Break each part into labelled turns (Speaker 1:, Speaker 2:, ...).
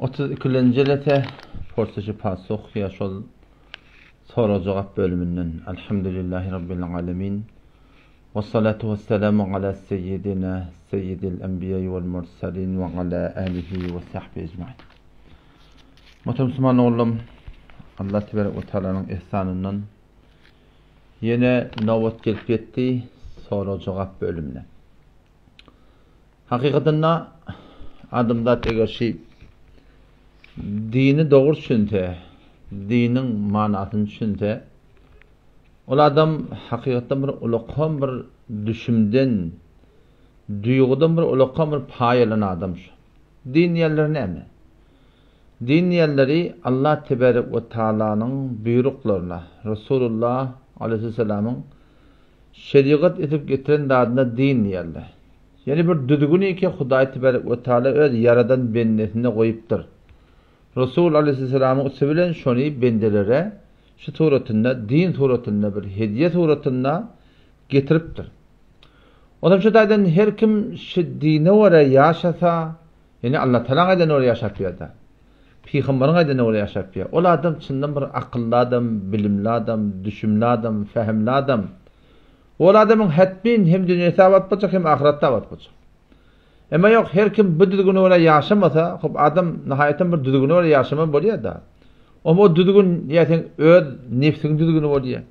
Speaker 1: 32-lenji jelese Porsuş-i Pasuh ýa şol sorag-jogap bölüminden. Elhamdülillahi Rabbil alemin. Vessalatu vesselamu ala seyyidina seyyidil enbiýai vel mursalin ve ala alihi ve sahbihi ecmain. Muhterem Müslüman oğlum, Allah Tebarek ve Teala'nın ihsanından ýene nobat gelip ýetdi sorag-jogap bölümine. Hakykatynda adamzat eger şi dini dogry düşünse, diniň manysyny düşünse, ol adam hakykatdan bir ulakan bir düşümden, duýgudan bir ulakan bir paý alan adam şu. Din diýenleri näme? Din diýenleri Allah teberek we taalanyň buýruklaryna, Resulullah aleýhissalamyň Şerigat edip getiren zadyna din diýerler. Ýöne bir düzgüni ki Hudaý tebarek we taala öz ýaradan bendesinde goýupdyr. Resul aleýhissalamyň üsti bilen şony bendelere şu suratynda din suratynda bir hediýe suratynda getiripdir. Onam şu taýdan her kim şu dine görä ýaşasa, ýöne Allah tagalaň aýdanyna görä ýaşap ýörde. Pygambaryň aýdanyna görä ýaşap ýör. Ol adam çyndan bir akylly adam, bilimli adam, düşümli adam, fähimli adam. Ol adamyň hetmin hem dünýesi abat boljak, hem ahyretde abat boljak. Emma ýok, her kim bu düzgüne görä ýaşamasa, hop adam nahaýatam bir düzgüne görä ýaşamaly bolýar-da. Oňa o düzgün ýa seň öz nebsiň düzgüni bolýar,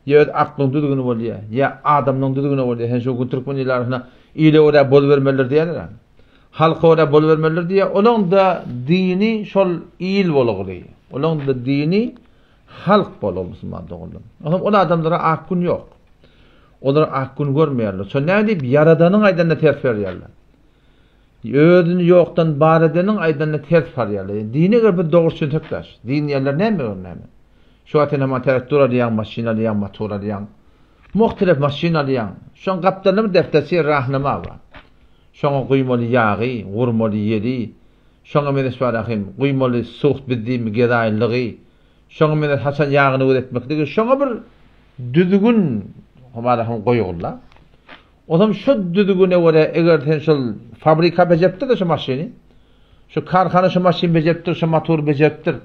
Speaker 1: ýa öz aklyň düzgüni bolýar, ýa adamlaryň düzgüni bolýar. Sen şu gün türkmen il arasynda ile görä bolubermelidir diýýärler. Halka görä bolubermelidir diýýär. Olaň-da dini şol il bolguly. Olaň-da dini halk bolguly musulman doganlar. Onsoň ol adamlara ak gün ýok. Olar ak gün görmeýärler. Şo näme diýip Ýaradanyň aýdanyna ters berýärler. Özüni ýokdan bar edeniň aýdanyna ters barýarlar. Ýani dini eger biz dogry düşünsek daş. Din diýenler näme özi näme? Şu wagt sen hama traktor alýaň, maşyn alýaň, motor alýaň. Muhtelif maşyn alýaň. Şoň gapdalynda bir defterçe rahnama bar. Şoňa guýmaly ýagy, gurmaly ýeli, şoňa mezeş bar ahim, guýmaly suht biz diými gezaýlygy, şoňa mezeş haçan ýagyny gözetmekligi, şoňa bir düzgün bar ahim goýugyl-da. Onam şu düzgüne görä eger sen şol fabrika bejeripdir-de şu maşyny, şu karhana şu maşyny bejeripdir, şu motory bejeripdir.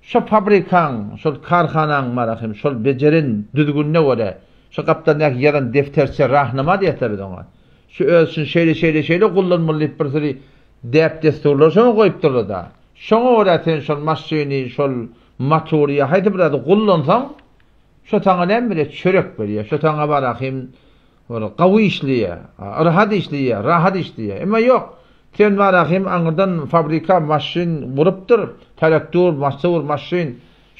Speaker 1: Şu fabrikaň, şol karhanaň bar ahim, şol bejeren düzgünine görä, şu gapdalyndaky ýazan defterçe, rahnama diýýäs-dä biz oňa. Şu öz üçin şeýle şeýle şeýle gullanmaly diýip bir süri däp-dessurlary şoňa goýupdyrlar-da. Şoňa görä sen şol maşyny, şol motory ýa haýsy bir zady gullansaň, şo saňa näme berýär? Çörek berýär. Şo saňa bar ahim bir gawy işleýär, rahat işleýär, rahat işleýär. Emma ýok, sen bar ahim aňyrdan fabrika maşyn gurupdyr, traktor, motor, maşyn,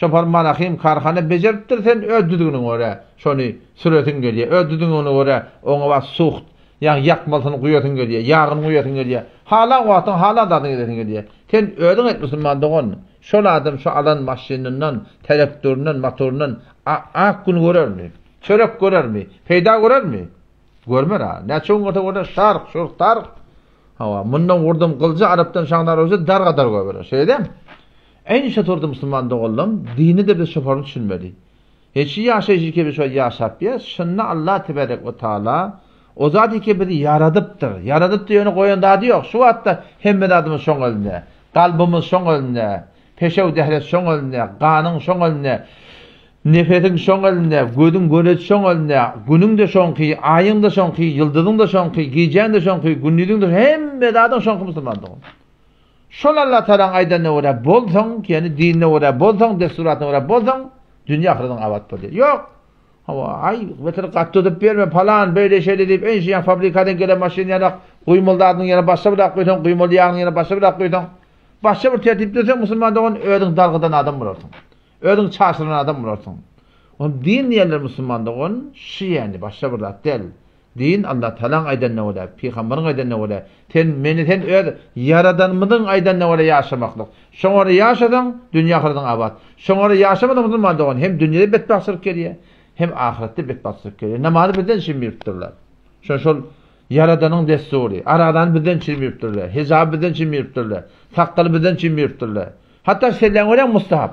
Speaker 1: Şoför Malahym karhana bejeripdir sen öz düzgüniňe görä şony süresiň gelýär, öz düzgüniňe görä oňa bar suht, ýagny ýakmalysyny guýasyň gelýär, ýagyny guýasyň gelýär, halan wagtyň halan zadyňy edesiň gelýär. Sen özüň aýt musulman dogan, şol adam şu alan maşynyndan, traktoryndan, motoryndan ak gün görermi? Çörek görermi? Peýda görermi? Görmer-a. Näçe gün görse görer, şark, şurk, tark. Hawa, mundan wurdum gylyja, arapdan şaňdar ursa darga-dar goýberer. Şeýle dälmi? Eýni şo turdy musulman doganlam, dini-de biz şoparyny düşünmeli. Heçi ýaşaýşy ki biz şo ýaşap ýas, şunda Allah tebarek we taala o zat ki bizi ýaradypdyr. Ýaradypdyr ýöne goýan zady ýok. Şu wagtda hemme zadymyz şoň elinde. Kalbymyz şoň elinde. Peşew dählet şoň elinde. Ganyň şoň elinde. Nefesiň şoň elinde, gözüň göreji şoň elinde, günüň-de şoňky, aýyň-da şoňky, ýyldyzyň-da şoňky, gijäň-de şoňky, gündiziň-de hemme zadyň şoňky musulman dogan. Şol Allatagalaň aýdanyna görä bolsaň, ýagny dinine görä bolsaň, dessuratyna görä bolsaň, dünýe ahyretiň abat bolýar. Ýok! Hawa, aý, beter gaty tutup berme, palan, beýle şeýle diýip, enşe ýa fabrikadan gelen maşyn ýanak, guýmaly zadynyň ýerine başga bir zat guýsaň, guýmaly ýagynyň ýerine başga bir zat guýsaň, başga bir tertip düzseň, musulman dogan, özüň dargydan adam bolarsyň. Özüň çaşyran adam bolarsyň. Ony din diýenler musulman dogan, şy ýäni, başga bir zat däl. Din Allah Tagalaň aýdanyna görä, pygamberiň aýdanyna görä, sen meni sen öz Ýaradanymyzyň aýdanyna görä ýaşamaklyk. Şoňa görä ýaşasaň, dünýe ahyretiň abat. Şoňa görä ýaşamasaň musulman dogan, hem dünýede betbagtçylyk gelýär, hem ahyretde betbagtçylyk gelýär. Namazy bizden çimiripdirler. Şo şol Ýaradanyň dessury. Arazany bizden çimiripdirler. Hijaby bizden çimiripdirler. Sakgaly bizden çimiripdirler. Hatda selläň görýäň mustahap.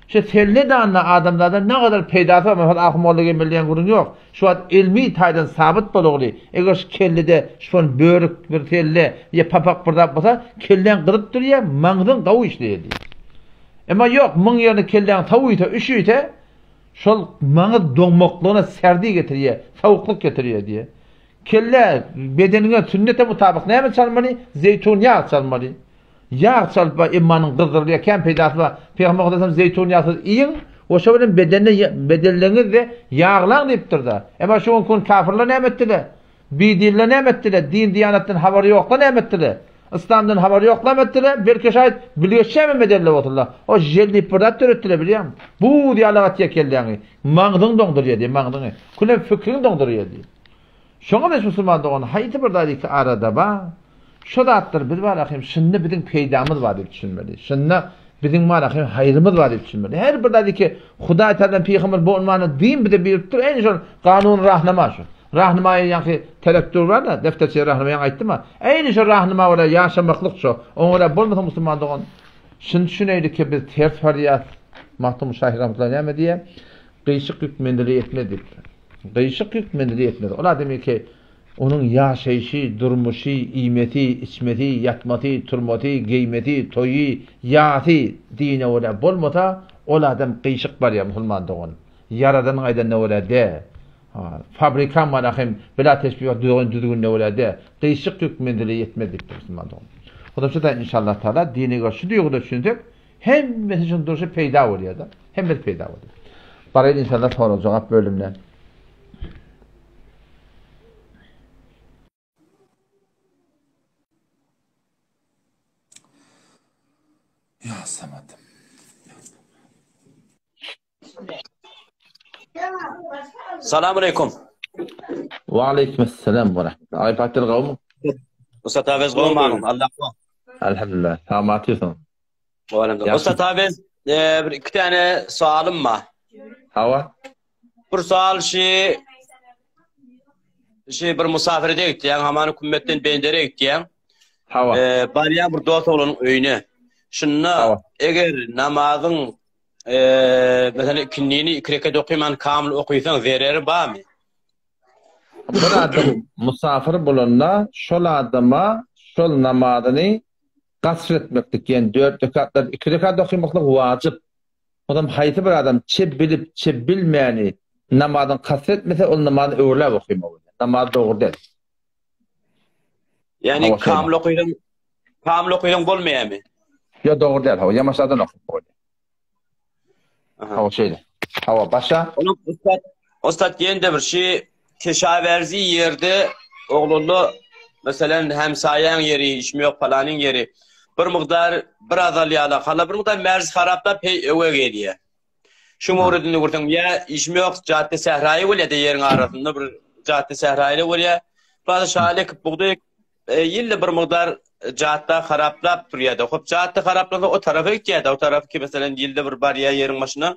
Speaker 1: Şu selle danda adamzada ne gadar peýdasy bar, mesel ahun molla gelmeli diýen gürrüň ýok. Şu wagt ilmi taýdan sabyt bolugly, eger şu kellede şon börük bir selle ýa papak bir zat bolsa, kelläň gyzyp durýar, maňzyň gawy işleýär diýýär. Emma ýok, muň ýerine kelläň sowuysa, üşüýse, şol maňyz doňmaklygyna serdi getirýär, sowuklyk getirýär diýýär. Kelle bedeniňe sünnete mutabyk näme çalmaly? Zeýtun ýag çalmaly. Ýag çalyp bar emmanyň gyzdyrylýar kän peýdasy bar. Pygamber Hudaýam zeýtun ýagsyz iýiň we şo bilen bedenine bedenleriňizde ýaglaň diýipdir-de. Emma şu günki gün kafirler näme etdiler? Bidinler näme etdiler? Din diýanatdan habary ýoklar näme etdiler? Yslamdan habary ýoklar näme etdiler? Belki şaýat bilgeşçämem edenler bolsunlar. O jel diýip bir zat döretdiler bilýäňmi? Buz ýaly gatýar kelläňi. Maňzyňy doňdurýar diýýär, maňzyňy. Külem fikriňi doňdurýar diýýär. Şoňa biz musulman dogan haýsy bir zat iki arada bar, şo zatlar biz bar ahim şunda biziň peýdamyz bar diýip düşünmeli. Şunda biziň bar ahim haýrymyz bar diýip düşünmeli. Her bir zat iki Hudaý tarapyndan pygamber bu unwany din bize beripdir. Eýni şol kanun rahnama şu. Rahnama ýaňky telektur bar da, defterçe rahnama ýaňy aýtdym ha. Eýni şo rahnama görä ýaşamaklyk şo. Oňa görä bolmasa musulman dogan şuny düşüneýlik ki biz ters barýas. Magtymguly şahyr rahmetullah näme diýýär? Gyşyk ýük menzile ýetmez diýipdir. Gyşyk ýük menzile ýetmez. Ol adam ýeke onuň ýaşaýşy, durmuşy, iýmesi, içmesi, ýatmasy, turmasy, geýmesi, toýy, ýasy dine görä bolmasa, ol adam gyşyk barýar, musulman dogan. Ýaradanyň aýdanyna görä dä. Fabrikaň bar ahim, bila teşbih düzgün düzgünine görä dä. Gyşyk ýük menzile ýetmez diýipdir musulman dogan. Hudaý şu taýdan inşallah taala dine görä şu duýguda düşünsek, Hemmesi üçin durşy peýda bolýar-da. Hemmesi peýda bolýar. Baraýyn inşallah sorag-jogap bölümine.
Speaker 2: Ya Samat.
Speaker 3: Salam aleykum.
Speaker 1: Wa aleykum assalam wa rahmetullah. Ay Fatih gowmy?
Speaker 3: Ussat Awez gowmy agam? Allah
Speaker 1: Elhamdülillah. Salamat ýörsiň.
Speaker 3: Elhamdülillah. Ussat Awez, e, bir iki tane sualym bar.
Speaker 1: Hawa.
Speaker 3: Bir sual şi şi bir musafirde gitýän, hamany kümmetden bendere gitýän.
Speaker 1: Hawa.
Speaker 3: E, barýan bir dost oglanyň öýüne. Şunda eger namazyň Eee, meselem ikindini iki rekat okyman kamyl okysaň zereri barmy?
Speaker 1: Bir adam musafir bolanda şol adama şol namazyny gasr etmeklik, ýagny dört rekatlap iki rekat okymaklyk wajyp. Onam haýsy bir adam çe bilip, çe bilmäni namazyny kasr etmese, ol namazy öwrüläp okymaly bolýar. Namaz dogry däl.
Speaker 3: Ýagny kamyl okysaň, kamyl okysaň bolmaýarmy?
Speaker 1: Ýok, dogry däl. Hawa, ýamaşadan okyp bolýar. Hawa şeýle. Hawa başa.
Speaker 3: Onuň ussat ussat ýene-de bir şey keşawerzi ýerde oglanla meselen hemsaýaň ýeri, işim ýok palanyň ýeri bir mukdar bir azalýarlar. Hala bir mukdar merz haraplap hey öwe gelýär. Şu mowridini görseň ýa işim ýok jatde sähraýy bolýar-da ýeriň arasynda bir jatde sähraýy bolýar. Bazı şaly ekip bugdaý ekip Ýylda bir mukdar jatda haraplap durýar-da. Hop, jatda haraplasa o tarapa gitýär-de. O tarap ki, meselem, ýylda bir barýar ýeriň başyna.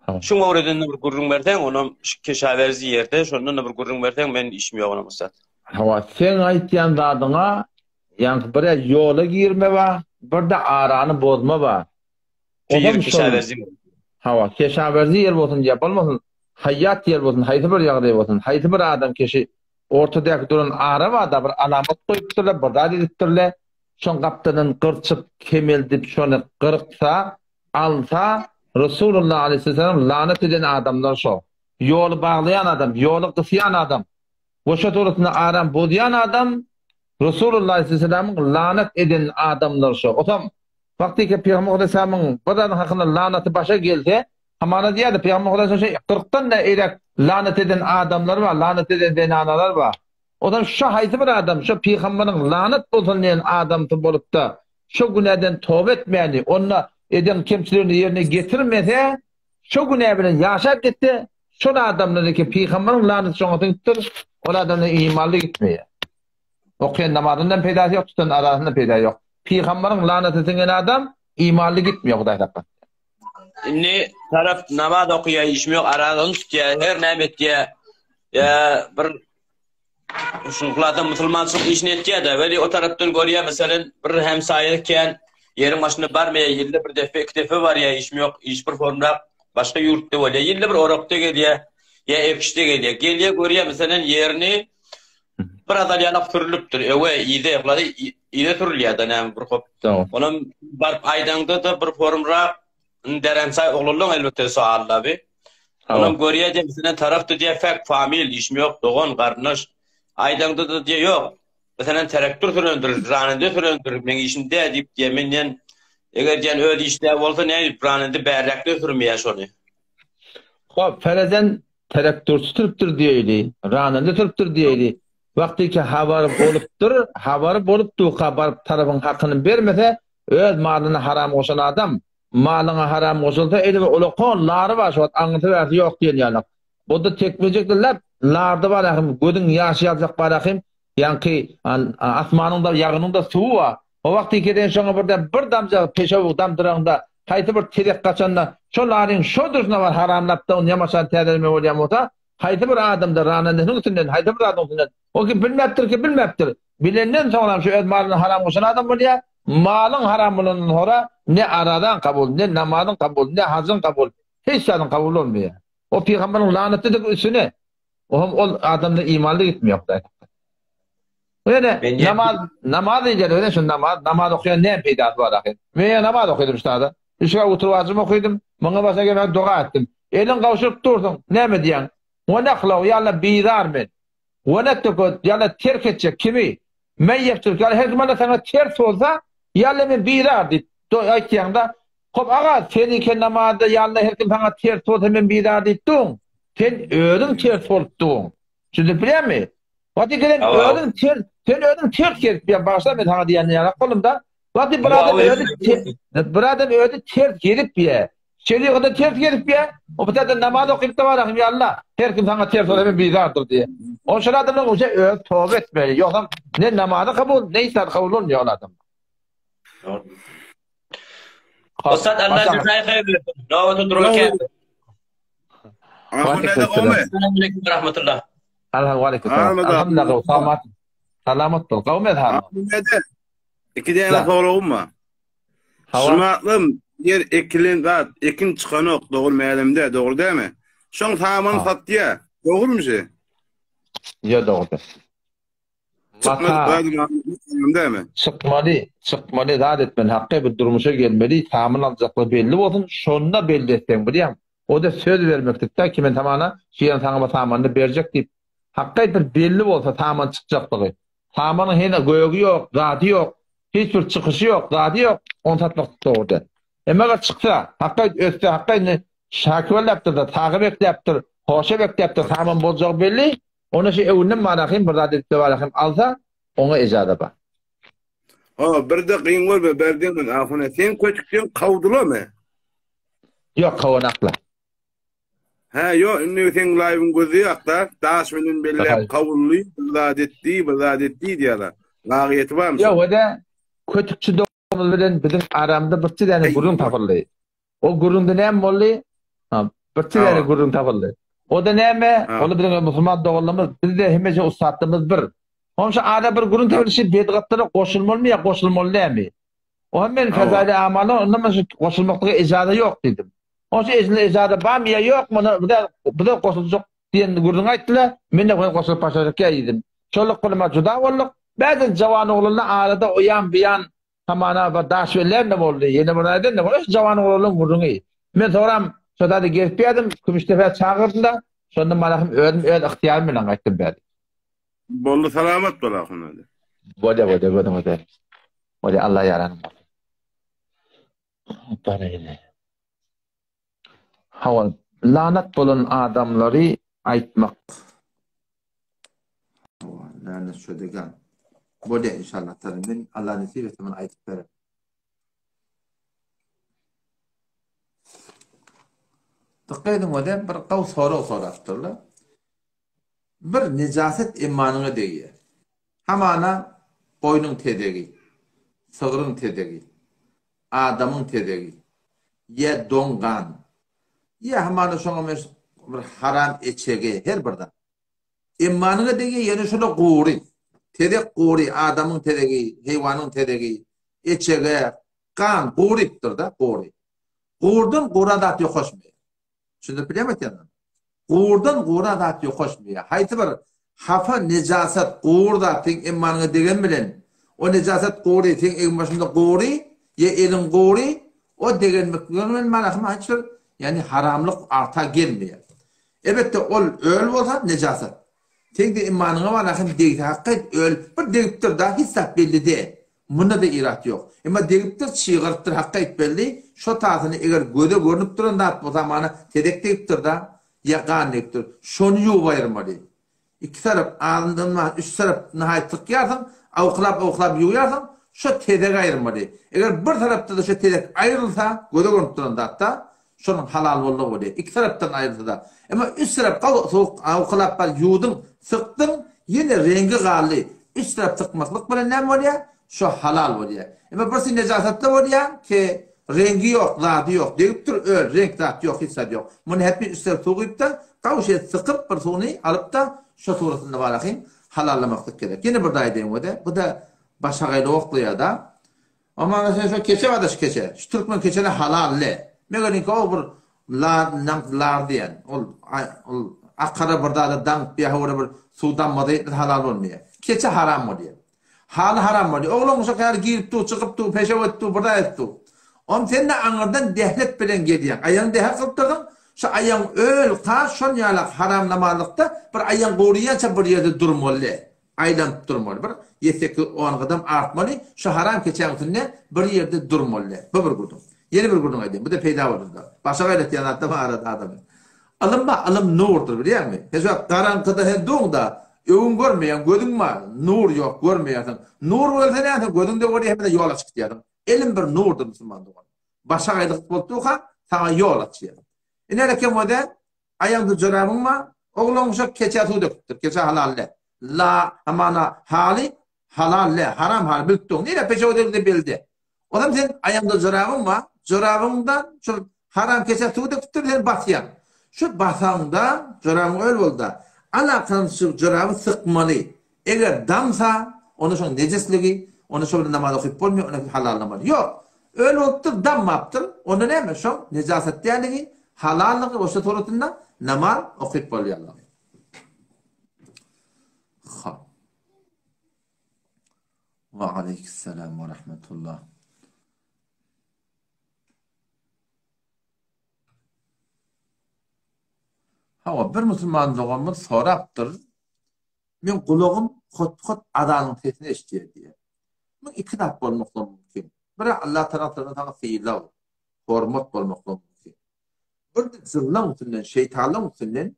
Speaker 3: Şuň öwredende bir gürrüň berseň, onam şu keşawerzi ýerde, şondan-da bir gürrüň berseň, men işim ýok onam ussat.
Speaker 1: Hawa, seň aýtýan zadyňa ýaňky bir-ä ýola girme bar, bir-de arany bozma bar.
Speaker 3: Ýer keşawerzi.
Speaker 1: Hawa, keşawerzi ýer bolsun ýa bolmasyn, haýýat ýer bolsun, haýsy bir ýagdaý bolsun, haýsy bir adam keşi Ortadaky duran ara bar-da, bir alamat goýupdyrlar, bir zat edipdirler. Şoň gapdalyndan gyrçyp, kemeldip, şony gyrksa, alsa, Resulullah aleýhissalam lanat eden adamlar şo. Ýoly baglaýan adam, ýoly gysýan adam we şo dogrusynda aram bozýan adam Resulullah aleýhissalamyň lanat eden adamlary şo. Otam wagtyky Pygamber aleýhissalamyň bir zadyň hakynda lanaty başa gelse, Hamana diýýärdi, Pygamber Hudaý şo kyrkdan-da eýläk lanat eden adamlar bar, lanat eden zenanalar bar. Ondan şo haýsy bir adam şo pygamberiň lanat bolsun diýen adamsy bolup-da, şo günäden toba etmäni, onda eden kemçiligini ýerine getirmese, şo günä bilen ýaşap gitse, şol adamdan eke pygamberiň lanaty şoňa siňipdir, ol adamdan imanly gitmeýär. Okaýan namazyndan peýdasy ýok, tutan arazyndan peýda ýok. Pygamberiň lanaty siňen adam imanly gitmeýär, Hudaý saklasyn.
Speaker 3: Indi tarap namaz okaýar, işim ýok, arazyny tutýar, her näme etýär. Ýa bir şuň hulasa musulmançylyk işini etýär-de, weli o tarapdan görýär, meselem, bir hemsaýa kän. Ýeriň başyna barmaýar, ýylda bir depe, iki depe barýar, işim ýok, iş bir formrak başga ýurtda bolýar. Ýylda bir orakda gelýär, ýa ekişde gelýär. Gelýär, görýär, meselem, ýerini bir azal ýalak sürülipdir. Öwe, yza, ýoklary yza sürülýär-de näme bir hop. Onam baryp aýdaňda-da bir formrak Derensaý oglanlaň elbetde sualda bi. Onam görýär diýip, meselem, tarapda diýýär, fek, famil, işim ýok, dogan, garyndaş. Aýdaňda-da diýýär, ýok. Meselem, terektor sürendir, ranende sürendir, meň işim däl diýip diýýär. Men diýen, eger diýen öz işi däl bolsa, nädip ranende bärräkde sürmeýär şony.
Speaker 1: Hop, ferezen terektorçy sürüpdir diýeýli, ranende sürüpdir diýeýli. Wagtyky habary bolupdyr, habary bolup durka baryp tarapyň hakyny bermese, öz malyna haram goşan adam, malyňa haram goşulsa, eli bir ulakon lary bar şu wagt aňyrsy bärsi ýok diýen ýalak. Bu-da tekmejekdi lap larda bar ahym, gözüň ýaşy ýaljak bar ahym, ýaňky asmanyň-da ýagynyň-da suwy bar. O wagt ikiden şoňa birden bir damja peşew damdyraňda, haýsy bir tezek gaçanda, şo laryň şo durşuna bar haramlap-da ony ýamaşan täzeleme bolýan bolsa, haýsy bir adamda ranandynyň üstünden, haýsy bir zadyň üstünden, o ki bilmäpdir ki bilmäpdir. Bilenden soňram şu öz malyna haram goşan adam bolýar. Malyň haram bolandan soňra ne arazaň kabul, ne namazyň kabul, ne hajyň kabul, hiç zadyň kabul bolmaýar. O pygamberiň lanatydyr üstüne. O hem ol adamda imanly gitmeýär Hudaý saklasyn. Ýöne namaz namaz diýilýär öyle şu namaz namaz okaýan näme peýdasy bar ahyr. Men ýa namaz okadym ştada. Üç rekat oturyp ajym okadym. Muňa başa gelmän doga etdim. Eliň gawşuryp dursuň, näme diýýäň? Wa nahlau ýa Allah bizar men. Wa netruku ýa Allah terk etjek kimi? Men ýeftruk ýa her kim Allah saňa ters bolsa, ýa Allah men bizar diýip aýtýaňda, Hop aga, seniňki namazda ýa Allah her kim saňa ters bolsa men bizar diýip duň. Sen özüň ters bolup duň. Düşünip bilýäňmi? Wagty gelen özüň ters, sen özüň ters gelip, ýa bagyşla men saňa diýen ýaly boldum-da. Wagty bir adam özi bir adam özi ters gelip ýa. Şerigatda ters gelip ýa. O bu taýda namaz okyp da bar, ýa Allah, her kim saňa ters bolsa men bizardyr diýe. O şol adamlar uje öz toba etmeli. Ýogsam ne namazy kabul, ne isany kabul bolmaýar ol adam.
Speaker 3: Ussat Allah jazaý haýyr bersin. Nobata durup eken. Assalamu rahmetullah.
Speaker 1: Allah wa aleyküm selam. Alhamdulillah, salamat. Salamat bol. Gawmy halyň?
Speaker 2: Iki däne soragym bar. Şumaklym ýer ekilen zat, ekin çykanok, dogry mälimde, dogry dämi? Şoň samany satýa. Dogrymy şi?
Speaker 1: Ýa dogry.
Speaker 2: Mata.
Speaker 1: Çykmaly, çykmaly zat etmeli, haky bir durmuşa gelmeli, samyn aljaklar belli bolsun, şonda belli etseň bilýäň. O-da söz bermeklikde ki men samana, şu ýeriň saňa bu samanyny berjek diýip. Haky bir belli bolsa saman çykjaklygy. Samanyň hene gögi ýok, zady ýok, hiç bir çykyşy ýok, zady ýok, ony satmak dogry däl. Emma eger çyksa, haky össe, haky indi şaky belläpdir-de, sagy bekläpdir, hoşa bekläpdir, saman boljagy belli, Onda şu öwünden barahym bir zat edip barahym alsa, oňa ejaza bar.
Speaker 2: Ha, bir de gyn görme berdiňiz ahuna. Sen köçükden kawdulamy?
Speaker 1: Ýok, kawanakla.
Speaker 2: Ha, ýok, indi seň laýwyň gözi ýakda, daş bilen belläp kawully, bir zat etdi, bir zat etdi diýýärler. Lagyýeti barmy?
Speaker 1: Ýok, o-da kötükçi doganymyz bilen biziň aramyzda bir çizäni gürrüň tapyldy. O gürrüňde näme boldy? Ha, bir tane gürrüň tapyldy. O da näme? Ol biziň musulman doganlarymyz, biz de hemişe ussatlarymyz bir. Onuň şu ada bir gürrüň tapyldy, şu bedgatlara goşulmalymy ýa goşulmaly dälmi? O hem men fezaili amala, onda men şu goşulmaklyga ijaza ýok diýdim. Onuň şu ejinde ijaza barmy ýa ýok, muny bize bize goşuljak diýen gürrüň aýtdylar. Men de goşulyp başlajak ýa diýdim. Şolluk bilen juda bolduk. Bäzden jawan oglanlar arada o ýan bu ýan Hamana bir daş bellän-de boldy, ýene bir aýdan-da boldy. Şu jawan oglanlaryň gürrüňi. Men soňram şo zady gezip ýazdym, Kümüşdepä çagyrdym-da, şonda mana hem özüm öz ygtyýarym bilen gaýtdym bäri.
Speaker 2: Boldy salamat bol ahun hadi.
Speaker 1: Bolýa bolýa gözüňe degsin. Bolýa Allah ýaranyň bolsun. Baraýly. Hawa, lanat bolan adamlary aýtmak. Hawa, lanat şo degan. Bolýa inşallah taala men Allah nesip etse men aýdyp bererin. Dykgat ediň welin bir gowy sorag sorapdyrlar. Bir nejaset emmanyňa degýär. Hamana goýnuň tezegi, sygryň tezegi, adamyň tezegi, ýa doň gan, ýa hamana şoňa meňzeş bir haram eçege, her bir zat. Emmanyňa degýär, ýöne şo-da gury. Tezek gury, adamyň tezegi, heýwanyň tezegi, eçege,
Speaker 4: Gan gurypdyr-da, gury. Gurdan gura zat ýokaşmaýar. Düşündirip bilýärmi aýtýanymy? Gurdan gura zat ýokaşmaýar. Haýsy bir hapa, nejasat, gur zat seň emmanyňa degen bilen, o nejasat gury seň eginbaşyňda gury, ýa eliň gury, o degenmekligiň bilen manasy hiç bir, ýagny haramlyk arta gelmeýär. Elbetde ol öl bolsa nejasat. Seň-de imanyňa bar ahim degse hakyt öl bir degipdir da hiç zat belli däl. Munda-da irat ýok. Emma degipdir çygyrypdyr hakyt belli şo tasyny eger göze görnüp duran zat bolsa hamana tezek degipdir da ýa gan degipdir. Şony ýuwup aýyrmaly. Iki tarap, azyndan bar, üç tarap nahaýat sykýarsyň, awklap-awklap ýuwýarsyň, şo tezegi aýyrmaly. Eger bir tarapda-da şo tezek aýrylsa, göze görnüp duran zat-da, şonuň halal boldugy bolýar. Iki tarapdan aýrylsa-da. Emma üç tarap gaw sowuk awklap bar ýuwduň, sykdyň, ýene reňgi galdy. Üç tarap sykmaklyk bilen näme bolýar? Şo halal bolýar. Emma birsi nejasatly bolýar ki, reňgi ýok, zady ýok, degip dur, öl, reňk zat ýok, hiç zat ýok. Muny hetmi üstüne suw guýup-da, gaw şeýle sykyp bir suwuny alyp-da, şo suratynda barahyn halallamaklyk gerek. Ýene bir aýdaýyn wede, bu-da başagaýlyk oklaýar-da. Omana sen şo keçe barda şu keçe. Şu türkmen keçeli halal le. Megeriňki o bir lar naň lar diýen. Ol ol akara bir zada daňyp ýa bir suw dammady halal bolmaýar. Keçe haram bolýar. Haly haram bolýar. Oglan uşak ýaly girip dur, çykyp dur, peşew edip dur, bir zat edip dur. Om sen-de aňyrdan dehlet bilen gelýäň. Aýagyňy dehel kylyp dursuň. Şu aýagyň öl, ka, şon ýalak haramlamalykda bir aýagyň gurýança bir ýerde durmaly. Aýlanyp durmaly. Bir ýedi-sekiz, on gadam artmaly. Şu haram keçäň üstünde bir ýerde durmaly. Bu bir gürrüň. Ýene bir gürrüň aýdaýyn. Bu-da peýda bolar. Başa gaýratýan zatda bar arada adamy. Ylym bar, ylym nurdur, bilýäňmi? Sen şu wagt garaňkyda sen duň-da, öňüň görmeýäň, gözüň bar, nur ýok, görmeýärsiň. Nur bolsa näme, sen gözüň-de görýär, hemme-de ýol açyp gidýärsiň. Ylym bir nurdur, musulman dogan. Başagaýlyk bolup durka, saňa ýol açýar. Ine, eken bolsa, aýagyňda jorabyň bar, oglan uşak keçä suw döküpdir, keçe halal däl. La, hamana, haly halal däl, haram haly, bilip dur. Nirä peşew degdi belli. Onam sen aýaňda jorabyň bar, jorabyňda şol haram keçä suw döküpdir, sen basýaň. Şu basaňda jorabyň öl bolda. Alakan şu joraby sykmaly. Eger damsa, onda şoň nejisligi, onda şo bilen namaz okyp bolmaýar, onda halallamaly. Ýok. Öl bolupdyr, dammapdyr. Onda näme? Şoň nejasat däligi, halallygy, oşa suratynda namaz okyp bolýarlygy. Ha. Wa aleýkissalam we rahmetullah. Hawa, bir musulman doganymyz sorapdyr. Men gulagym hot-hot azanyň sesini eşidýär diýýär. Muň iki zat bolmaklygy mümkin. Biri Allah tarapyndan saňa sylag, hormat bolmaklygy mümkin. Bir-de jynlaň üstünden, şeýtanlaň üstünden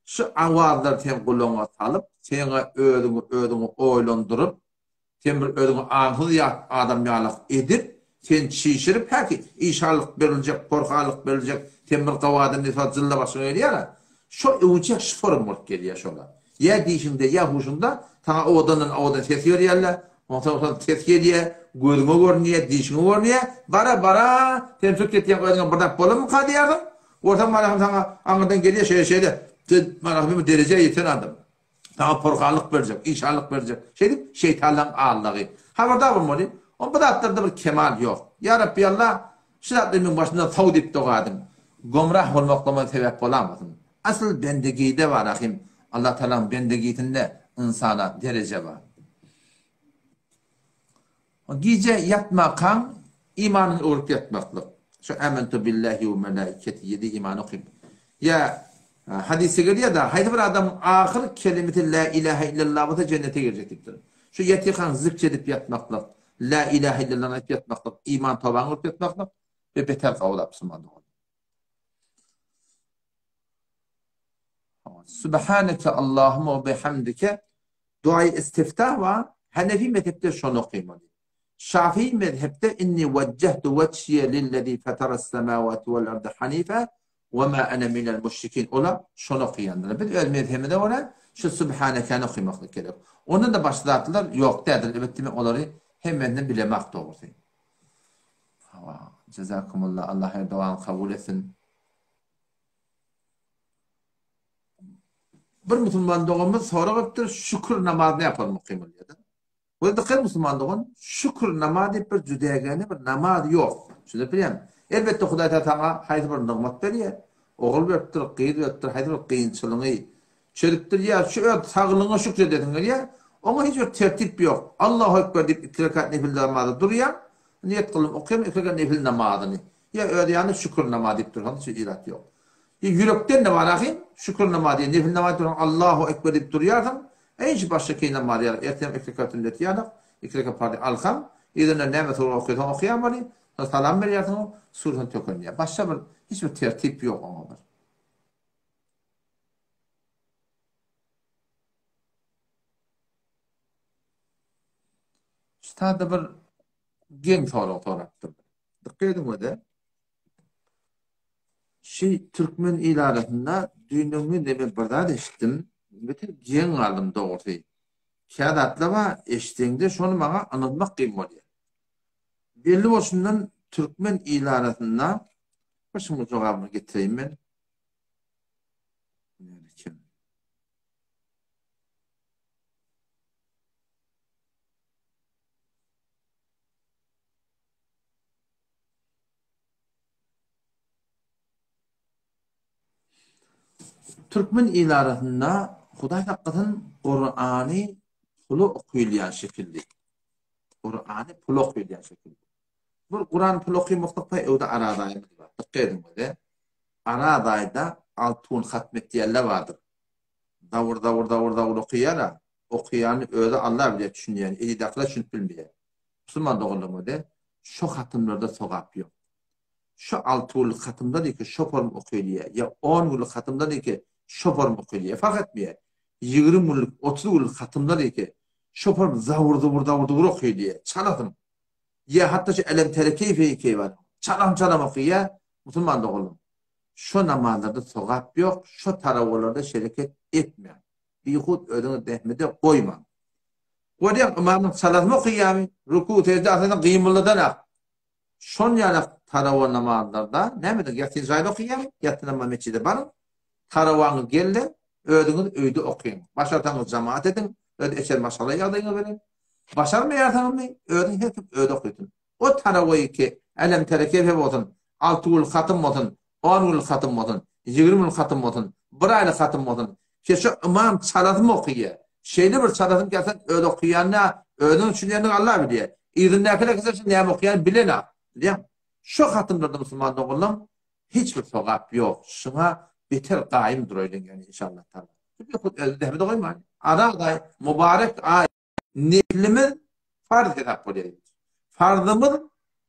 Speaker 4: Şu awazlar seň gulagyňa salyp, seňe özüňi özüňi oýlandyryp, sen bir özüňi aňsyz ýat adam ýalak edip, seni çişirip häki işanlyk beriljek, porhanlyk beriljek, sen bir gowy adam diýip saňa jylla başyňa gelýär-ä. Şo öwünçek şu forum bolup gelýär şolar. Ýa dişiňde, ýa huşuňda saňa owadandan owadan ses berýärler, onsoň soň ses gelýär, gözüňe görünýär, dişiňe görünýär, bara-bara sen pikir etýäň özüňe bir zat bolanmyka diýýärsiň, Bolsa Malahym saňa aňyrdan gelýär şeýle şeýle. Sen Malahym bu derejä ýeten adam. Saňa porhanlyk berjek, işanlyk berjek. Şeýdip şeýtanlaň aldagy. Habardar bolmaly. O bu zatlarda bir kemal ýok. Ýa Rabbi Allah, şu zatlary meň başymdan sow diýip doga ediň. Gomrah bolmaklygyma sebäp bolamasyn. Asyl bendegide bar ahim. Allah Tagalaň bendegisinde ynsana dereje bar. Gije ýatmakaň imanyňy öwrüp ýatmaklyk. Şu Amentu billahi we melaiketihi diýip iman okyp. Ýa hadysda gelýär-de, haýsy bir adamyň ahyr kelimesi la ilahe illallah bolsa jennete girjek diýipdir. Şu ýatykaň zikr edip ýatmaklyk, la ilahe illallah aýdyp ýatmaklyk, iman tobaňy öwrüp ýatmaklyk we beter gowulap musulman dogan. Subhaneke Allahumma we bihamdike Duaýy istiftah bar, Hanefi mezhepde şony okymaly. Şafii mezhepde Inni wejjehtu wejhiye lillezî fetaras-semâvâti vel-arda hanîfe we mâ ene minel müşrikîn olar şony okaýandyrlar. Biz öz mezhebimize görä şu Subhanekeni okymaklyk gerek. Ondan-da başga zatlar ýok däldir. Elbetde men olary hemmesini bilemak dogrusy. Hawa, Jezakumullah, Allah her dogany kabul etsin. Bir musulman doganymyz sorag edipdir, şükür namazyny ýapalmyky bolýar-da. Bu dykgat musulman dogan, şükür namaz diýip bir jüdägäne bir namaz ýok. Düşünip bilýäňmi? Elbetde Hudaý Tagala saňa haýsy bir nygmat berýär. Ogul beripdir, gyz beripdir, haýsy bir kynçylygyňy çözüpdir ýa şu öz saglygyňa şükür edesiň gelýär. Oňa hiç bir tertip ýok. Allahu Ekber diýip iki rekat nefil namaza durýaň. Niýet kylyp okaýaň iki rekat nefil namazyny. Ýa öz ýanyna şükür namaz diýip dursaň hiç irat ýok. Ýa ýürekden-de bar ahym, şükür namaz diýen nefil namaz diýip dursaň Allahu Ekber diýip durýarsyň. Eý, başga keý namaz ýaly, ertem iki rekat sünnet ýalyk, iki rekat parz alkam, yzyndan näme sure okaýsaň okaýaň weli, soň salam berýärsiň, suresin tökenýär. Başga bir hiç bir tertip ýok oňa bir. Şu bir geň sorag sorapdyr. Dikkat ediň öde. Şi türkmen il arasynda düýn-öňňin de men bir zat eşitdim. Beter geň galdym dogrusy. Kä zatlar bar, eşitseňde şony maňa ynanmak kyn bolýar. Belli bolşundan türkmen il arasynda bir şunuň jogabyny getireýin men. Türkmen il arasynda Hudaý saklasyn Kurany pula okylýan şekilli. Kurany pula okylýan şekilli. Bir Kuran pula okymaklyk pa öwde Araz aýymyz bar. Dikkat ediň öde. Araz aýda altun hatm etýänler bardyr. Dawur dawur dawur dawur okýar-a. Okýany özi Allah bilýär düşünýän. Elidakylar düşünip bilmeýär. Musulman doganlarym öde. Şo hatymlarda sogap ýok. Şo alty günlük hatymdan iki şo form okylýar, ýa on günlük hatymdan iki şo form okylýar, fark etmeýär. Ýigrimi günlük, 30 günlük hatymdan iki şo form zawur-zuwur-zawur-zuwur okylýar, çalasyn. Ýa hatda şu Elem tere keýfe keýf bar. Çalam-çalam okýar, musulman doganlarym. Şo namazlarda sogap ýok, şo tarawalarda şereket etmäň. Bihut özüňizi zähmete goýmaň. Görýäň, ymamyň çalasyn okaýarmy? Ruku, sejde aslynda gymyldadan-ak. Şon ýalak tarawa namazlarda näme ediň? Ýatyn jaýda okaýarmy? Ýatyn namaz metjide baryň. Tarawaňyz gelde, özüňiz öýde okyň. Başarsaňyz jamaat ediň, öz eçer maşgala ýagdaýyňyz bilen. Başarmaýarsyňyzmy? Özüň her kim özi okysyn. O tarawa ki, älem tere kefe bolsun, alty günlük hatym bolsun, on günlük hatym bolsun, ýigrimi günlük hatym bolsun, bir aýlyk hatym bolsun. Keşe ymam çalasym okyýa. Şeýle bir çalasym gelse öz okyýanyna, özüniň düşünýänini Allah bilýär. Yzyndakylar kese şu näme okyýany bilenok. Bilýäňmi? Şo hatymlarda musulman doganlam hiç bir sogap ýok. Şuňa beter gaýym duraýlyň ýani inşallah taala. Çünki özü zähmete goýman. Araz aý, mübarek aý. Neslimiz farz hesap bolýar diýipdir. Farzymyz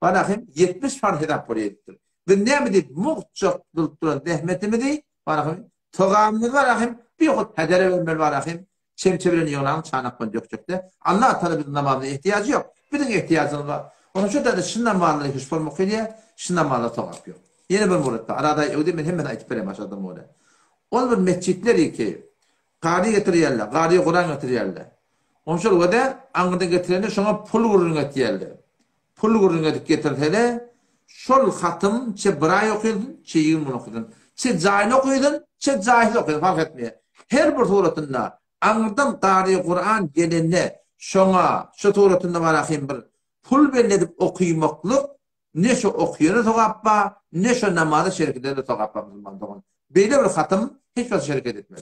Speaker 4: bana hem 70 farz hesap bolýar diýipdir. Biz näme diýip mugtjak durup duran zähmetimizi bana hem togabymyz bar hem bir hut hedere bermeli bar hem çemçe bilen ýygnan çanak bilen dökjekde. Allah Taala biziň namazymyza ihtiýajy ýok. Biziň ihtiýajymyz bar. Onuň şu da şin namazlary hiç bolmak gelýär, şin namazda togap ýok. Ýene bir murat bar. Arada öwde men hemmesini aýdyp berem aşadan bolýar. Ol bir metjitler ki Gary getirýärler, gary Kuran getirýärler. Onşol göde aňyrdan getirende şoňa pul gürrüň etýärler. Pul gürrüň edip getirsele, şol hatym çe bir aý okylsyn, çe 20 gün okylsyn. Çe jaýly okylsyn, çe jaýsyz okylsyn, fark etmeýär. Her bir suratynda aňyrdan gary Kuran gelende şoňa şu suratynda bar ahym bir pul belli edip okymaklyk Ne şo okuyana sogap bar, ne şo namaza şerek edene sogap bar musulman dogan. Beýle bir hatym hiç wagt şerek etmez.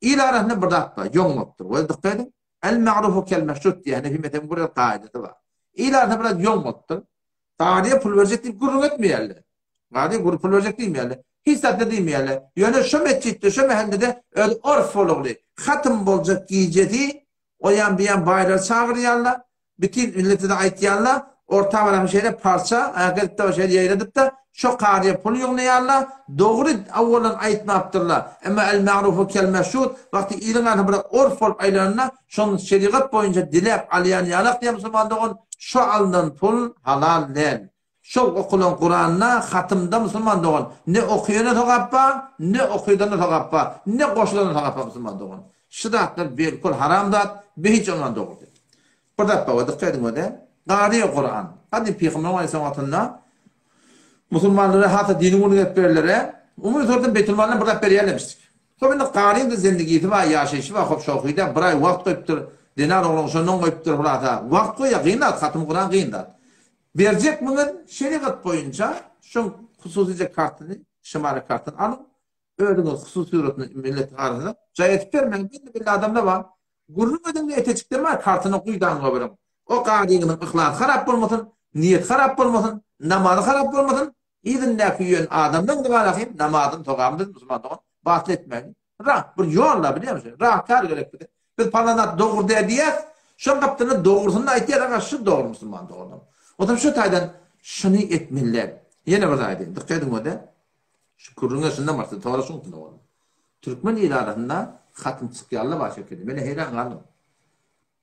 Speaker 4: Il arasynda bir zat bar, ýoň bolupdyr. We dikkat ediň. El ma'rufu kel meşrut diýen Hanefi mezhebiniň bir kaidasy bar. Il arasynda biraz ýoň bolupdyr. Garyya pul berjek diýip gürrüň etmeýärler. Garyya gürrüň pul berjek diýmeýärler. Hiç zat diýmeýärler. Ýöne şo metjitde, şo mähellede öz orf bolugly hatym boljak gijesi o ýan bu ýan baýlary çagyrýarlar. Bütin millete-de aýtýarlar, orta baran şeýle parça, aýak edip-de, şeýle ýaýradyp-da, şo karyýa pul ýygnaýarlar. Dogry, awwaldan aýtmapdyrlar. Emma el-ma'rufu kel-meşhur, wagty iliň arasynda bir orf bolup aýlananda, şony şerigat boýunça diläp alýan ýalak diýen musulman dogan, şo alnan pul halal däl. Şol okulan Kuranda, hatymda musulman dogan, ne okuyana sogap bar, ne okydana sogap bar, ne goşulana sogap bar musulman dogan. Şu zatlar belkul haram zat, be hiç ondan dogry däl. Bir zat bar, dikkat ediň öde. Gary Kuran. Hadi Peygamber Aleyhisselam wagtynda musulmanlara hata dini günü gelip berlere, umumy sordan Beytülmaldan bir zat berýärlemişdik. Hop indi garyň da zendigisi bar, ýaşaýşy bar, hop şohyda bir aý wagt goýupdyr. Zenan oglan şondan goýupdyr hulasa. Wagt goýýar, kyn zat, hatym Kuran kyn zat. Berjekmiňiz şerigat boýunça şoň hususyja kartyny, şymara kartyny alyň. Özüňiz hususy suratynda milletiň arasynda jaý etip bermäň. Belli-belli adamlar bar. Gürrüň ediň eteçikden bar kartyny guýdan goberiň. O garyňyzyň yhlasy harap bolmasyn, niýeti harap bolmasyn, namazy harap bolmasyn. Yzyndaky ýön adamlaň dugalahym namazyny sogabyny biz musulman dogan batyl etmäliň. Rah bir ýol-da bilýärmiň rahkar gerek bize. Biz palan zat dogry däl diýýäs, şoň gapdalynda dogrusyny aýtýas aga şu dogry musulman doganlar. Onsoň şu taýdan şuny etmeli däl. Ýene bir zat aýdaýyn dykgat ediň ode. Şu gürrüňe şundan başlady tora şuň üstünde boldy. Türkmen il arasynda hatym çykýanlar bar şekilli. Menä heýran galdym.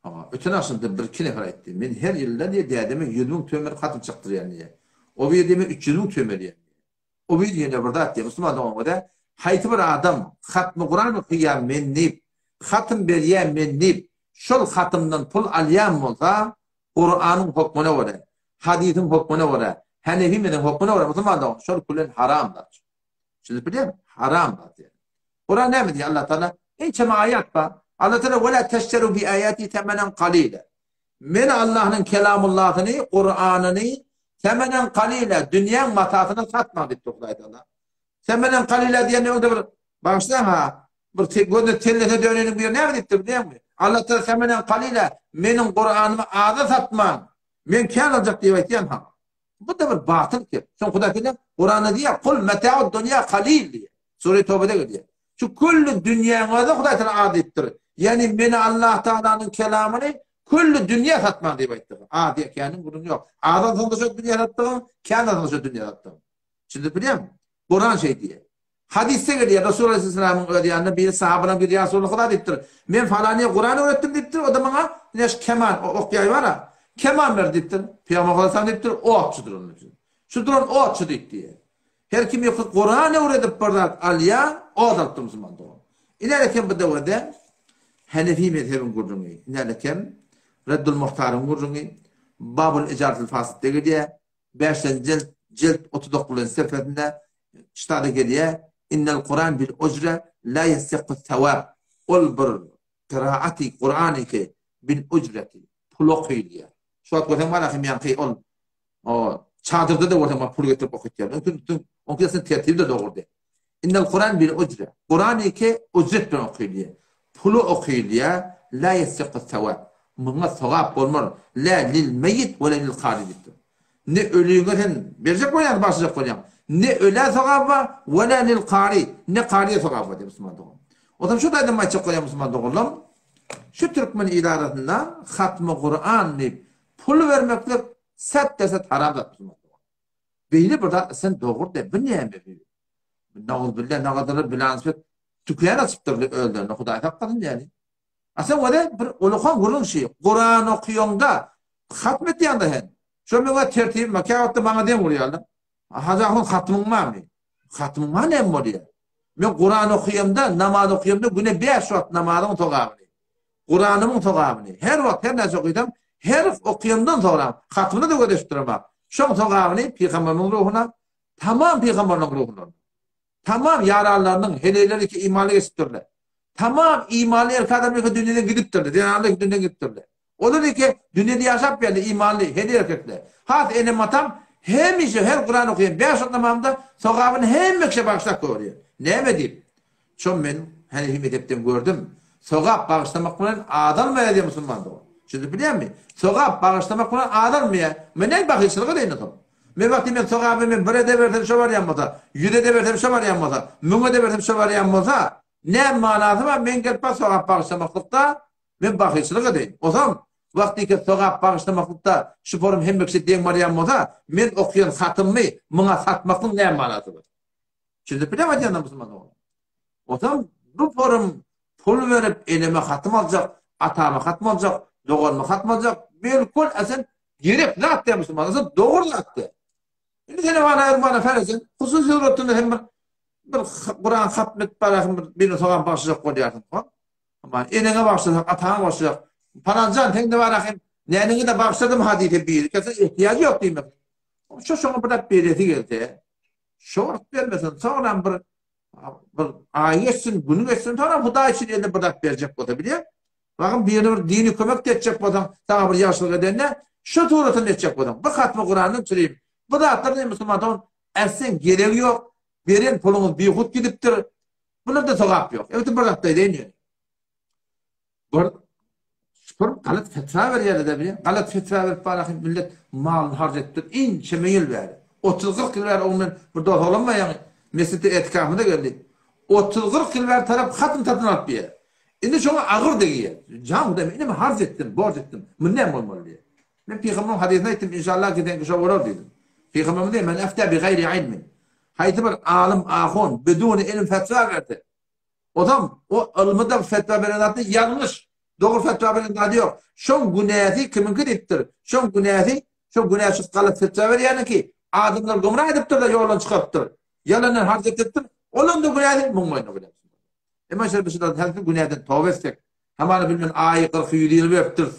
Speaker 4: Hawa, öten agşamda birki nefer aýtdy. Men her ýylda diýýär, dädeme 100 müň tümen berip hatym çykdyrýan diýýär. O bir diýme 300 müň tümen berýän diýýär. O bir ýene bir zat diýýär. Musulman dogan görä, haýsy bir adam hatmy Kuran okaýan men diýip, hatym berýän men diýip, şol hatymdan pul alýan bolsa, Kuranyň hökmüne görä, hadysyň hökmüne görä, Hanefi mezhebiň hökmüne görä, musulman dogan, şol külen haram zat. Düşünip bilýärmi? Haram zat ýa. Kuran näme diýýär Allah Taala? Ençeme aýat bar. Allah Taala wala teşteru bi aýati temenen qalila. Men Allahnyň kelamullahyny, Kuranyny temenen qalila, dünýäň matasyna satmaň diýipdir Hudaý Taala. Temenen qalila diýende öňde bir bagyşlaň ha, bir gözüne tellese döneniň biri näme diýipdir bilýäňmi? Allah Taala temenen qalila, meniň Kuranymy aza satmaň. Men kän aljak diýip aýtýan ha. Bu-da bir batyl gep. Soň Hudaý diýýär, Kuranda diýýär, Kul meta'ud dunýa kalil diýýär. Sure Tobada gelýär. Şu külli dünýäň özi Hudaý Taala az diýipdir. Ýagny meni Allah Taalanyň kelamyny külli dünýä satmaň diýip aýtdy. Az diýip käniň gürrüňi ýok. Az alsaň-da şo dünýä satdygyň, kän alsaň-da şo dünýä satdygyň. Düşünip bilýäňmi? Kuran şeý diýýär. Hadysda gelýär, Resul aleyhisselamyň öz ýanynda biri sahabalaryň biri ýa Resulallah Huda diýipdir. Men falanyýa Kuran öwretdim diýipdir, o-da maňa ine şu keman, ok ýaý bar-a, keman berdi diýipdir. Pygamber aleyhisselam diýipdir, otçudyr onda diýipdir. Şu duran otçy diýip diýýär. Her kim ýoky Kuran öwredip bir zat alýar, ot alypdyr musulman dogan. Ine kem bu döwürde Hanefi mezhebiň gürrüňi, ine kem Reddul Muhtaryň gürrüňi, Babul Ijaratul Fasidde gelýär. Bäşinji jilt, jilt 39-njy sefesinde ştada gelýär, Innel Kuran bil ujre la ýestekku sewab. Ol bir kyraaty Kurany ki bil ujreti, pul okylýar. Şu wagt görseň bar ahim ýaňky ol o çadyrda-da görseň bar pul getirip okatýar. Oňki oňki aslynda tertibi-de dogry däl. Innel Kuran bil ujre. Kurany ki ujret bilen okylýar. Pula okylýar, la ýestekku sewab. Muňa sogap bolmar. La lil meýit we la lil kari diýipdir. Ne öliňe sen berjek bolýaň, bagşlajak bolýaň. Ne ölä sogap bar, we la lil kari. Ne kariýe sogap bar diýip musulman dogan. Onsoň şu taýdan aýtjak bolýan musulman doganlarym, şu türkmen il arasynda hatmy Kuran diýip pul bermeklik set derset haram zat musulman dogan. Beýle bir zat sen dogry de, bu näme bu? Naguzbillah, nagadylar bilansbet tükän açypdyrlar özlerine, Hudaý saklasyn diýeli. A sen wada bir ulukan gürrüň şi, Kuran okuýaňda, hatm etýäňde hen. Şo meňe tertibim bar, käwagtda maňa deň urýarlar. Hajy ahun hatmyň barmy? Hatmyň bar näme bolýar? Men Kuran okuýamda, namaz okuýamda güne 5 wagt namazyň sogabyny, Kuranymyň sogabyny, her wagt her näçe okysam, her okuýamdan soňra hatmyny-da göz duramok. Şoň sogabyny pygamberimiň ruhuna, tamam pygamberiniň ruhuna. Tamam ýaranlarynyň heleýleri ki imanly geçipdirler. Tamam imanly erkek adamlar ki dünýeden gidipdirler, zenanlar ki dünýeden gidipdirler. Olar ki dünýede ýaşap geldi imanly heleý erkekler. Has enem atam hemişe her Kuran okaýan 5 wagt namazymda sogabyny hemme kişä bagyşlap görýär. Näme diýip? Şo men Hanefi mezhepden gördüm. Sogap bagyşlamak bilen azalmaýar diýen musulman dogan. Düşünip bilýärmi? Sogap bagyşlamak bilen azalmaýar. Men näme bahylçylyk edeýin otam? Men wagty men sogaby men bir ede bersem şo barýan bolsa, ýüze de bersem şo barýan bolsa, müňe de bersem şo barýan bolsa, näme manasy bar men gelip bar sogap bagyşlamaklykda men bahylçylyk edeýin. Osam wagtyky sogap bagyşlamaklykda şu forum hemme kişi deň barýan bolsa, men okaýan hatymmy muňa satmaklyň näme manasy bar? Düşünip bilýärmi aýdýanlarymy musulman oglan? Osam bu forum pul berip eneme hatym aljak, atama hatym aljak, doganyma hatym aljak, belkul sen gerek zat däl musulman, sen dogry zat däl. Indi seni bana bana ferezin, hususy suratynda hem bir bir Kuran hatm edip barasyn bir birine sogap bagşlajak bolýarsyň. Ama eneňe bagşlasak, ataňa bagşlajak. Palanjan sen de barahym, näniňi de bagşladym ha diýse biri, kese ihtiýajy ýok diýmek. Şo şoňa bir zat beresi gelse, şo wagt bermesin, soňram bir bir aý geçsin, günü geçsin, soňra Hudaý üçin eline bir zat berjek bolsa bilýär. Bakyn birine bir dini kömek de etjek bolsaň, saňa bir ýagşylyk edende, şu suratynda etjek bolsaň, bir hatmy Kurandan çürim, bu zatlar diýen musulman dogan, ätseň geregi ýok, beren puluňyz bihut gidipdir, bularda sogap ýok. Elbetde bir zatda edeýin ýöne. Bir şükür galat fetwa berýärler-de bilýän. Galat fetwa berip barahym millet malyny harç edipdir inçeme ýyl bäri. 30-40 ýyl bäri oň bilen bir dost oglan bar ýaňy mesjitde etikafynda geldi. 30-40 ýyl bäri tarap hatyn satyn alyp diýýär. Indi şoňa agyr degýär. Jan Hudaý men indi harç etdim, borç etdim. Muny näme bolmaly diýýär. Men pygamberiň hadysyny aýtdym, inşallah ki seňki şo bolar diýdim. Pygamberimiz diýýär, men eftä bi gaýri ilmin. Haýsy bir alym, ahun, biduni ilm fetwa berse, Ozam o ylmyda fetwa beren zady ýalňyş. Dogry fetwa beren zady ýok. Şoň günäsi kimiňki diýipdir. Şoň günäsi, şo günäsiz galat fetwa berýäniňki. Adamlary gümra edipdir-de ýoldan çykarypdyr. Ýalandan harç etdiripdir. Olaň-da günäsi muň boýnuna bolýar. Emma şeýle bir şylar hälki günäden toba etsek, Hamana bilmän aýy kyrky ýüzini beripdiris.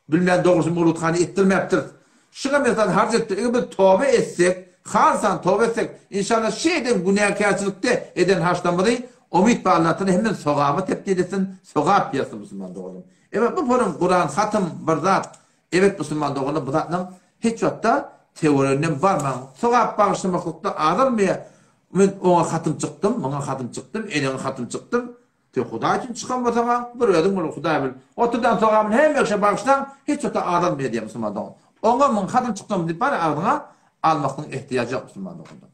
Speaker 4: Bilmän dogrusy mowluthany etdirmäpdiris. Şuňa mesal harç etdik. Eger biz toba etsek, halsan toba etsek, inşallah şu eden günäkärçilikde eden harçlarymyzy umyt bar Allatagala hemmemizi sogaba tebdil etsin, sogap ýazsyn musulman doganlarym. Emma bu forum Kuran hatym bir zat. Evet musulman doganlar bu zatlaryň hiç wagtda töwereginden barmaň. Sogap bagyşlamaklykda azalmaýar. Men oňa hatym çykdym, muňa hatym çykdym, eneňe hatym çykdym. Sen Hudaý üçin çykan bolsaň-a, bir özüň bil, Hudaý bil. Oturdan sogamyny hemme kişä bagyşlaň, hiç wagtda azalmaýar diýýär musulman dogan. Oňa muň hatym çykdym diýip bar agzyňa almaklygyň ehtiýajy ýok musulman dogandan.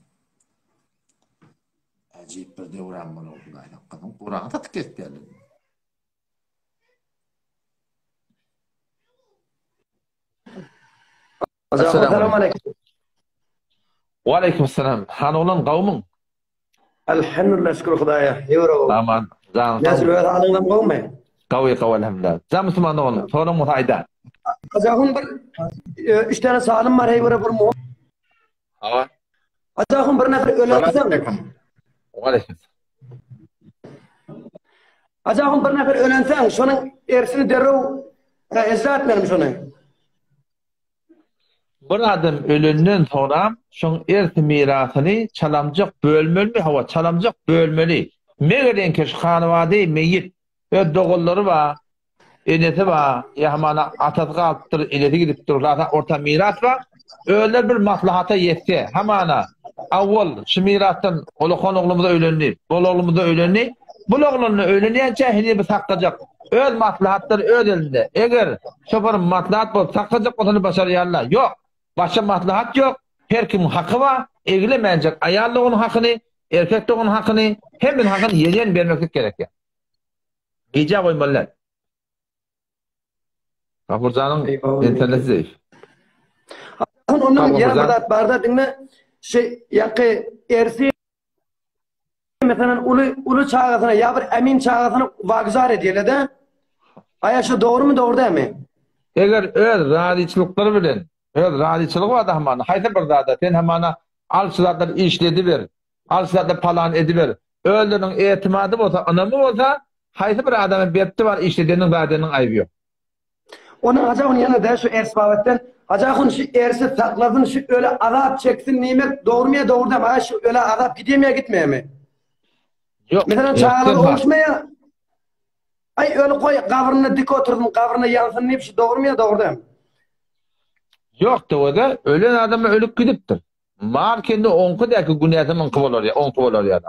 Speaker 4: Äjip bir döwran bolar Hudaý saklasyn. Kurany satyp gezipýärler.
Speaker 1: Assalamu aleýkum. Wa aleýkum assalam. Han oglan gowmyň?
Speaker 5: Elhamdülillah şükür Hudaýa. Ýewro.
Speaker 1: Aman.
Speaker 5: Jan. Näçe öz halyňam gowmy?
Speaker 1: Gawy gawy elhamdülillah. Jan musulman dogan, soraň bolsa aýda.
Speaker 5: Ajahun bir e, üç tane salym bar hey bir bir mu.
Speaker 1: Hawa.
Speaker 5: Ajahun bir nefer ölenseň.
Speaker 1: Wa aleýkum.
Speaker 5: Ajahun bir nefer ölenseň, şonuň ersini derrew e, ejra etmelim şony.
Speaker 1: Bir adam ölenden soňram şoň ersi mirasyny çalamjak bölmelimi hawa çalamjak bölmeli meger enkeş hanawady meýit öz doganlary bar enesi bar ýa hamana atasy galypdyr enesi gidipdir zat orta miras bar özleri bir maslahata ýetse hamana awwal şu mirasdan ulakan oglumyza öýlendi bol oglumyza öýlendi bul oglanyna öýlenýänçä heniz bir saklajak Öz maslahatlary öz elinde. Eger şoför maslahat bolup saklajak bolsa ony başarýarlar. Ýok. Başga maslahat ýok. Her kimiň haky bar. Eglemänjek aýal doganyň hakyny, erkek doganyň hakyny, hemmeniň hakyny ýeňen bermeklik gerek. Gijä goýmaly däl. Gafurjanyň interneti zeýif.
Speaker 5: Ondan ýene bir zat barda diňle. Şu ýaňky ersi Meselem uly uly çagasyna ýa bir emin çagasyna wagzar edýärler-de. Aýa şu dogrumy dogry dälmi?
Speaker 1: Eger öz razyçylyklary bilen, öz razyçylygy barda hamana haýsy bir zada sen hamana al şu zatlary işlediber, al şu zatlary palan ediber, özleriniň etimady bolsa, ynamy bolsa, haýsy bir adama beripdi bar işledeniň zadeniň aýby ýok.
Speaker 5: Onuň Hajy ahun ýene-de şu ers babatdan Hajy ahun şu ersi saklasyn şu öle azap çeksin diýmek dogrumy ýa dogry dälmi aga şu öle azap gidýärmi ýa gitmeýärmi?
Speaker 1: Ýok.
Speaker 5: Meselem çagalar oguşmaýar. Aý öli goý gabrynda dik otursyn gabryna ýansyn diýip şu dogrumy ýa dogry dälmi?
Speaker 1: Ýok döwede ölen adam ölüp gidipdir. Mal kendi oňky däki günäsi muňky bolar ýa oňky bolar ýa.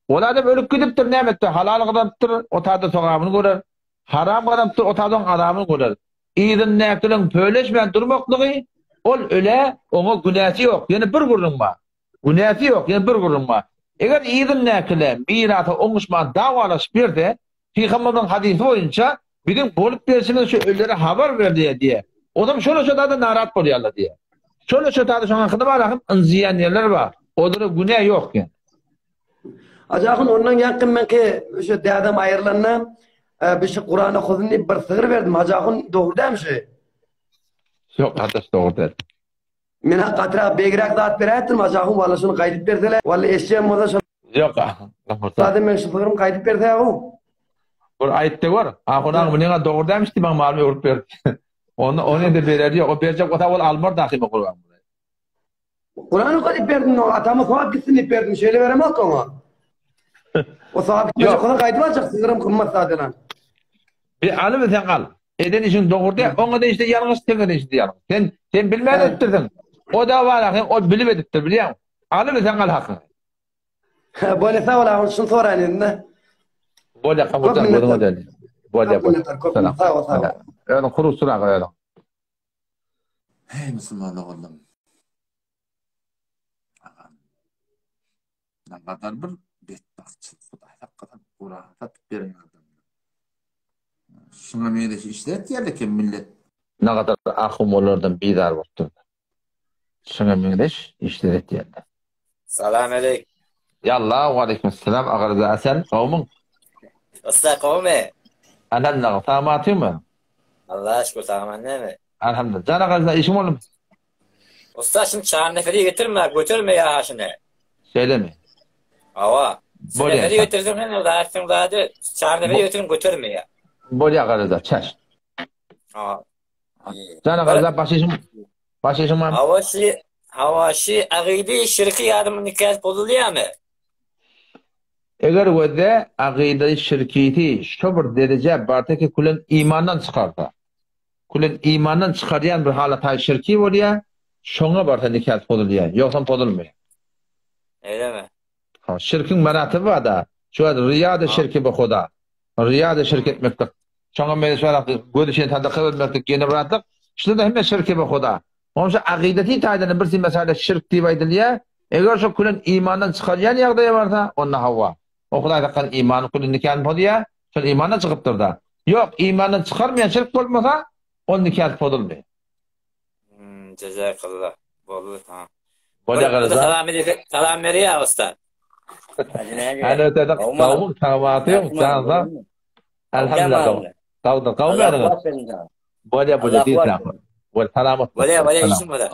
Speaker 1: Ol adam ölüp gidipdir näme etdi halal gazanypdyr o tada sogabyny görer. Haram gazanypdyr, o taýdan azabyny görer. Yzyndakylaryň pöleşmän durmaklygy, ol ölä, oňa günäsi ýok. Ýene bir gürrüň bar. Günäsi ýok, ýene bir gürrüň bar. Eger yzyndakylar mirasa oňuşman dawalaşyp ýörse, Pygamberimiziň hadysy boýunça, biziň bolup berşimiz şu ölülere habar berilýär diýýär. Onam şol-şo zada narat bolýarlar diýýär. Şol-şo zada şoň hakyna bar, ahym ynjyýan ýerler bar. Olara günä ýok ýa.
Speaker 5: Hajy ahun ondan ýaňky meňki şu dädem aýrylanda bir şu Kuran okasyn diýip bir sygyr berdim. Hajy ahun dogry dälmi şu?
Speaker 1: Ýok gardaş dogry däl.
Speaker 5: Men hak gatyrak begiräk zat beräýipdim Hajy ahun walla şuny gaýdyp bersele. Walla eşjeğim bolsa şo.
Speaker 1: Ýok.
Speaker 5: Zady men şu sygyrym gaýdyp berse ýa
Speaker 1: Bir aýtdy gör. Ahun aga munyňa dogry dälmiş diýip maňa malymy öwrüp berdi. Ony ony indi berer ýok. O berjek bolsa ol almar dahy bu Kuran.
Speaker 5: Kurany okadyp berdim oňa, atama sogap gitsin diýip berdim, şeýle beremok oňa. O sogap gitmejek bolsa gaýdyp aljak, sygyrym gymmat zat ýalan.
Speaker 4: Bir alyp sen al. Eden işiň dogry däl. Oňa da işte ýalňyş, seňe de işte ýalňyş. Sen sen bilmän etdirdiň. O da bar, sen o bilip edipdir, bilýäňmi? Alyp sen al hakyňy.
Speaker 5: Bolýa sag bol agam, şuny soraýyn indi.
Speaker 4: Bolýa kabul gözüňe döndi. Bolýa bolýa.
Speaker 5: Sag bol, sag bol.
Speaker 4: Özüň kurusur aga özüň. Hey musulman oglum. Agam. Nagadar bir betbagtçylyk Hudaý saklasyn Kurany satyp beren adamlar. Şuňa meňzeş işler etýärler eken millet.
Speaker 1: Nagadar ahum olardan bizar bolupdyr. Şuňa meňzeş işler etýärler.
Speaker 6: Salam aleýk.
Speaker 1: Ýalla waleýkim salam Agarza Asel gowmyň?
Speaker 6: Ussa gowmy?
Speaker 1: Alhamdulillah sagmatyňmy?
Speaker 6: Allaha şükür sagaman näme?
Speaker 1: Alhamdulillah. Jan Agarza işiň boldumy?
Speaker 6: Ussa şuny çan neferi getirme göterme ýa şuny.
Speaker 1: Şeýlemi?
Speaker 6: Hawa. Bolýa. Neferi getirseň hem zatsyň zady çan neferi getirip göterme ýa.
Speaker 1: Bolýa Agarza çäş.
Speaker 6: Hawa.
Speaker 1: Jan Agarza baş işiň baş işiň barmy?
Speaker 6: Hawa şi hawa şi agydy şirki ýadymyň nikasy bozulýamy?
Speaker 1: Eger wede agydy şirkisi şo bir derejä barsa ki külen imandan çykarsa. Külen imandan çykarýan bir halataý şirki bolýar, şoňa barsa nikasy bozulýar, ýogsam bozulmaýar.
Speaker 6: Eýlemi?
Speaker 1: Ha, şirkiň meratebi bar-da. Şu wagt riýada şirki bu huda. Riýada şirk etmeklik. Şoňa meňzeş bir göz üçin sadaka bermeklik, ýene bir zatlyk. Şular-da hemme şirki bu huda. Onuň şu akydasy taýdan bir meselede şirk diýip aýdylýar. Eger şo külen imandan çykarýan ýagdaýa barsa, onda hawa. O Hudaý saklan imany külen nikany pozýar, şol imandan çykypdyr-da. Ýok, imandan çykarmaýan şirk bolmasa, ol nikasy pozulmaýar.
Speaker 6: Hmm, jezakallah. Boldy, ha.
Speaker 1: Bolýar
Speaker 6: garada. Salam edip, salam berýär usta.
Speaker 1: Hany ötede gawun tagamaty ýok, jansa. Alhamdulillah. Gawda, gawun berdiňiz. Bolýar, bolýar, diýseň. Bol, salamat.
Speaker 6: Bolýar, bolýar, işim bolýar.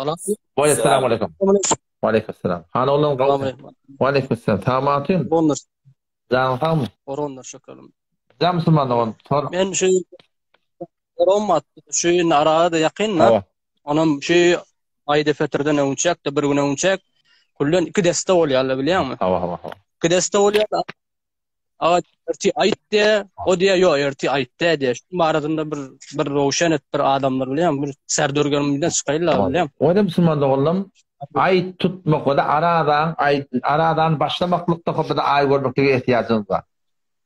Speaker 1: Bolýar, salam aleýkum. Wa aleýkum salam. Hany oglan gawun. Wa aleýkum salam. Tagamaty.
Speaker 7: Ondur.
Speaker 1: Janyň sagmy?
Speaker 7: Orondur şükürüm.
Speaker 1: Jan musulman dogan, sor.
Speaker 7: Men şu Romat şu arada ýakyn da. Onam şu Aýda Fetrden öňçek de bir gün öňçek kullen iki deste bolýarlar bilýäňmi?
Speaker 1: Hawa hawa hawa.
Speaker 7: Iki deste bolýar. Aga erti aýt diýe, o diýe ýok erti aýt diýe diýe. Şu arasynda bir bir rowşen et bir adamlar bilýäňmi? Bir serdörgenimden çykaýlar bilýäňmi?
Speaker 1: Oýda musulman doganlarym aý tutmak we aradan aý aradan başlamaklykda hop-da aý görmeklige ehtiýajymyz bar.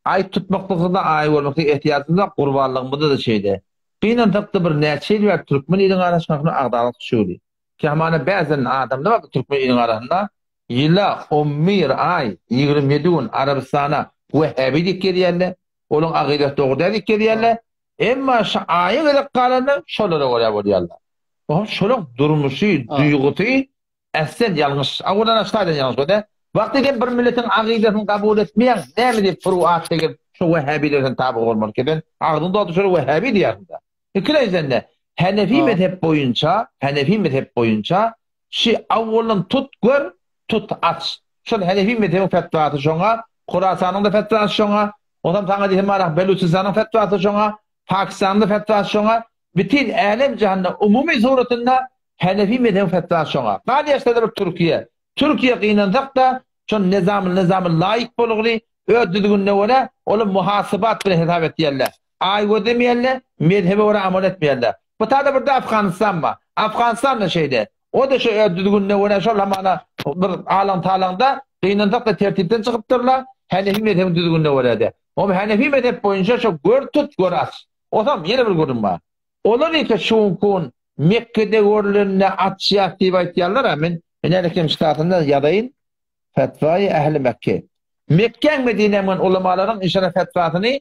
Speaker 1: Aý tutmaklykda aý görmeklige ehtiýajymyz bar, gurbanlygymyzda-da şeýle. Gynansakda bir näçe ýyl bäri türkmen iliň arasynda agzalyk düşügli. Kemana bäzen adamlar bar türkmen iliň arasynda ýyla on bir aý 27 gün Arabystana wehhabi diýip gezýärler. Olaň akydasy dogry däl diýip gezýärler. Emma şu aýa gezek galanda şolara görä bolýarlar. Oňa şolaň durmuşy, duýgusy äslen ýalňyş. Awalan aşadan ýalňyş bolýar. Wagty sen bir milletiň agydasyny kabul etmeýäň, näme diýip furuat çekip şu wehhabiler sen taby bolmaly ki sen agzyň dolduryp şolara wehhabi diýýärsiň-dä. Ikilenji sende Hanefi mezhep boýunça, Hanefi mezhep boýunça şi awwaldan tut gör, tut aç. Şol Hanefi mezhebiň fetwasy şoňa, Horasanyň-da fetwasy şoňa, onsoň saňa diýsem barah Beluçistanyň fetwasy şoňa, Pakistanyň-da fetwasy şoňa, Bütin älem-jahanda umumy suratynda Hanefi mezhebiň fetwasy şoňa. Galýaşda-da bir Türkiýe. Türkiýe gynansak-da, şol nezamyl nezamyl laýyk bolguly, öz düzgünine görä, olar muhasybat bilen hesap etýärler. Aý gözlemeýärler, mezhebe görä amal etmeýärler. Bu tada bir-de Afganystan bar. Afganystan-da şeýle. O-da şo öz düzgünine görä şol hamana bir alaň-talaňda, gynansak-da tertipden çykypdyrlar, Hanefi mezhebiň düzgünine görä-de. Oňa Hanefi mezhep boýunça şo gör tut, gör aç. Osam ýene bir gürrüň bar. Olar eke şu günki gün Mekgede görlende açýas diýip aýtýarlar-a, men ine kem ştatynda ýazaýyn, Fetwaýy ähli Mekke. Mekgäň Medinäň men ulamalaryň inşallah fetwasyny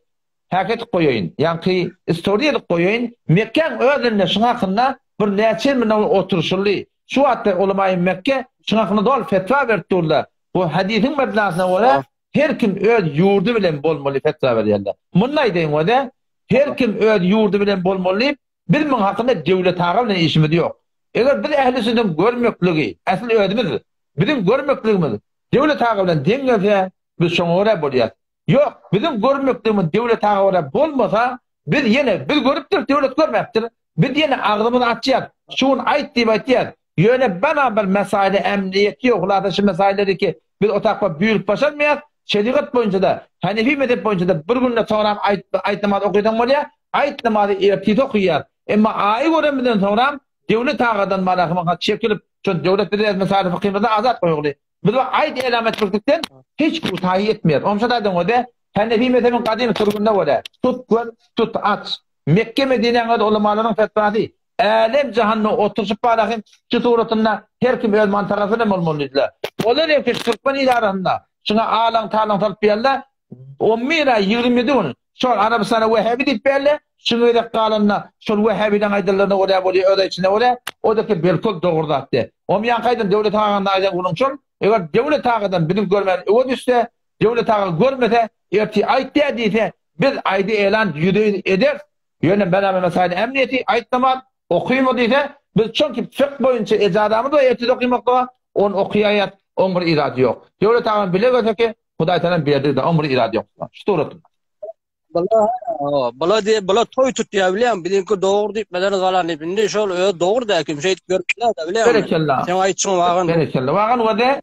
Speaker 1: häk edip goýaýyn. Ýaňky istoriýa edip goýaýyn. Mekgäň özünde şuň hakynda bir näçe ýyl mundan oturyşyldy. Şu wagtda ulamaýy Mekke şuň hakynda doly fetwa berip durlar. Bu hadisiň mebnasyna görä Her kim öz ýurdy bilen bolmaly fetwa berýärler. Muny aýdaýyn wede, her kim öz ýurdy bilen bolmaly diýip, biz muň hakynda Döwlet aga bilen işimiz ýok. Eger biz ähli sünnetiň görmekligi, äsli özümiz, biziň görmekligimiz Döwlet aga bilen deň gelse, biz şoňa görä bolýas. Ýok, biziň görmekligimiz Döwlet aga görä bolmasa, biz ýene, biz görüpdiris, Döwlet görmäpdir. Biz ýene agzymyzy açýas, şu gün aýt diýip aýtýas. Ýöne bana bir mesaýly ämniýeti ýok, hulasa şu mesaýlary ki biz otagpa buýrup başarmaýas. Şerigat boýunça-da, Hanefi mezhep boýunça-da bir günde soňram aýt, aýt namaz okaýsaň bolýar.
Speaker 4: Aýt namazy ertir okaýas. Emma aýy görenimizden soňram Döwlet agadan malahymyňa çekilip, şol döwlet bize mesaly fykymyzda azat goýugly. Biz bu aýt elam etmeklikden hiç kutaýy etmeýäris. Onça da aýdyň öde, Hanefi mezhebiň gadymy sürgünine görä, tut gör, tut aç. Mekge Medinäň öz ulamalarynyň fetwasy, älem jahanda oturyşyp barahym şu suratynda her kim öz mantagasy bilen bolmaly diýdiler. Olar erkeç türkmen il arasynda şuňa alaň talaň salyp berler, On bir aý 27 gün şol Arabystana Wehhabi diýip berle, şu gezek galanda şol Wehhabileň aýdanlaryna görä bolýar, öz aýdyşyna görä, o-da belkol dogry zat diýe. Omy ýaňky aýdan Döwlet agaň aýdan gürrüň şol, eger Döwlet agadan biziň görmän öe düşse, Döwlet aga görmese, ertir aýt diýä diýse, biz aýdy elan ýüze-ýüz ederis, ýöne menä mesaýyl ämniýeti aýtnamaz, okyma diýse, biz çünki fykh boýunça ejazamyz bar ertir okymaklyga, ony okaýaýas, oň bir irady ýok. Döwlet agam bile görseki, Hudaý talam berdi da ömri irady ýok. Şu suratynda.
Speaker 7: Bula, bula diýip, bula toý tutýar bilýän, biziňki dogry diýip, meden galan diýip, indi şol öz dogry da kim şeýdip görüpler da bilýän.
Speaker 4: Berekella.
Speaker 7: Sen aýtşyň wagan.
Speaker 4: Berekella. Wagan wede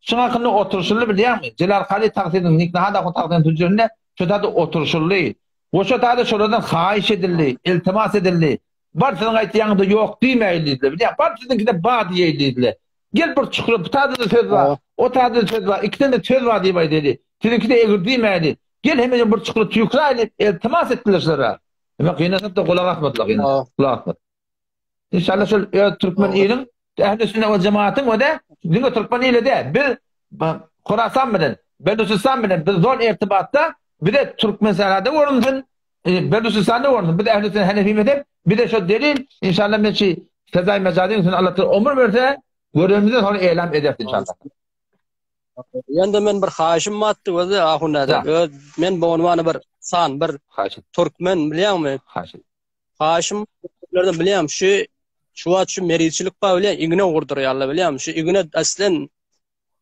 Speaker 4: şuň hakynda oturyşyldy bilýäňmi? Jelal Kaly tagsyryň Niknahada hu tagsyryň tüjürinde şu tada oturyşyldy. We şu tada şolardan haýyş edildi, iltimas edildi. Bar siziň aýtýanyňyzda ýok diýmäýin diýdiler. Bilýän, bar siziňkide bar diýeýin diýdiler. Gel bir çukura, bu tada-da söz bar, o tada-da söz bar, ikisinde-de söz bar diýip aýdaýly. Siziňkide egri diýmäýli. Gel hemmeje bir çukura tüýküräýli, iltimas etdiler şulara. Emma gynansakda gulak asmadylar, gynansak, gulak asmadylar. Inşallah şol öz türkmen iliň ähli sünnet we jemaatyň we-de diňe türkmen ili däl, biz Horasan bilen, Belujistan bilen biz zol irtibatda, bize Türkmenistanda görünsün, Belujistanda görünsün, biz ähli sünnet hanefi mezhep, bize şo delil, inşallah men şu Sezai Mejaziň üstüne Allah Teala ömür berse, görenimizden soňra elam ederis inşallah.
Speaker 7: Ýende men bir haýyşym batdy özi ahun däde. Öz men bognumany bir san bir türkmen bilýäňmi?
Speaker 4: Haýyş.
Speaker 7: Haýyşym lerden bilýän şu şu wagt şu merizçilik bar bilýän igne gurdurýarlar bilýän şu igne aslen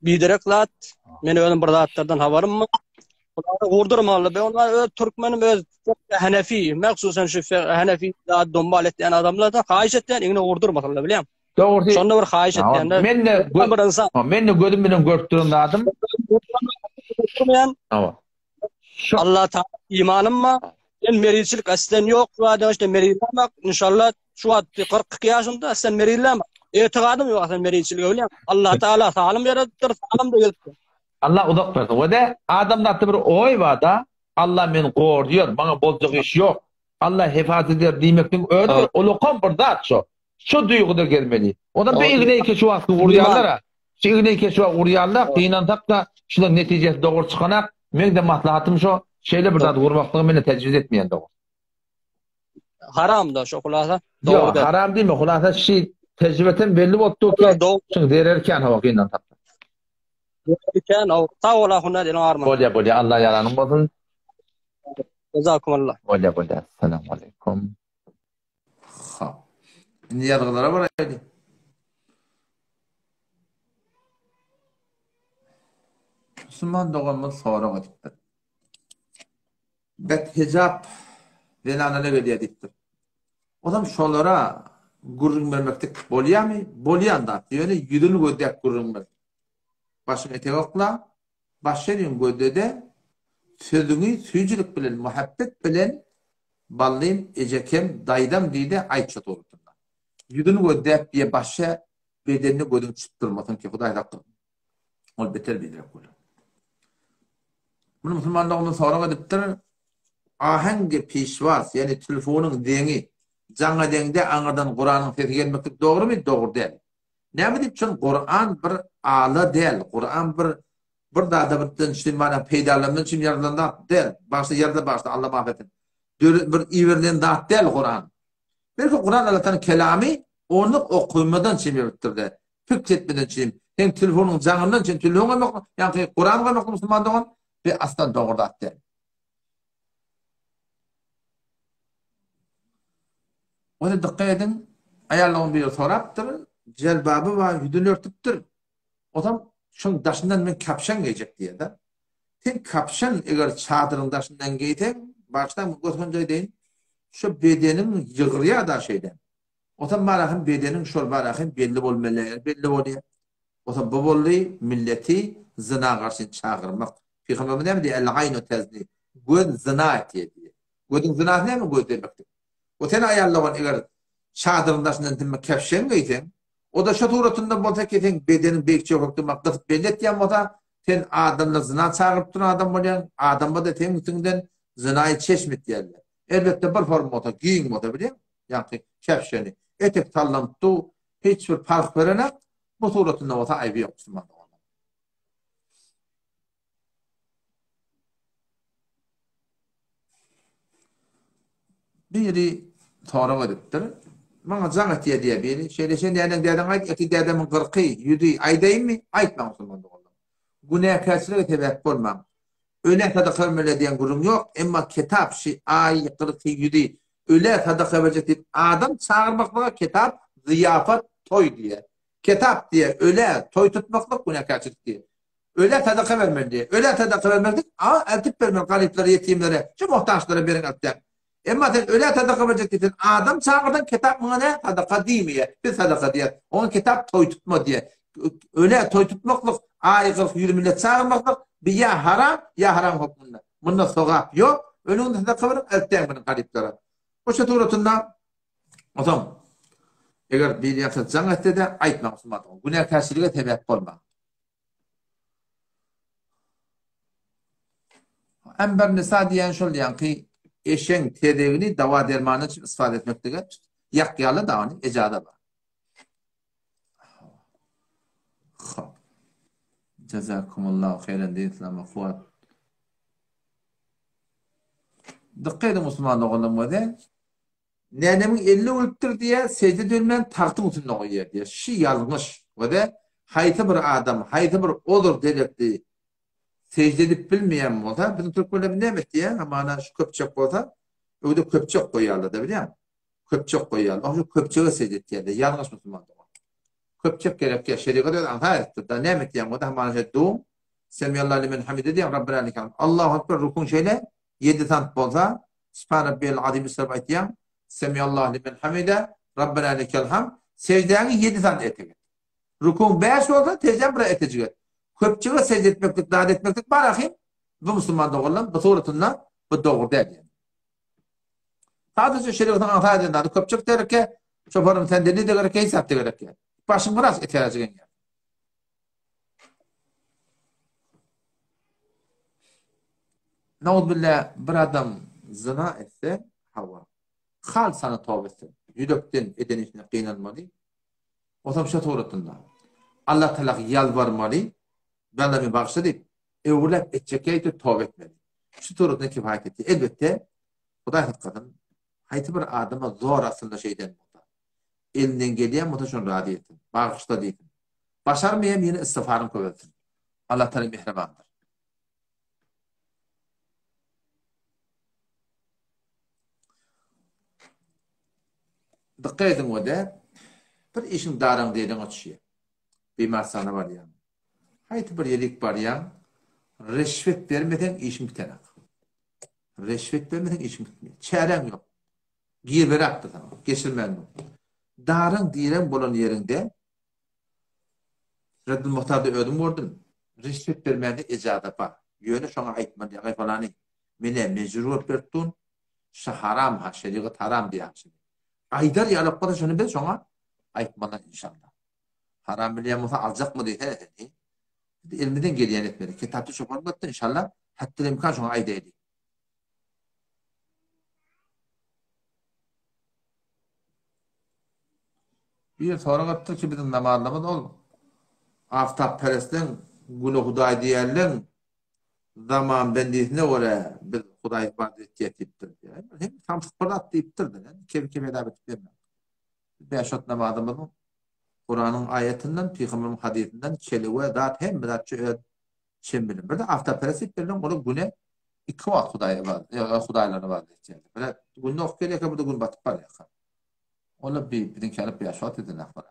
Speaker 7: biderek zat. Men özüm bir zatlardan habarym bar. Bulary gurdurmaly. Ben onlar öz türkmenim öz Hanefi, mahsusan şu Hanefi zat dombal etýän adamlardan haýyş etýän igne gurdurmasynlar bilýän.
Speaker 4: Dogrusy.
Speaker 7: Şonda bir haýyş etýän.
Speaker 4: Men de bir insan. Men de gözüm bilen görüp duran zadym.
Speaker 7: Hawa. Allah Taala imanym bar. Men merizçilik aslen ýok. Şu adam işte merizlemek. Inşallah şu wagt 42 ýaşymda aslen merizlemek. Etigadym ýok aslen merizçilige bilýän. Allah Taala salym ýaradypdyr, salym da gelipdir.
Speaker 4: Allah uzak bersin. We de adamzatda bir oý bar-da, Allah meni gorýar, maňa boljak iş ýok. Allah hefazat eder diýmekligiň özi bir ulakan bir zat şo. Şo duýguda gezmeli. Ondan bir igneý keşi wagty urýarlar-a. Şu igneý keşi wagty urýarlar, gynansak-da, şunuň netijesi dogry çykanak. Meň-de maslahatym şo, şeýle bir zat urmaklygy men-de tejwiz etmeýän dogry.
Speaker 7: Haram-da şo hulasa.
Speaker 4: Ýok, haram diýme, hulasa şi tejribeten belli bolup dur ki, şuň zereri kän hawa gynansak-da.
Speaker 7: Zereri kän, sag bol ahun eliň arman.
Speaker 4: Bolýa, bolýa, Allah ýaranyň bolsun.
Speaker 7: Jazakumullah.
Speaker 4: Bolýa, bolýa. Salam aleýkum. Hop. Indi ýazgylara baraýly. Musulman doganymyz sorag edipdir. Bet hijap zenana ne gelýär diýipdir. Ozam şolara gürrüň bermeklik bolýarmy? Bolýan zat. Ýöne ýüzüni gözläp gürrüň ber. Başyňy etek okla, Baş ýeriň gözle-de, sözüňi süýjülik bilen, muhabbet bilen Ballym, ejekem, daýzam diý-de aýt şo dogrusynda. Ýüzüni gözläp diýe başa bedenine gözüň düşüp durmasyn ki, Hudaý saklasyn. Ol beter biderek bolar. Muny musulman doganymyz sorag edipdir. Aheňgi pişwas, ýagny telefonyň zeňi jaň edeňde aňyrdan Kuranyň sesi gelmeklik dogrumy? Dogry däl. Näme diýip üçin Kuran bir ala däl, Kuran bir bir zada bir dynçly mana peýdalanmak üçin ýazylan zat däl. Başda ýazda başda Allah muaf etsin. Bir iberilen zat däl Kuran. Belki Kuran Allah'tan kelamy ony okumadan üçin beripdir-de. Pikir etmeden üçin. Hem telefonyň jaňyndan üçin telefon goýmak, ýagny Kuran goýmak musulman dogan bir aslan dogry zat däl. Ony dykgat ediň, aýallaryň biri sorapdyr, jelbaby bar, ýüzüni örtüpdir. Ozam şoň daşyndan men kapşan geýjek diýýär-de. Sen kapşan eger çadyryň daşyndan geýseň, başdan gösgenje aýdaýyn, şo bedeniň ýygyrýar-da şeýle. Ozam barahym bedeniň şol barahym belli bolmaly ýeri belli bolýar. Ozam bu boldy milleti zyna garşy çagyrmak. Pygamberimiz näme diýýär? El-aýnu tezni. Göz zyna etýär diýýär. Gözüň zynasy näme göz demekdir. O sen aýal dogan eger çadyryň daşyndan dimme kepşeň geýseň, o-da şo suratynda bolsa ki seň bedeniň beýik çökekde mak gysyp belli etýän bolsa, sen adamlar zyna çagyryp duran adam bolýaň, adamlar-da seň üstüňden zynaýy çeşm etýärler. Elbetde bir form bolsa, giň bolsa bilýäň, ýaňky kepşeni, etek sallanyp dur, hiç bir parh berenak, bu suratynda bolsa aýby ýok musulman doganlar. Biri sorag edipdir. Maňa jaň etýär diýýär biri. Şeýle sen näleň dädeň aýt, eti dädemiň gyrky, ýüzi aýdaýynmy? Aýtmaň musulman doganlar. Günäkärçilige sebäp bolmaň. Ölä sadaka bermeli diýen gürrüň ýok, emma kitap şi aý, gyrky, ýüzi ölä sadaka berjek diýip adam çagyrmaklyga kitap zyýapat, toý diýýär. Kitap diýýär, ölä toý tutmaklyk günäkärçilik diýýär. Ölä sadaka bermeli diýýär. Ölä sadaka bermeli diýip, a, eltip bermeli garyplara, ýetimlere, şu muhtaçlara beriň eltýän. Emma sen ölä sadaka berjek diýseň, adam çagyrsaň, kitap muňa nä sadaka diýmeýär. Biz sadaka diýýäs. Oňa kitap toý tutma diýýär. Ölä toý tutmaklyk, aý 40 ýüz millet çagyrmaklyk, bi ýa haram, ýa haram hökmünde. Munda sogap ýok. Ölüňde sadaka beriň, eltýäň muny garyplara. Oşa suratynda Onsoň, eger biri ýa-da jaň etse-de, aýtmaň musulman dogan. Günäkärçilige sebäp bolmaň. Ember nisa diýen şol ýaňky eşeň tezegini dawa dermany üçin istifade etmeklige ýakýarlar da ony ejaza bar. Hop. Jazakumullahu haýran diýin islama kuwwat. Dykgat ediň musulman doganlarym göze. Nänemiň elini ölüpdir diýýär, sežde dönmän tagtyň üstünde goýýar diýýär. Şi ýalňyş. Göze haýsy bir adam, haýsy bir ozur derekli sežde edip bilmeýän bolsa, biziň türkmenlerimiz näme etýär? Hamana şu köpçek bolsa, öýde köpçek goýýarlar-da bilýäňmi? Köpçek goýýarlar. Oň şu köpçege sežde etýärler. Ýalňyş musulman dogan. Köpçek gerek ýa şerigat öz aňsat edipdir. Da näme etýäň bolsa hamana şeýle duň. Semiyallahu limen hamide diýýäň, Rabbena lekel hamd. Allahu ekber rukun şeýle ýedi sant bolsa, Sübhan Rabbiyel Azim üstüne aýtýaň, Semiyallahu limen hamide, Rabbena lekel hamd. Seždäňi ýedi sant etek et. Rukun bäş bolsa, seždäň bir etejik et. Köpçüge sežde etmeklik, zat etmeklik bar ahym. Bu musulman doganlar, bu suratynda bu dogry däl ýani. Sadece şerigatyň aňsat eden zady köpçük dereke, çoparym sen deli de gerek, hiç zat de gerek ýok. Başyň biraz eterajyk eňýär. Nauzbillah bir adam zyna etse, hawa, halsana toba etsin. Ýürekden eden işine gynanmaly. Osam şo suratynda. Allah Taala ýalbarmaly, Bala meni bagyşla diýip, öwrüläp etjek ýaýdy toba etmeli. Şu suratynda kifaýat etdi. Elbetde, Hudaý saklasyn, haýsy bir adama zor astynda şeýden bolsa, elinden gelýän bolsa şony razy etsin, bagyşla diýsin. Başarmaýan ýene istigfaryny köpeltsin. Allah Taala mähribandyr. Dykgat ediň we-de, bir işiň daraň deliňe düşýär. Bimarsana barýaň. Haýsy bir ýerik barýaň, reşwet bermeseň işiň bitenak. Reşwet bermeseň işiň bitmeýär. Çäräň ýok. Girberäpdir saňa. Geçirmän dur. Daryň direň bolan ýeriňde Reddül Muhtarda özüm gördüm. Rişwet bermäne ejaza bar. Ýöne şoňa aýtmaly ýagaý falany menä mejbur bolup berip dun. Şa haram ha şerigat haram diýýän şeýle. Aýdar ýaly bolsa şony biz şoňa aýtmaly inşallah. Haram bilýän bolsa aljakmy diýsene sen. He? Biz elimizden gelýäni etmeli. Kitapda çopan bolupdyr inşallah. Hatda imkan şoňa aýdaýly. Bir sorag etdi ki biziň namazlarymyz ol aftapperestleň güne hudaý diýerleň zaman bendisine görä biz hudaý ibadet etýär diýipdir. Hem samsyk bir zat diýipdir. Kebi kebi edap edip berme. Bäş wagt namazymyzyň Kuranyň aýatyndan, pygamberiň hadysyndan çeli we zat hemme zat şu öz çen bilen. Bir de aftapperest diýip berlen olar güne iki wagt hudaý ibadet, hudaýlaryna ibadet etýärler. Bir günde okup gelýärkä, bir de gün batyp barýarka. Olar bir biziňki alyp ýaş wagt eden ahbar.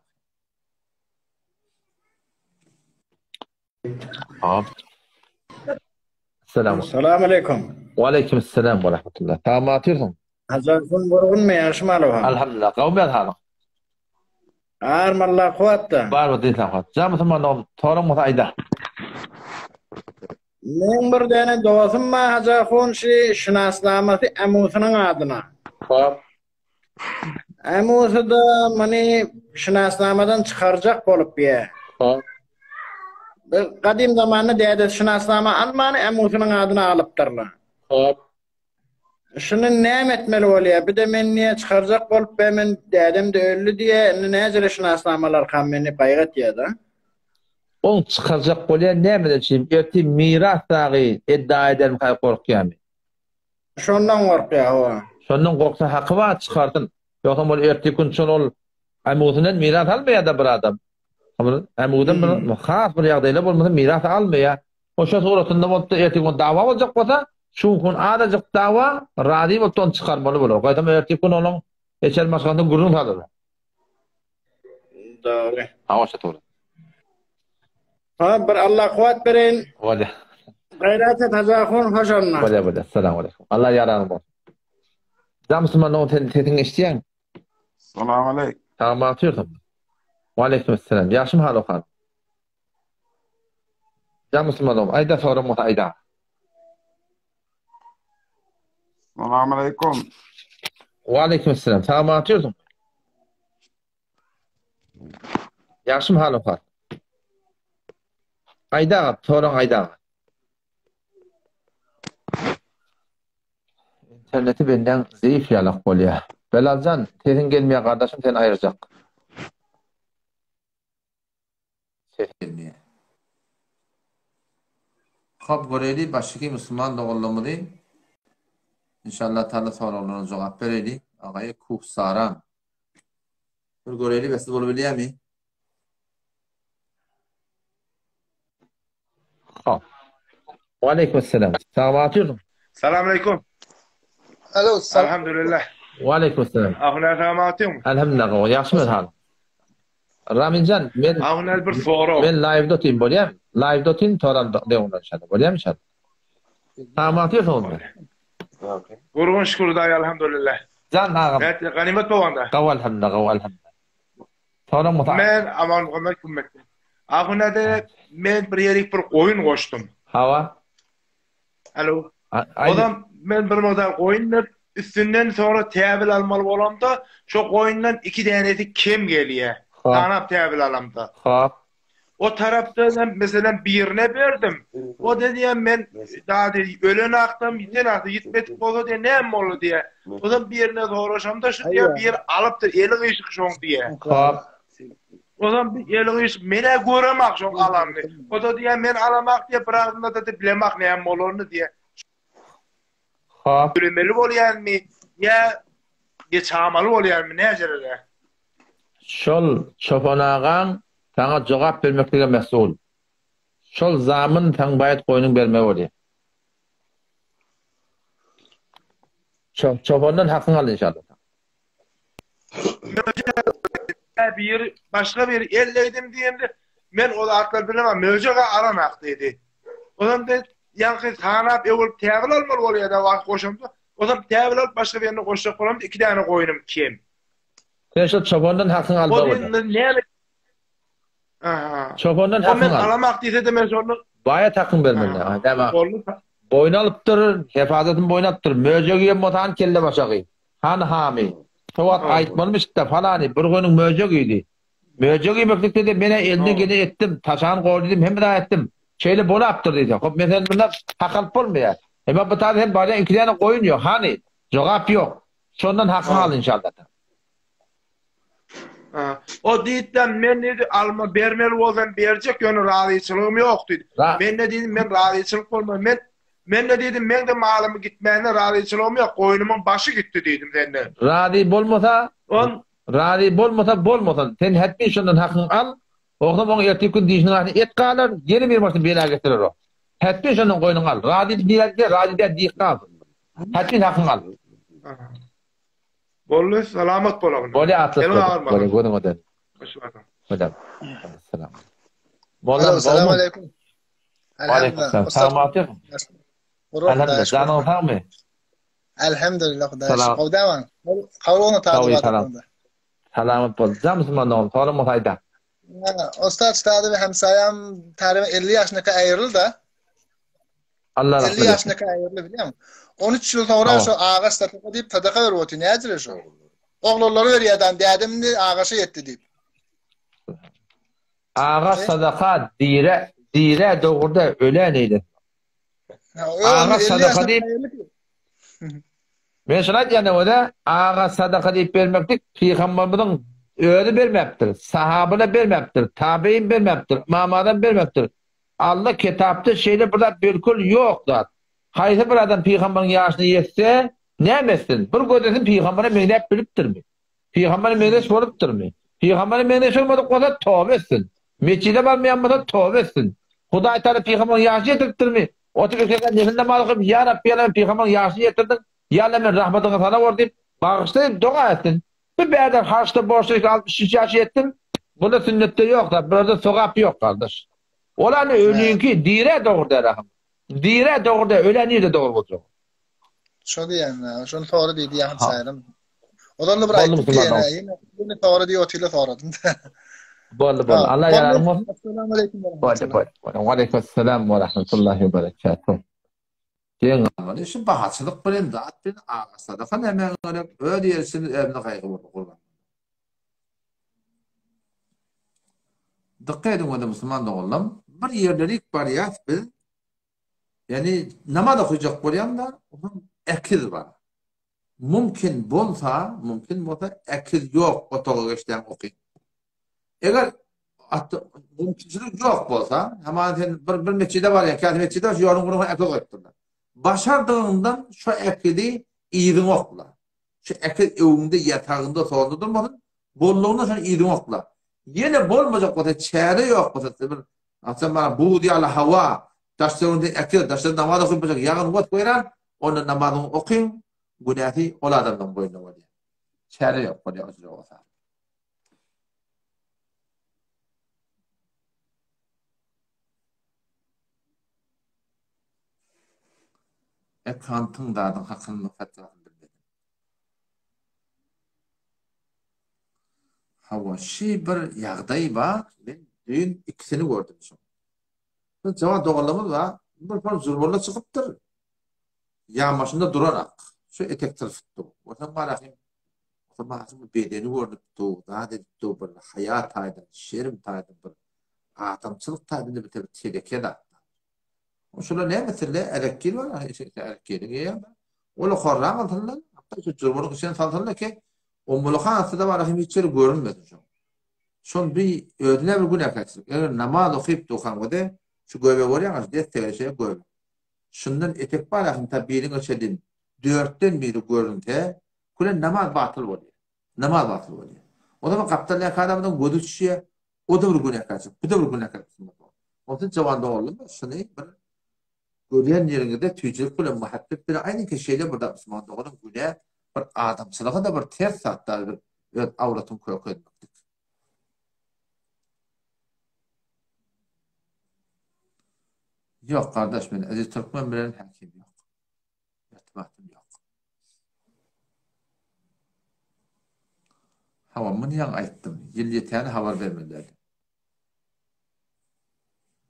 Speaker 1: Hop. Selam.
Speaker 8: Salam aleyküm.
Speaker 1: Wa aleyküm selam we rahmetullah. Tamam atyrsyň.
Speaker 8: Hajarsyň gurgunmy ýagşy maluham.
Speaker 1: Alhamdulillah. Gawmy halyň.
Speaker 8: Armalla kuwatda.
Speaker 1: Bar bu diýsem. Jam musulman dogan, soraň bolsa aýda.
Speaker 8: Meň bir däne dostum bar Hajy ahun şi şynasnamasy Ämusynyň adyna.
Speaker 1: Hop.
Speaker 8: Ämusy-da muny şynasnamadan çykarjak bolup ýe.
Speaker 1: Hop.
Speaker 8: Bir gadym zamanda dädesi şynasnama almany Ämusynyň adyna alypdyrlar.
Speaker 1: Hop.
Speaker 8: Şuny näme etmeli bolýa? Bir-de men diýe çykarjak bolup be men dädem-de öldi diýe indi näjele şynasnamalarkam meni gaýgy etýä-da.
Speaker 1: Oň çykarjak bolýan nämeden çyn ertir miras dagy edda edermikaý gorkýamy.
Speaker 8: Şondan gorkýa hawa.
Speaker 1: Şondan gorksa haky bar çykarsyn. Ýogsam ol ertir gün şol ol Ämugusyndan miras almaýada bir adam. Ämugudan bir has bir ýagdaýlar bolmasa miras almaýa. O şo suratynda bolupda ertir gün dawa boljak bolsa şu gün azajyk dawa razy bolupda ony çykarmaly bolar. Gaýtam ertir gün onuň eçer maşgalasynda gürrüň salar.
Speaker 8: Dogry.
Speaker 1: Hawa şo surat.
Speaker 8: Ha bir Allah kuwat bereýin.
Speaker 1: Bolýa.
Speaker 8: Gaýrat et Hajy ahun hoş onda.
Speaker 1: Bolýa bolýa. Salam aleýkum. Allah ýaranyň bolsun. Jam musulman dogan sen sesiňi eşitýäň.
Speaker 2: Salam aleýk.
Speaker 1: Salam aleýkum. Wa aleýkum esselam. Ýagşymy hal okan? Jam musulman dogan aýda soraň bolsa aýda.
Speaker 2: Salam aleýkum.
Speaker 1: Wa aleýkum esselam. Salam aleýkum. Ýagşymy hal okan? Aýda aga, soraň aýda aga. Interneti benden zeýif ýalak bolýa. Belaljan, sesiň gelmeýär gardaşym seni aýyrjak.
Speaker 4: Ses gelmeýär. Hop göreli başyky musulman doganlarymyzy Inşallah Taala soraglaryna jogap bereli. Agaýy Kuhsaran. Bir göreli bes bolup bilýärmi?
Speaker 1: Hop. Wa aleýkum esselam. Sag ýurduň.
Speaker 2: Salam aleýkum.
Speaker 9: Alo, salam.
Speaker 2: Alhamdulillah.
Speaker 1: Wa aleýkum esselam.
Speaker 2: Ahunel salamatym.
Speaker 1: Elhamdülillah gowy. Ýagşymy hal? Raminjan, men
Speaker 2: Ahunel bir sorag.
Speaker 1: Men live-da otyryn, bolýamy? Live-da otyryn, soram deňinden inşallah. Bolýamy inşallah? Salamat ýurduň.
Speaker 2: Gurgun şükür Hudaýa elhamdülillah.
Speaker 1: Jan agam.
Speaker 2: Evet, ganimet bolanda.
Speaker 1: Gowy elhamdülillah, gowy elhamdülillah. Soraň bolsa.
Speaker 2: Men Aman Muhammed Kümmetli. Ahunede men bir ýerik bir goýun goşdum.
Speaker 1: Hawa.
Speaker 2: Alo. Odam men bir model goýun berip, üstünden soňra täbil almaly bolamda, şo goýundan iki dänesi kem gelýär. Sanap täbil alamda.
Speaker 1: Hop.
Speaker 2: O tarapdan hem meselem birine berdim. O da diýen men daha diýdi ölen akdam, ýiten akdam, ýitmedik bolsa diýen näme boldy diýe. O da birine soraşamda şu diýen bir alypdyr, eli gyşyk şoň diýe.
Speaker 1: Hop.
Speaker 2: O da bir eli gyşyk, men-ä göremak şoň alanyny. O da diýen men alamak diýe, bir agzynda da bilemak näme bolanyny diýe.
Speaker 1: Hop.
Speaker 2: Tölemeli bolýanmy ýa geçamaly bolýanmy näjerede?
Speaker 1: Şol çopan agaň saňa jogap bermeklige mesul. Şol zamyn saň baýat goýnuň bermegi bolýa. Çopandan hakyňy al inşallah.
Speaker 2: Bir başga bir elleýdim diýemde men o zatlary bilemem möjek aranak diýdi. Ondan de ýaňky sanap öwürip täbil almaly bolýar da wagt goşamda. Ondan täbil alyp başga birine goşjak bolamda iki däne goýnum kem.
Speaker 1: Sen şol çopandan hakyňy al
Speaker 2: da. Näme? Aha.
Speaker 1: Çopandan hakyňy al.
Speaker 2: Men alamak diýse de men şondan
Speaker 1: Baýat hakyň bermeli. Näme? Boýun alypdyr, hefazatyny boýun alypdyr. Möjegi hem bolsa han kelle başagy. Hany hamy? Şo wagt aýtmalymyşda falany bir goýnuň möjek iýdi. Möjek iýmeklikde-de men-ä elinden geleni etdim, taşan gol diýdim, hemme zat etdim. Şeýle bolapdyr diýse. Hop, meselem munda hak alyp bolmaýar. Emma bu taýda sen barýaň iki däne goýun ýok. Hany? Jogap ýok. Şondan hakyňy al inşallah.
Speaker 2: O diýdi, men diýdi, alma bermeli bolsam berjek, ýöne razyçylygym ýok diýdi. Men-de diýdim, men razyçylyk bolmaz. Men Men-de diýdim, meň-de malym gitmänine razyçylygym ýok, goýnumyň başy gitdi diýdim senden.
Speaker 1: Razy bolmasa, On. Razy bolmasa bolmasyn. Sen hetmin şondan hakyňy al, ogsam oň ertirki gün dişiniň arasynda et galar, ýene bir başyna bela getirer o. Hetmin şondan goýnuňy al. Razy diýýän diýer, razy däl diýip galsyn. Hetmin hakyňy al.
Speaker 2: Boldy, salamat bol oglan.
Speaker 1: Bolýar Atlas. Eliň agyrmasyn. Bolýar, gözüňe dön.
Speaker 2: Hoş bardyň.
Speaker 1: Bolýar. Salam. Molla,
Speaker 9: salam aleýkum.
Speaker 1: Aleýkum salam. Alhamdulillah. Janyň sagmy?
Speaker 9: Elhamdülillah Hudaýa şükür. Gowy däwan. Kabul
Speaker 1: tazy Salamat bol. Jan musulman dogan, soraň bolsa aýda.
Speaker 9: Ustad ştady we hemsaýam taryba 50 ýaşyndaka aýryldy.
Speaker 1: Allah rahmet
Speaker 9: 50 ýaşynda käýerli bilýäňmi? 13 ýyl soňra şo agaç sadaka diýip sadaka berip otyr. Näjire şo? Oglanlary berýär dan dädem indi agaça ýetdi diýip.
Speaker 1: Agaç sadaka dire dire dogruda ölen eýlesin. Agaç sadaka diýip Men şuny aýdýan öweze, agaç sadaka diýip bermeklik pygamberimiziň özi bermäpdir, sahabylar bermäpdir, tabeýin bermäpdir, Ymam Azam bermäpdir. Alla kitapda şeýle bir zat belkül ýok zat. Haýsy bir adam pygamberiň ýaşyna ýetse, näme etsin? Bir gözlesin pygambere meňzäp bilipdirmi? Pygambere meňzeş bolupdyrmy? Pygambere meňzeş bolmadyk bolsa toba etsin. Mesjide barmaýan bolsa toba etsin. Hudaý Taala pygamberiň ýaşyny ýetiripdirmi? Oturyp iki rekat nefil namaz okyp, Ýa Rabbi ýa men pygamberiň ýaşyny ýetirdiň, ýa Alla meni rahmatyňa sana bor diýip, bagyşla diýip doga etsin. Bu bärde harçda borçda iki 63 ýaşa ýetdim. Bunda sünnetde ýok zat, bularda sogap ýok gardaş. Ol hany ölüňki dirä dogry däl ahym. Dirä dogry däl, ölä nirde dogry boljak.
Speaker 9: Şo diýen, şony sora diýdi ýaňy çaýrym. Ozal bir aýtdy diýen, ýene ýene sora diýip otyla soradym.
Speaker 1: Boldy, boldy. Allah ýaryň bolsun.
Speaker 9: Assalamu alaykum.
Speaker 1: Boldy, boldy. Wa alaykum assalam wa rahmetullahi wa barakatuh.
Speaker 4: Geň galmaly, şu bahaçylyk bilen zat bilen aga sadaka näme gerek, öz ýerçimiz özüne gaýgy boldy gurban. Dykgat ediň onda musulman doganlarym, bir ýerlerik barýas biz, ýagny namaz okajak bolýaň-da, onuň ekiz bar. Mümkin bolsa, mümkin bolsa ekiz ýok otaga geçseň okyň. Eger mümkinçilik ýok bolsa, haman sen bir bir metjide barýaň, käsi metjide şu ýoluň guruna ekiz goýupdyrlar. Başardygyňdan şu ekizi yzyňa okla. Şu ekiz öwüňde, ýatagynda, sonda durmasyn, bollugynda şony yzyňa okla. Ýene bolmajak bolsa, çäre ýok bolsa, bir aýtsam bana buz ýaly hawa, daş-töwereginde ekiz, daşda namaz okyp boljak ýagyn ot goýran, onda namazyňy okyň, günäsi ol adamdan boýnuna bolýar. Çäre ýok bolýar o jüre bolsa. Ekantyň zadyň hakynda fatwasyny bilmedim. Hawa, şi bir ýagdaý bar, men düýn ikisini gördüm şoň. Bir jawan doganlarymyz bar, bir şol jurbulla çykypdyr. Ýanbaşynda durarak, şu etek tyrsyp dur. Bolsam garasym, Bolsam bu bedeni görnüp dur, zat edip dur, bir haýa taýdan, şerim taýdan, bir adamçylyk taýdan bir teleke zat. Şular näme etsinler? Ärekgil bar, ärekgili geýýärler. Ola horran alsynlar, hatda şu jurbunyň içine salsynlar ki, ombulaka atsa-da bar, hem hiç ýeri görünmesin şoň. Şol bir özüne bir günäkärçilik. Eger namaz okyp durkaň we şu göbek görýäňiz, şu dessege şeýle göbek. Şundan etek bar, ahym ta biriň içedin dörtden biri görünse, külen namaz batyl bolýar. Namaz batyl bolýar. O zaman gapdaldaky adamdan gözi düşýär, O-da bir günäkärçilik, bu-da bir günäkärçilik. Onsoň jawan doganlarym, şuny bir görýän ýeriňizde tüýjülik bilen, muhabbet bilen aýdyň ki, şeýle bir zat musulman doganyň günä, bir adamçylyga-da bir ters zat da bir öz awratyňy kökezmeklik. Ýok gardaş men Eziz Türkmen bilen häkim ýok. Irtibatym ýok. Hawa, muny ýaňy aýtdym. Ýyl ýetäni habar bermeli däldi.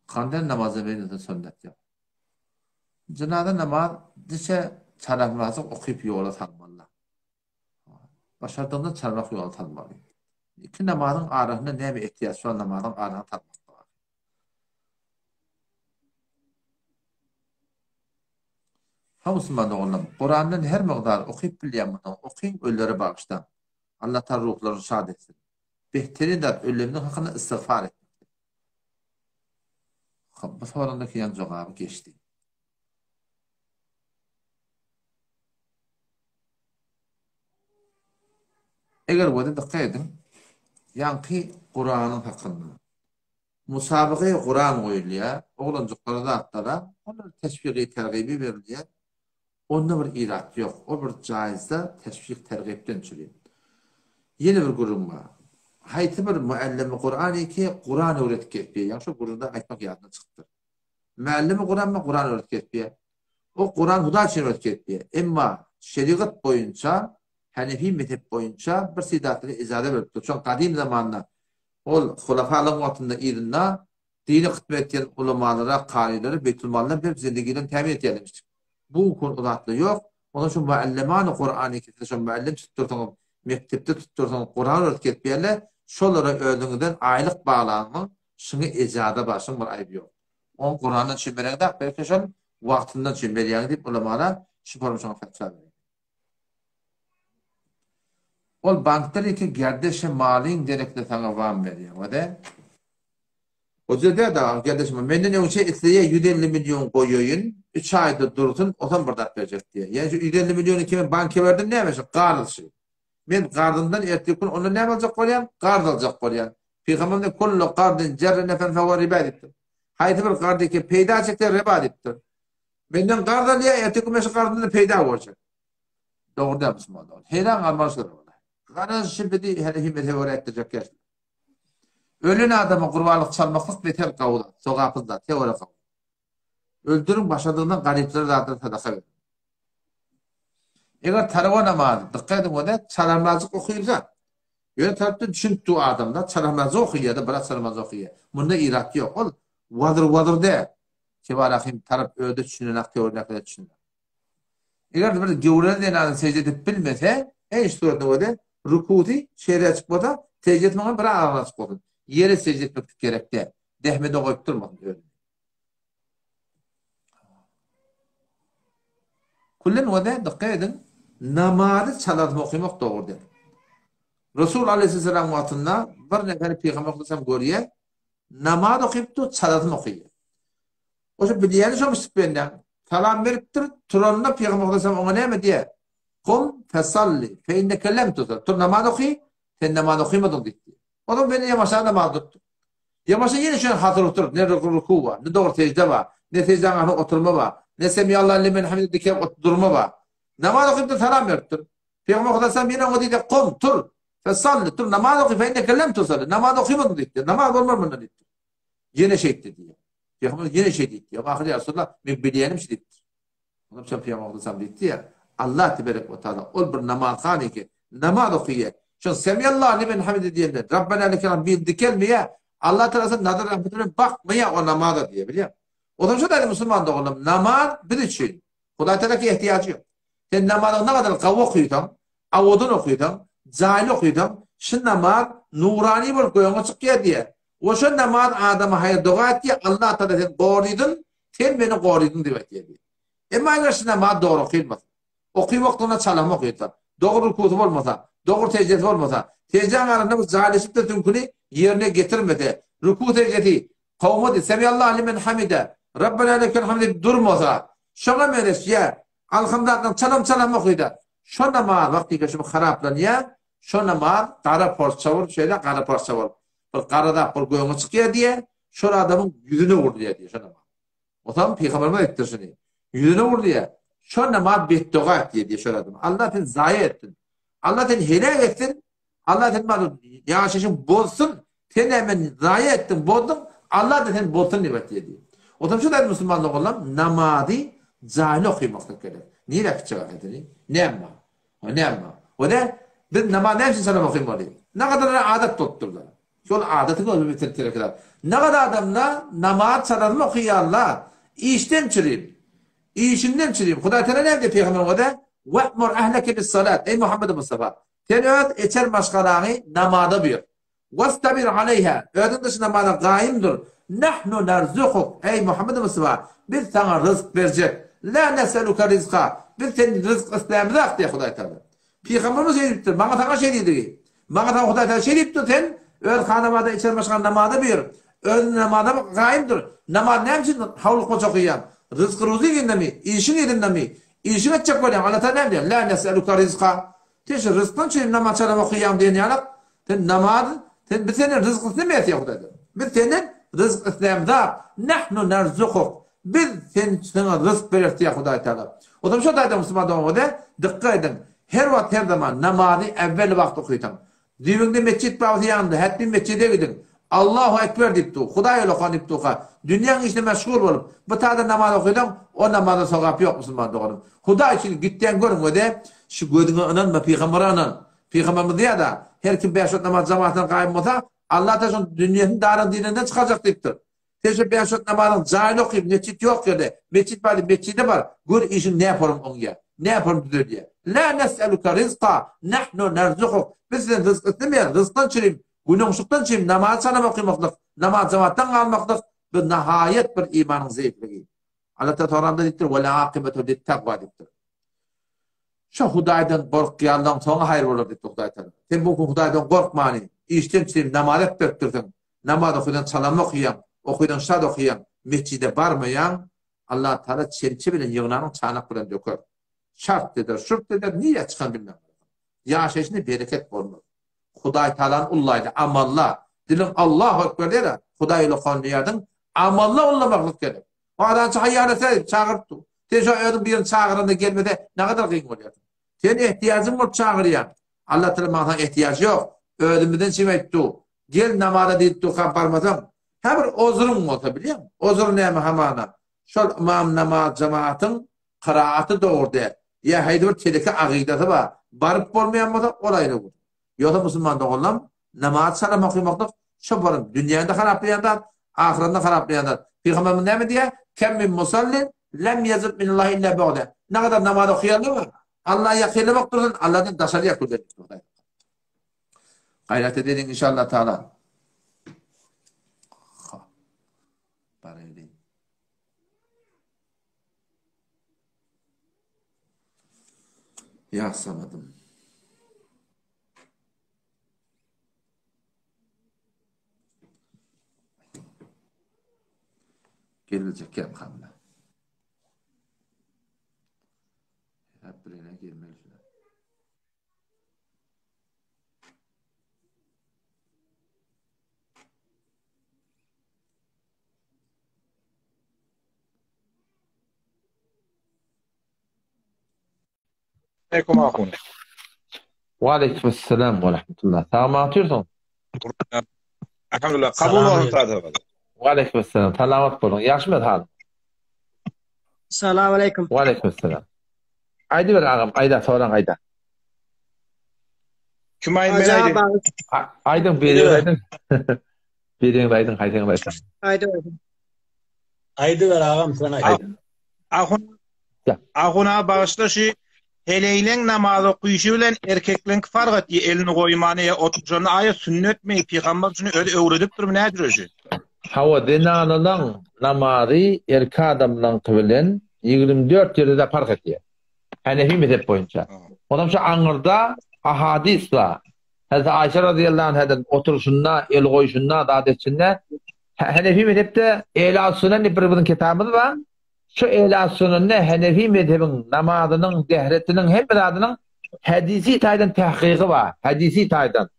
Speaker 4: Kandel namazy beýlese sünnet ýok. Jynaza namaz diçe çalamrazyk okyp ýola salmaly. Başardygyňda çalmak ýola salmaly. Iki namazyň arasynda näme etýär, şol namazyň arasyna salmak bar. Ha musulman doganlarym, Kurandan her mygdar okyp bilýän bolsaň, okyň, ölülere bagyşlaň. Allah Taala ruhlaryny şad etsin. Behterin zat ölülerimiziň hakynda istigfar etmekdir. Hop, bu soragyňdaky ýaň jogaby geçdi. Eger göze dykgat ediň, ýaňky Kuranyň hakynda. Musabaga Kuran goýulýar, oglanjyklara zatlara, olar teşwigi tergibi berilýär. Onda bir irat ýok. O bir jaýyzda teşwik tergipden çüri. Ýene bir gürrüň bar. Haýsy bir muallimi Kuran ki Kuran öwretip gezipýär. Ýagny şo gürrüňde aýtmak ýadyndan çykypdyr. Muallimi Kuranmy Kuran öwretip gezipýär. O Kuran Hudaý üçin öwretip gezipýär. Emma şerigat boýunça, Hanefi mezhep boýunça bir sidatlara ijaza beripdir. Şoň gadym zamanda Ol hulafalygyň wagtynda yzynda Dini hytma etýän ulamalara, karylara beýtülmaldan berip zindigilerini tämin etýärlemişdik. Bu gün o zatlar ýok. Ondan şu muallimany Kurany ikisini şo muallim tutdursaňyz, mekdepde tutdursaňyz Kuran öwredip gelip ýerler, şolara özüňizden aýlyk baglaňyň, şuňa ejaza bar, şuň bir aýby ýok. Oň Kurandan üçin bereňzak, belki şol wagtyndan üçin berýäňiz diýip ulamala şu forma şoňa fetwa berýär. Ol bankdan iki gerdeşe malyň derekde saňa wam berýär, wada. Hoja däde aga gerdeşim menden öňçe isleýä 150 million goýaýyn, 3 aýda dursun, osam bir zat berjek diýýär. Ýani şu 150 milliony kime banka berdim näme şu garz şu. Men garzymdan ertir gün ondan näme aljak bolýan? Garz aljak bolýan. Pygamberimiz kullu gardin jerre nefen fehuve riba diýipdir. Haýsy bir gard eke peýda çekse riba diýipdir. Menden garz alýar, erteki gün men şu garzymdan peýda görjek. Dogry däl musulman dogan. Heýran galmaly şular bolýar. Garaz şu bizi hele himete görä etdirjek ýaşlar. Ölen adama gurbanlyk çalmaklyk beter gawy zat, sogaply zat, teore gawy. Öldüriň başardygyndan garyplara zatlar sadaka beriň. Eger tarawa namazy, dykgat ediň onda, çalamlajyk okylsa, ýöne tarapdan düşünip dur adamlar, çalamlajyk okylýar-da, biraz çalamlajyk okylýar. Munda irat ýok. Ol wazyr-wazyr däl. Kebarahym tarap öde düşünenak töwirnäkilere düşünenak. Eger bir göwreli zenany sejde edip bilmese, hiç suratda göze rukusy şeýle açyk bolsa, sejde etmek bir agzy açyk bolsun. Ýere sejde etmek gerek däl. Zähmete goýup durmasyn özüni. Kullen göze dykgat ediň, namazy çalasyn okamak dogry däl. Resul aleyhisselam wagtynda bir nefer pygamber sallallahu görýär, Namaz okyp dur, çalasyn okyýar. Oşa bilýäni şomuş benden. Salam beripdir, turanda Pygamber sallallahu oňa näme diýýär? Kum fesalli fe inneke lem tusal. Tur namaz oky, sen namaz okymadyň diýdi. Onuň beni ýamaşa namaz tutdy. Ýamaşa ýene şön hatyr oturyp, ne ruku bar, ne dogry sejde bar, ne sejdäň ahyrynda oturma bar, ne semiallahu limen hamide dikep oturma bar. Namaz okypdyr, salam beripdir. Pygamber sallallahu ýene oňa diýdi, Kum, tur, fesalli, tur namaz oky, fe inneke lem tusalli. Namaz okymadyň diýdi. Namaz bolmaz mundan diýdi. Ýene şeýtdi diýdi. Pygamber ýene şeý diýdi. Ahyr ýa Resulallah, men bilýänim şu diýipdir. Ondan soň Pygamber sallallahu diýdi ýa, Allah teberek we taala ol bir namazhan eken, namaz okaýar. Şol Semiallahu limen hamide diýende, Rabbena lekel hamd diýip dikelmeýär. Allah taala sen nazar rahmeti bilen bakmaýar o namaza diýýär, bilýär. Ondan soň da musulman doganlarym, namaz biz üçin. Hudaý taala ki ehtiýajy ýok. Sen namazyňy nagadar gawy okysaň, awadan okysaň, jaýly okysaň, şu namaz nurany bolup gögüňe çykýar diýýär. We şo namaz adama haýyr-doga etýär, Allah Tagala seni gorydyn, sen meni gorydyň diýip aýtýar diýýär. Emma eger şu namaz dogry okylmasa, okyp oklanda çalam okylsa, dogry rukusy bolmasa, dogry sejdesi bolmasa, sejdäň arasynda bir jaýlaşyp-da süňküni ýerine getirmese, ruku sejdesi kowmady, Semiallahu limen hamide, Rabbena lekel hamd diýip durmasa, şoňa meňzeş ýa Alhamdulillah çalam-çalam okyda. Şo namaz wagty şu haraplanýar, şo namaz gara porça bolup şeýle gara porça bolup bir gara zat bolup göňe çykýar diýe, şol adamyň ýüzüne urulýar diýe şo namaz. Otam pygamberimiz aýtdy şuny. Ýüzüne urulýar. Şo namaz betdoga etýär diýe şol adam. Allah seni zaýa etsin. Allah seni heläk etsin. Allah seni bana ýaşaýşyň bozsun. Sen näme zaýa etdiň, bozduň, Allah da seni bozsun diýip aýtýar diýip. Otam şu daýy musulman doganlar namazy jaýly okamaklyk gerek. Nirä kiçi seni? Näme bar? Ha näme bar? O da biz namaz näme üçin salam okamaly? Nagadar adat bolupdyr-da. Şol adaty görüp bitirip terekler. Nagadar adamlar namaz çalasyn okaýarlar. Işden çürip. Işinden çürip. Hudaý Teala näme diýip pygamber o da? Wa'mur ahleke bis-salat. Ey Muhammed Mustafa. Sen öz eçer maşgalaňy namaza buýur. Wastabir aleýha, özüň daşy namaza gaýym dur. Nahnu narzukuk, eý Muhammed Mustafa, biz saňa ryzk berjek. La neseluke rizka, biz senden ryzk islämizok diýýär Hudaý Tagala. Pygamberimiz şeý diýipdir, maňa saňa şeý diýdigi. Maňa saňa Hudaý Tagala şeý diýipdir, sen öz hanabada içer maşgalaňy namaza buýur. Özüň namaza gaýym dur. Namaz näme üçin howlukmaç okaýaň? Ryzky-ruzy yzyndamy? Işiň yzyndamy? Işiňi etjek bolýaň. Allah Tagala näme diýýär? La neseluke rizka. Sen şu ryzkdan üçin namaz çalam okaýaň diýen ýalak, sen namaz, sen biz senden ryzk islemeýäs diýýär Hudaý. Biz senden ryzk islämzok. Nahnu narzukuk. Biz sen saňa ryzk bereris diýýär Hudaý Tagala. O zaman şo taýda musulman doganlar dykgat ediň. Her wagt her zaman namazy äwwel wagt okysaň. Düýbüňde metjit bar bolsa ýanynda, hätmi metjide gidiň. Allahu Ekber diýip dur, Hudaý ulakan diýip durka, dünýäň işine meşgul bolup, bu taýda namaz okysaň, o namaza sogap ýok musulman doganym. Hudaý üçin gitýäň görüň we-de, şu gözüňe ynanma, pygambere ynan. Pygamberimiz diýýär-de, her kim bäş wagt namaz jemaatdan gaýym bolsa, Allah Taala şonuň dünýesini daryň dininden çykarjak diýipdir. Sen şu bäş wagt namazyň jaýyny okyp, metjit ýok ýerde, metjit bar diýip metjide bar, gör işiň näporum oňýar, näporum düzelýär. La nes'eluke rizka, nahnu nerzukuk. Biz sizden ryzk islemeýäris, ryzkdan çürim, günoňşukdan çürim namazy çalam okymaklyk, namaz jamatdan galmaklyk bu nahaýat bir imanyň zeýifligi. Allah Taala soramda diýipdir, Wal akybetu lit-takwa diýipdir. Şo Hudaýdan gorkýanlaň soňy haýyr bolar diýipdir Hudaý Taala. Sen bu gün Hudaýdan gorkmany, işden çürim namaz etdiripdirsiň, Namaz okydan çalam okyýaň, okydan şat okyýaň, metjide barmaýaň, Allah Taala çemçe bilen ýygnanyň çanak bilen döker. Şart eder, şurt eder, nirä çykan bilmän galarsyň. Ýaşaýşyňda bereket bolmaz. Hudaý Taalany ullaýda, amalla. Diliň Allahu Ekber diýer-ä, Hudaý ulakan diýerdiň, amalla ullamaklyk gerek. O adamça haýýar etse, çagyryp dur. Sen şo özüň birini çagyranda gelmese, nägadar gyn bolýarsyň. Sen ehtiýajyň bolup çagyrýaň. Allah Taala maňa saňa ehtiýajy ýok. Özümizden çem aýyp dur. Gel namaza diýip durkam barmasaň, hä bir ozruň bolsa bilýäňmi? Ozur näme hamana? Şol ymam namaz jemaatyň kyraaty dogry däl. Ýa haýsy bir teleke agydasy bar. Baryp bolmaýan bolsa ol aýra gürrüň. Ýogsa musulman doganlam namaz çalam okymaklyk şo baryp dünýäni-de haraplaýan zat, ahyretini-de haraplaýan zat. Pygamberimiz näme diýýär? Kem min musallin lem ýezid minallahi illa bu'da. Nägadar namaz okaýanlar bar. Allaha ýakynlamak dursun, Allahdan daşary ýakyn diýip. Gaýrat edeliň inşallah taala. Baraýly. Ýasamadym. Geljek kem hamla. Hep birine girmeli.
Speaker 2: Aleyküm ahun.
Speaker 1: Wa aleyküm selam we rahmetullah. Salam otyrsyň.
Speaker 2: Elhamdülillah. Kabul olsun sadaka.
Speaker 1: Wa aleyküm selam. Salamat boluň. Ýagşymy hal?
Speaker 7: Salam aleyküm.
Speaker 1: Wa aleyküm selam. Aýdyber agam, aýda soraň aýda.
Speaker 2: Kim aýdyn men aýdyn.
Speaker 1: Aýdyň biriňiz aýdyň. Biriňiz aýdyň haýsyňyz aýtsaň.
Speaker 7: Aýdyber.
Speaker 6: Aýdyber agam sen aýt.
Speaker 2: Ahun Ahun aga bagyşla şu heleýleň namaz okyşy bilen erkekleňki fark etýä elini goýmany ýa oturyşany aýa sünnetmi pygamber şuny özi öwredipdirmi nädür şu.
Speaker 1: Hawa zenanalaň namazy erki adamlaňky bilen 24 ýerde-de parh etýär. Hanefi mezhep boýunça. Onam şu aňyrda ahadys bar. Hazreti Aýşe razyýallahu anhadan oturyşynda, el goýşunda, zat etşinde Hanefi mezhepde Ehl-i Sunan diýip bir biziň kitabymyz bar. Şu Ehl-i Sunanda Hanefi mezhebiň namazynyň, dehretiniň hemme zadynyň hadisi taýdan tahkygy bar. Hadisi taýdan.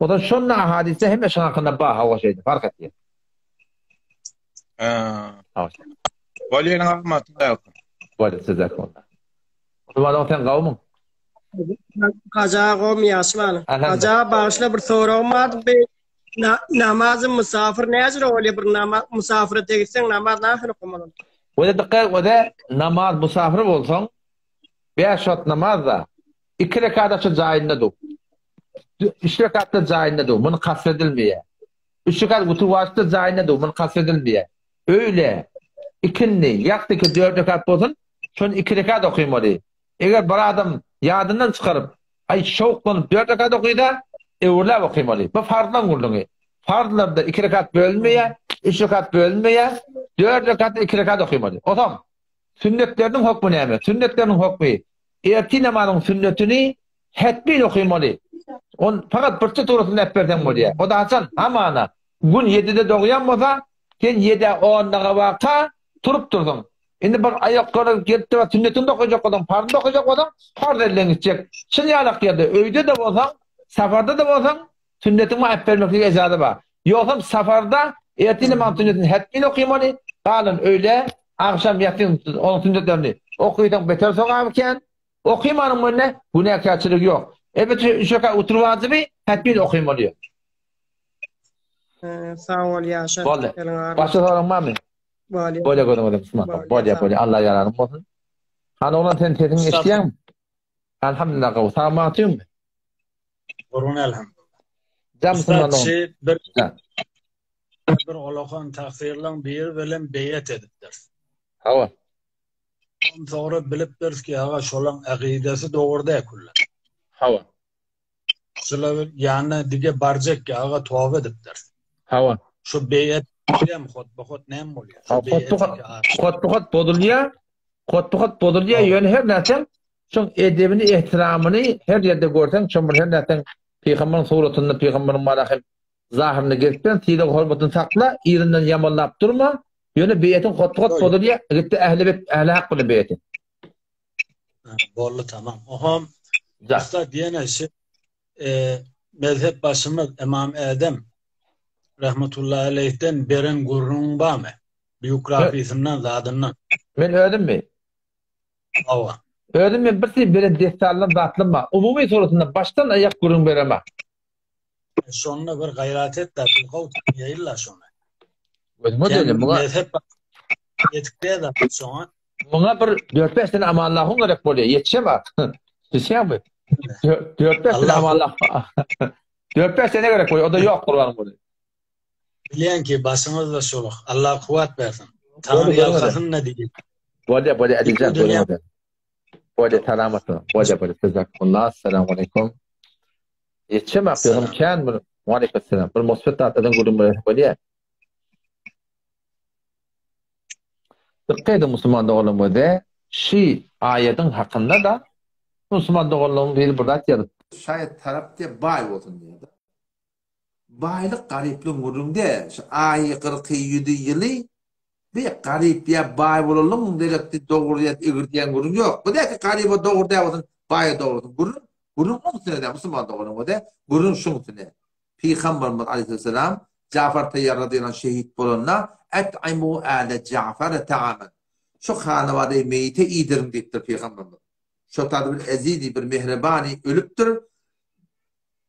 Speaker 1: O da şonda ahadisde hemme şuň hakynda bar, hawa şeýle fark etýär.
Speaker 2: Ha. Bolýan agmat.
Speaker 1: Bolýar size bolýar. Musulman sen gawmyň?
Speaker 7: Gaja gowmy ýagşy bala. Gaja bagyşla bir soragym bardy. Bir namazy musafir näjire bolýar bir namaz musafire degitseň namaz nähili okamaly?
Speaker 1: Wede dikkat wede namaz musafir bolsaň 5 wagt namaz da 2 rekat şu jaýynda dur. 3 rekatda jaýynda dur. Muny kasr edilmeýär. 3 rekat wutr wajypda jaýynda dur. Muny kasr edilmeýär. Öýle, ikindi, ýatdy 4 rekat bolsun, şony 2 rekat okymaly. Eger bir adam ýadyndan çykaryp, aý şowklanyp 4 rekat okysa, öwürläp okymaly. Bu farzlaň gürrüňi. Farzlarda 2 rekat bölünmeýär, 3 rekat bölünmeýär, 4 rekatda 2 rekat okymaly. Otam sünnetleriniň hökmi näme? Sünnetleriniň hökmi ertir namazyň sünnetini hetmin okymaly. On fakat birçe surasyny äp berseň bolýar. O da haçan? Hamana. Gün 7-de dogýan bolsa, sen 7-ä 10-da waka turup dursuň. Indi bir aýaklara gelip duran sünnetini okajak bolsaň, parzyny okajak bolsaň, parz elden gitjek. Çyn ýalak ýerde öýde-de bolsaň, saparda-da bolsaň, sünnetiňi aýyp bermeklige ejaza bar. Ýogsam saparda ertir namaz sünnetini hetmin okymaly, galan öýle, agşam ýatyn onuň sünnetlerini okysaň beter sogaby kän. Okymanyň önüne günäkärçilik ýok. Elbetde üç rekat witr wajyby hetmin okymaly.
Speaker 7: Sag bol ýaşa.
Speaker 1: Boldy. Başga soragyň barmy?
Speaker 7: Bolýa.
Speaker 1: Bolýa gözüňe musulman. Bolýa bolýa. Allah ýararyň bolsun. Hany oglan sen sesiňi eşitýäňmi? Alhamdulillah gowy. Sag matyňmy?
Speaker 6: Gurgun elhamdulillah.
Speaker 1: Jam musulman.
Speaker 6: Bir.
Speaker 10: bir olakan taksyrlaň biri bilen beýet edipdiris.
Speaker 4: Hawa.
Speaker 10: Ondan soňra bilipdiris ki, aga şolaň akidesi dogry däl külle.
Speaker 4: Hawa.
Speaker 10: Şular ýanyna dige barjak ki, aga toba edipdiris.
Speaker 4: Hawa.
Speaker 10: Şu beýet hem hotba-hot näme bolýar? Şu beýet
Speaker 4: Hotba-hot bozulýar. Hotba-hot bozulýar, ýöne her näçe şoň edebini, ehtiramyny her ýerde görseň, şoň bir her näçe pygamberiň suratynda, pygamberiň marahy zahyryny gezip bilen sylag hormatyny sakla, yzyndan ýamanlap durma. Ýöne beýetiň hotba-hot bozulýar, gitdi ähli bek, ähli hak bilen beýeti.
Speaker 10: Boldy tamam. Oham Ussat ýene şu e, mezhep başymyz Imam Ädem rahmetullahi aleyhden beren gürrüň barmy? Biografisyndan, zadyndan.
Speaker 4: Men özümmi?
Speaker 10: Hawa.
Speaker 4: Özüm men bir şey beren dessaldan zatlam bar. Umumy suratynda başdan aýak gürrüň beremä.
Speaker 10: Şonda bir gaýrat et-de, bir gowy tanýaýyl-la şony.
Speaker 4: Gözüňe döneýin, muňa
Speaker 10: mezhep ýetik däl şoňa.
Speaker 4: Muňa bir dört-bäş sene amanlahyň gerek bolýar, ýetişemok. Düşýäňmi? Dört-bäş sene amanlah. Dört-bäş sene gerek bolýar, o-da ýok gurban
Speaker 10: Bilýän ki, başyňyzda şoluk. Allah kuwwat bersin. Taňry ýalkasyn-da diýip.
Speaker 4: Bolýar, bolýar Adiljan, bolýar. Bolýar, salamat boluň. Bolýar, bolýar. Jazakumullah. Assalamu aleýkum. Ýetişemok, ýöne kän bir. Waleýkim Bir musbet zatlardan gürrüň beresi bolýar. Dykgat ediň musulman doganlarymyze şi aýadyň hakynda da musulman doganlaryň biri bir zat ýazypdyr. Şaýat tarap diýe baý bolsun diýýär-de. Baýlyk garyplygyň gürrüň däl. Şu aýy, gyrky, ýüzi, ýyly bi garyp ýa baý bolanlygyň derekdi dogry ýa egri diýen gürrüň ýok. Bu däki garyba dogry däl bolsun, baýa dogry bolsun. Gürrüň gürrüň oň üstüne däl musulman doganlarymyz däl. Gürrüň şuň üstüne. Pygamberimiz aleýhissalam Jafar Taýýar razyýallahu anh şehit bolanda, Et'imu äle Jafara ta'aman. Şu hanabadaýy meýite iýdiriň diýipdir Pygamberimiz. Şo tada bir ezizi, bir mehribany ölüpdir.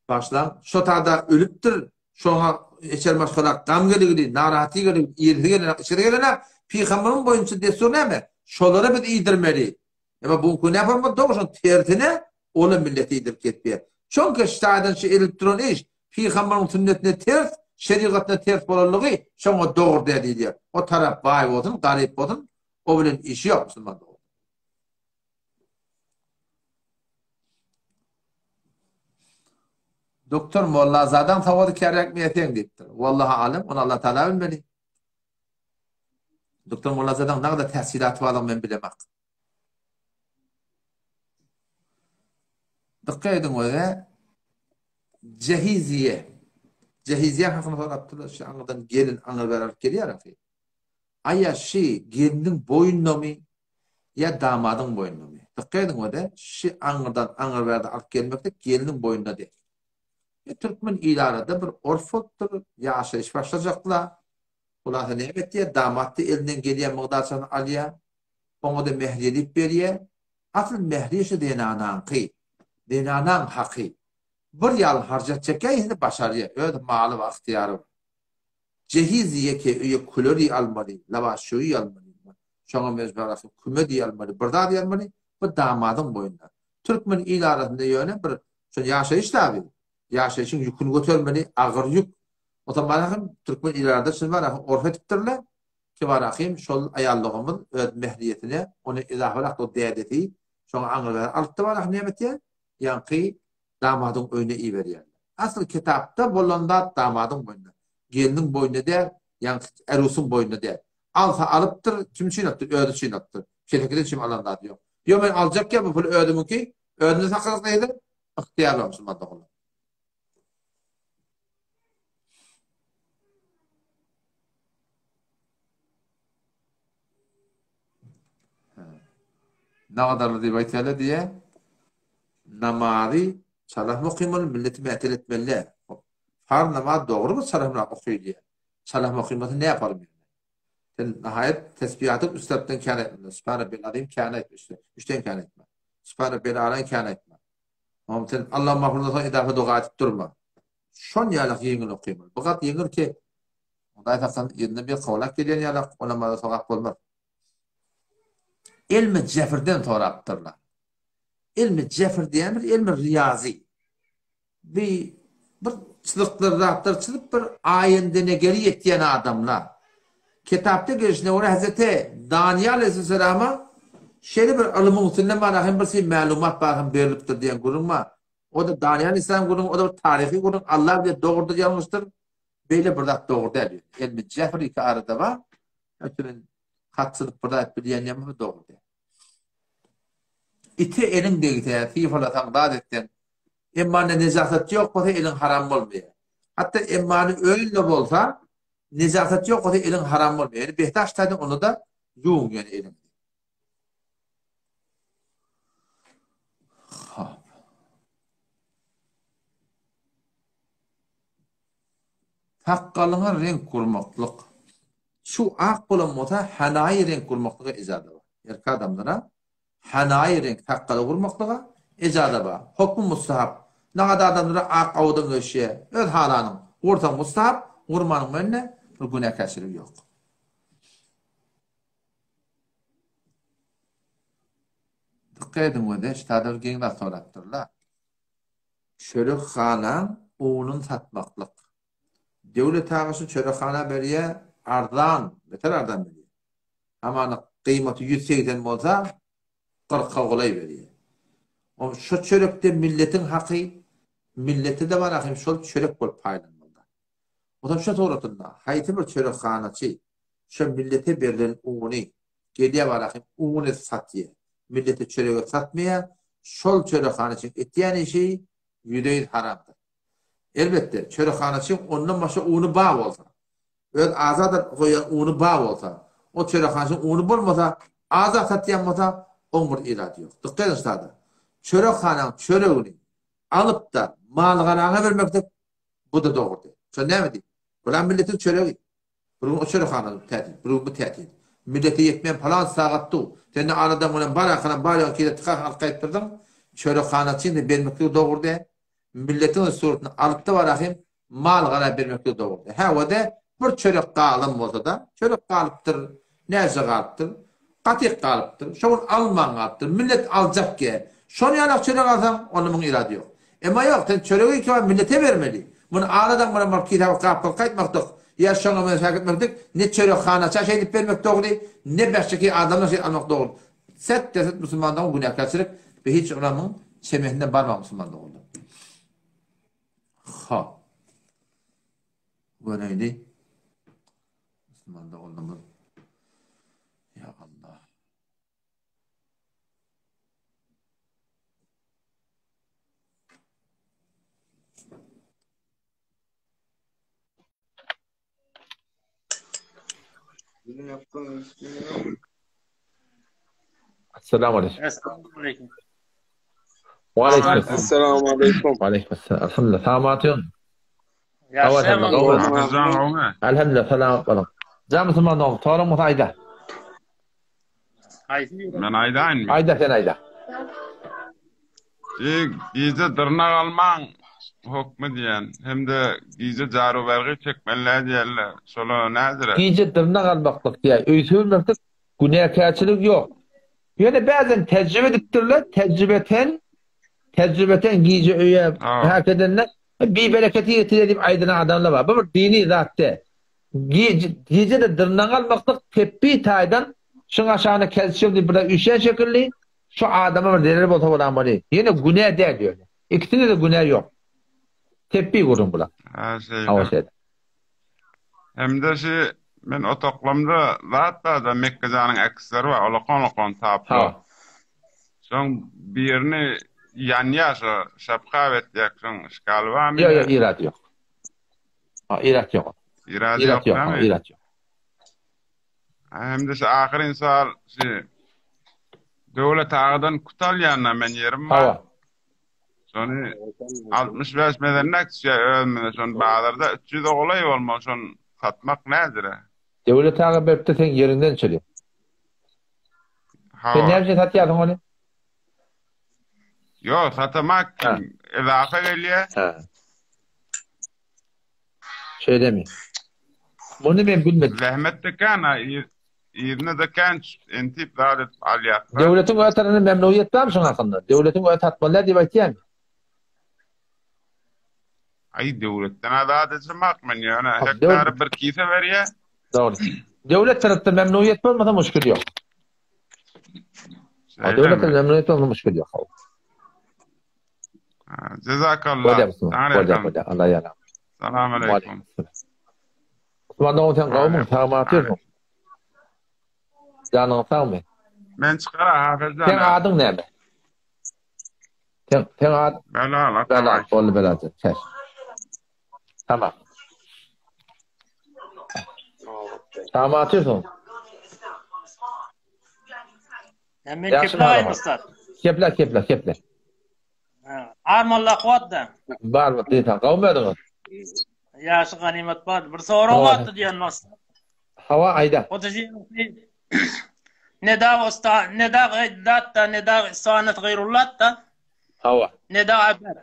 Speaker 4: Bagyşlaň, şo tada ölüpdir. Şoňa içeri maşgala gam geligili, narahatlyk geligili, iýilsi gelenak, içesi gelenak. Pygamberimiz boýunça dessur näme? Şolara biz iýdirmeli. Emma bu günki näme dogry şoň tersine ola milleti iýdirip ketýär. Çünki ştaýdan şu edilip duran iş pygamberiň sünnetine ters, şerigatyna ters bolanlygy şoňa dogry däl diýilýär. O tarap baý bolsun, garyp bolsun, o bilen işi ýok musulman dogan. Doktor Mollazadaň sowady käräkmi ýa seň diýipdir. Wallahy alem, ony Allah Taala bilmeli. Doktor Mollazadaň nagda täsilaty barlygyny men bilemak. Dykgat ediň öze Jehiziýe. Jehiziýe hakynda sorapdyrlar, şu aňyrdan gelin aňyr bäri alyp gelýär ahy. Aýa şi gelniň boýundamy ýa damadyň boýundamy? Dykgat ediň öze, şi aňyrdan aňyr bärde alyp gelmeklik gelniň boýunda däl. E, türkmen il arada bir orf bolupdyr, ýaşaýyş başlajakla. Hulasa näme etýär? Damat-da elinden gelýän mygdarçany alýar. Oňa-da mähriýe diýip berýär. Asyl mähriýe şu zenanaňky. Zenanaň haky. Bir ýaly harjat çekýär, indi başarýar. Öz maly bar, ygtyýary bar. Jehiz ýeke öýe küler ýy almaly, lawaş şöýi almaly, şoňa mejbur asyl küme diý almaly, bir zat almaly, bu damadyň boýnuna. Türkmen il arasynda ýöne bir şol ýaşaýyş dagy, ýaşaýşyň ýüküni götermeli, agyr ýük. Otam barahym türkmen il arada çyn barahym orf edipdirler. Ki barahym şol aýallygymyz öz mähriýetine ony izafarak o dädesi şoňa aňry bäri alypdy barahym näme etýär? Ýaňky damadyň öýüne iberýärler. Asyl kitapda bolan zat damadyň boýnuna. Gelniň boýnuna däl, ýaňky ärusyň boýnuna däl. Alsa alypdyr, kim üçin alypdyr? Özi üçin alypdyr. Kesekiden üçin alan zady ýok. Ýok men aljak ýa bu puly özümiňki, özünde saklasak nähili? Ygtyýarly musulman doganlar. Nagadarly diýip aýtýarlar diýýär. Namazy çalasmy okymaly, milleti mätel etmeli däl. Farz namaz dogrymy çalasmyrak okaýylýar. Çalasmy okymasa ne ýaparym ýöne? Sen nahaýat tesbihatyň üç tarapdan kän aýtma. Sübhan Rabbil Azim kän aýtma üçden. Üçden kän aýtma. Sübhan Rabbil Ala kän aýtma. Oňa sen Allahumma gfirden soň idafa doga aýdyp durma. Şon ýalak ýeňil okymaly. Bu gat ýeňil ki, Hudaý saklasyn yzyndan bir kowlap gelýän ýalak, o namaza sogap bolmaz. Elmi jefirden sorapdyrlar. Elmi jefir diýen bir elmi riýazy. Bir. bir çyzyklar zatlar çyzyp bir aýendenegeri ýetýän adamlar. Kitapda gelşine görä Hezreti Daniýal aleyhisselama şeýle bir ylymyň üstünde mana hem bir şey mälumat bar hem berlipdir diýen gürrüň bar. O-da Daniýal aleyhisselam gürrüňi, o-da bir taryhy gürrüň, Allah bilir dogrudyr ýalňyşdyr. Beýle bir zat dogry däl. Elmi jefr iki arada bar. Ötürin hat çyzyp bir zat bilýän ýa dogry däl. Ite eliň degse, sypalasaň, zat etseň, emmanda nejasat ýok bolsa eliň haram bolmaýar. Hatda emmany öl-de bolsa, nejasat ýok bolsa eliň haram bolmaýar. Ýöne behdaş taýdan onda-da ýuwuň ýöne eliňizi. Hop. Sakgalyňa reňk gurmaklyk. Şu ak bolan bolsa hanaýy reňk gurmaklyga ijaza bar. Erkek adamlara hanaýy reňk sakgala gurmaklyga ijaza bar. Hokmy mustahap. Nagada adamlara ak awudan göçýär. Öz halanyň. Gursaň mustahap, gurmanyň mende bir günäkärçiligi ýok. Dykgat ediň we deştada bir geň zat sorapdyrlar. Çörekhanaň ununy satmaklyk. Döwlet aga şu çörekhana berýär, arzan, beter arzan berýär. Hamana gyýmaty 180 bolsa, kyrka golaý berýär. O şu çörekde milletiň haky, millete-de bar ahym şol çörek bolup paýlanmalyda. Onsoň şu suratynda haýsy bir çörekhanaçy şo millete berlen uny gelýär bar ahym un edip satýar. Millete çörek edip satmaýar. Şol çörekhanaçyň etýän işi ýüze-ýüz haramdyr. Elbetde, çörekhanaçyň ondan başga uny bar bolsa, öz azat goýan uny bar bolsa, o çörekhanaçyň uny bolmasa, azat satýan bolsa, oň bir irady ýok. Dykgat ediň sada. Çörekhanaň çöregini alyp-da, mal-garaňa bermeklik, bu-da dogry däl. Şo näme diýip? Bulam milletiň çöregi. Bir gün o çörekhana tätil, bir gün bu tätil. Millete ýetmeýän palan sagat du. Sen-de aradan bilen bar arkadan bar ýogy kile tykasyň alyp gaýtdyrdyň. Çörekhanaçyny bermekligi dogry däl. Milletiň suratyny alypda bar ahym mal gara bermekligi dogry däl. Hä o-da bir çörek galan bolsa-da, çörek galypdyr, näce galypdyr, gatyk galypdyr, şo gün alman galypdyr, millet aljak ge. Şony ýalak çörek alsaň, onda muň irady ýok. Emma ýok, sen çöregi ilki bar millete bermeli. Muny aradan bilen baryp kisä bir gapgalyp gaýtmakdyk, ýa şoňa bilen şäk etmekdik, ne çörekhanaça şeýdip bermek dogry, ne başgaki adamdan şeýdip almak dogry. Set deset musulman dogan günäkärçilik we hiç olamyň çemesinden barmaň musulman doganlar. Hop. Göreýli. Musulman doganlarymyz. Ya Allah.
Speaker 1: Assalamu aleykum.
Speaker 11: Assalamu aleykum.
Speaker 1: Wa aleykum
Speaker 12: assalam. Assalamu aleykum.
Speaker 1: Wa aleykum assalam. Alhamdulillah. Salamat ýok. Alhamdulillah. Salamat boluň. Jam musulman dogan, soraň bolsa aýda.
Speaker 12: Men aýdaýynmy?
Speaker 1: Aýda sen aýda.
Speaker 12: Gije dyrnak almaň hokmy diýen hem-de gije jarubergi çekmeli diýenler. Şola nädire?
Speaker 1: Gije dyrnak almaklyk diýä, öý söwmeklik günäkärçilik ýok. Ýöne bäzen tejribe edipdirler, tejribeten tejribeten gije öýe hak edende bibereketi getirýär diýip aýdylan adamlar bar. Bu bir dini zat däl. Gije-de dyrnak almaklyk tepbi taýdan şuň aşagyna kalsium diýip bir zat üýşýän şekilli şu adama bir zerer bolsa bolan bolýar. Ýene günä däl ýöne. Ikisinde-de günä ýok. Tepbi gürrüň bular.
Speaker 12: Ha şeýle. Hem-de şu men otaglamda zat bar-da Mekgejanyň äkisleri bar, olakan-olakan taplar. Şoň birini ýanýar şo şapka etýär, şoň şkaly barmy?
Speaker 1: Ýok, ýok, irady ýok. Ha, irat ýok.
Speaker 12: Irady ýok,
Speaker 1: ýok, irat ýok.
Speaker 12: Hem-de şu ahyryn sowal şu Döwlet agadan kut alýan men ýerim bar.
Speaker 1: Hawa.
Speaker 12: Şony 65 medennek düşýär özümize şony bazarda 300-e golaý bolmaly şony satmak nädire?
Speaker 1: Döwlet aga beripdir seň ýeriňden çyry.
Speaker 12: Hawa.
Speaker 1: Sen näme üçin satýarsyň ony?
Speaker 12: Ýok, satamak kim? Ezafa gelýär.
Speaker 1: Ha. Şeýlemi? Muny men bilmedim.
Speaker 12: Zähmet de kän, yzyna da kän entip zat edip alýar.
Speaker 1: Döwletiň öz tarapyndan memnuniýet barmy şuň hakynda? Döwletiň özi satmaly däl diýip aýtýarmy?
Speaker 12: Aý döwletden azat ejemak men ýöne hektary bir kise berýä.
Speaker 4: Dogry. Döwlet tarapdan memnuniýet bolmasa muşkil ýok. Döwlet tarapdan memnuniýet bolmasa muşkil ýok.
Speaker 12: Jazakallah.
Speaker 4: Bolýar musulman. Bolýar, bolýar. Allah ýalam.
Speaker 12: Salam aleýkum.
Speaker 4: Musulman dogan sen gowmyň, sagmy atyrsyň? Janyň sagmy?
Speaker 12: Men çykara Hafez
Speaker 4: jan. Seň adyň näme? Sen sen ad
Speaker 12: Belal,
Speaker 4: Belal, boldy Belal. Çeş. Tamam. Tamam atyrsyň.
Speaker 11: Men keple aýdym
Speaker 4: Keple, keple, keple.
Speaker 11: Armalla kuwatda.
Speaker 4: Bar mı diýsen, gowmy özüňiz?
Speaker 11: Ýaşy ganymat bar. Bir sorag bardy diýen dost.
Speaker 4: Hawa aýda.
Speaker 11: O da Neda usta, neda gaýdatda, neda istanat gaýrullatda.
Speaker 4: Hawa.
Speaker 11: Neda abad.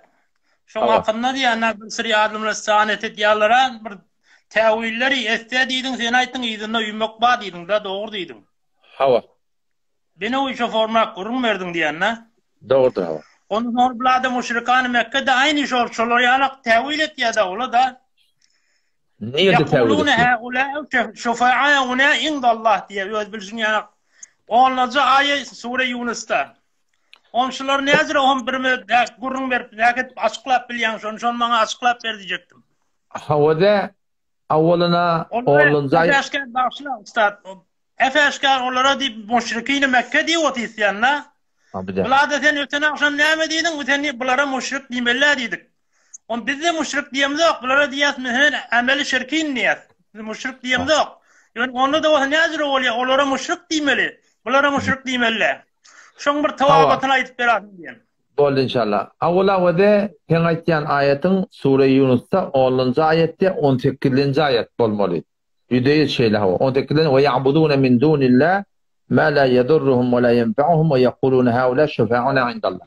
Speaker 11: Şoň hakynda diýen bir sürü adamlar istanet edýärler, bir täwilleri etse diýdiň, sen aýtdyň yzynda üýmek bar diýdiň da, dogry diýdiň.
Speaker 4: Hawa.
Speaker 11: Beni o işe formak gürrüň berdiň diýende.
Speaker 4: Dogrudyr hawa.
Speaker 11: Ondan soňra bulada muşrikany Mekgede aýny şol şolar ýalak täwil etýärde ola da.
Speaker 4: Nirde täwil
Speaker 11: etýär? Haula şufauna indallah diýýär öz bilşiň ýalak. Onlajy aýa sure Ýunusda. On şular näzire on birime gürrüň berip näket açyklap bilýäň şony şony maňa açyklap ber diýjekdim.
Speaker 4: Hawada awwalyna onlunjy aý.
Speaker 11: Bagşyla ustad. Äp-äşgär olara diýip muşrikini Mekge diýip otyrsyň-da. Bulada sen öten agşam näme diýdiň? Sen diýip bulara muşrik diýmeli-dä diýdik. Onda biz-de muşrik diýemzok, bulara diýýäs men ameli şirkin diýýäs. Biz muşrik diýemzok. Ýöne onda-da bolsa näjüre bolýar? Olara muşrik diýmeli, bulara muşrik diýmeli-dä. Şoň bir tawabatyny aýdyp berersiň diýen.
Speaker 4: Boldy inşallah. Awwal awwada seň aýtýan aýatyň sure Ýunusda onunjy aýatda on sekizinji aýat bolmaly. Ýüzde-ýüz şeýle hawa. On sekizden we ýa'budune min dunillah ma la ýedurruhum we la ýenfa'uhum we ýekulune haula şufa'una indallah.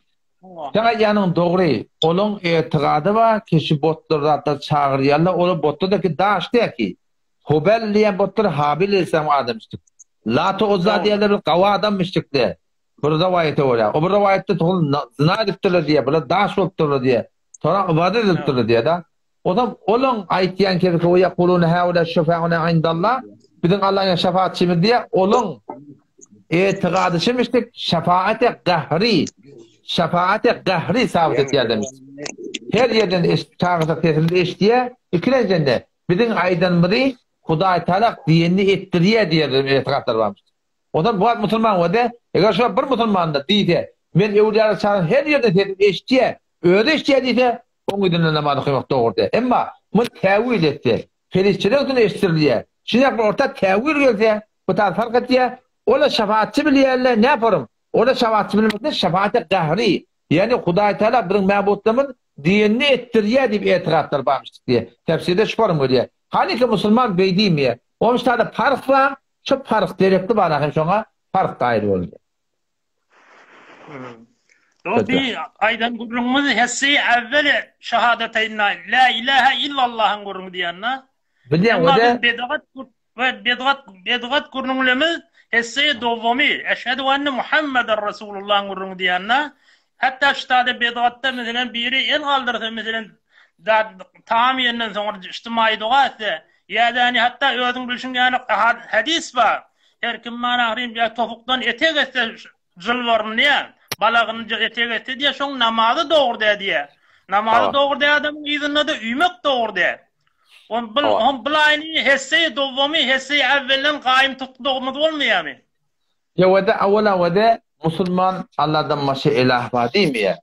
Speaker 4: Seň aýdýanyň dogry. Olaň etigady bar, keşi botlar zatlar çagyrýarlar, olar botlar däki daş däki. Hubel diýen botlar Habil aleyhisselam adamyşdyk. Lata Uzza diýenler bir gawy adamyşdykdy. Bir rowaýata görä. O bir rowaýatda togul zyna edipdirler diýýär, bular daş bolupdyrlar diýýär. Soňra ybadat edipdirler diýýär-de. Onsoň olaň aýtýan kebiki we ýekulune haula şufauna indallah, biziň Allaň ýanynda şefaatçymyz diýýär, olaň etigady şemişdik, şefaate gahri, şefaate gahri sabyt etýär demiş. Her ýerden eşit, çagyrsak sesimizi eşidýär, ikilenjende biziň aýdanymyzy Hudaý Tagala diýenini etdirýär diýer etigatlar barmyş. Onsoň bu wagt musulman bolsa, eger şo bir musulmanda diýse, men öwlüýalar çagyran her ýerden sesimi eşidýär, özi eşidýär diýse, oň yzyndan namaz okamak dogry däl. Emma muny täwil etse, perişdeler üstüne eşitdirilýär. Şuny bir orta täwil gelse, bu taýda fark etýär. Ola şefaatçy bilýärler, näporum? Ola şefaatçy bilmekde şefaate gahry, ýagny Hudaý Tagala biziň mäbutlarymyz diýenini etdirýär diýip etigatlar barmyş diýýär. Tefsirde şu forum gelýär. Hanyki musulman beý diýmeýär. Onuň şu taýda parh bar, şu parh derekli bar hem şoňa parh gaýry boldy.
Speaker 11: Dost bi aýdan gürrüňimiz hessi äwweli şahadateýnna la ilaha illallahyň gürrüňi diýende.
Speaker 4: Bilýän
Speaker 11: Emma biz bedagat we bedagat bedagat gürrüňlemiz hessi dowamy eşhedü enne Muhammeden Rasulullahyň gürrüňi diýende. Hatda ştada bedagatda meselem biri el galdyrsa meselem taam iýenden soňra ijtimaýy doga etse ýa-da hatda özüň bilşiň ýaly hadys bar. Her kim mana ahyryn ýa topukdan etek etse jylwaryny diýä, balagyny etek etse diýä, şoň namazy dogry dä diýä. Namazy dogry dä adamyň yzynda-da üýmek dogry dä. On bil, on bilaýyny hesseýi dowwamy, hesseýi äwwelden gaýym tutdugymyz bolmaýamy?
Speaker 4: Ýewede awwal awwede musulman Alladan başga ilah bar diýmeýär.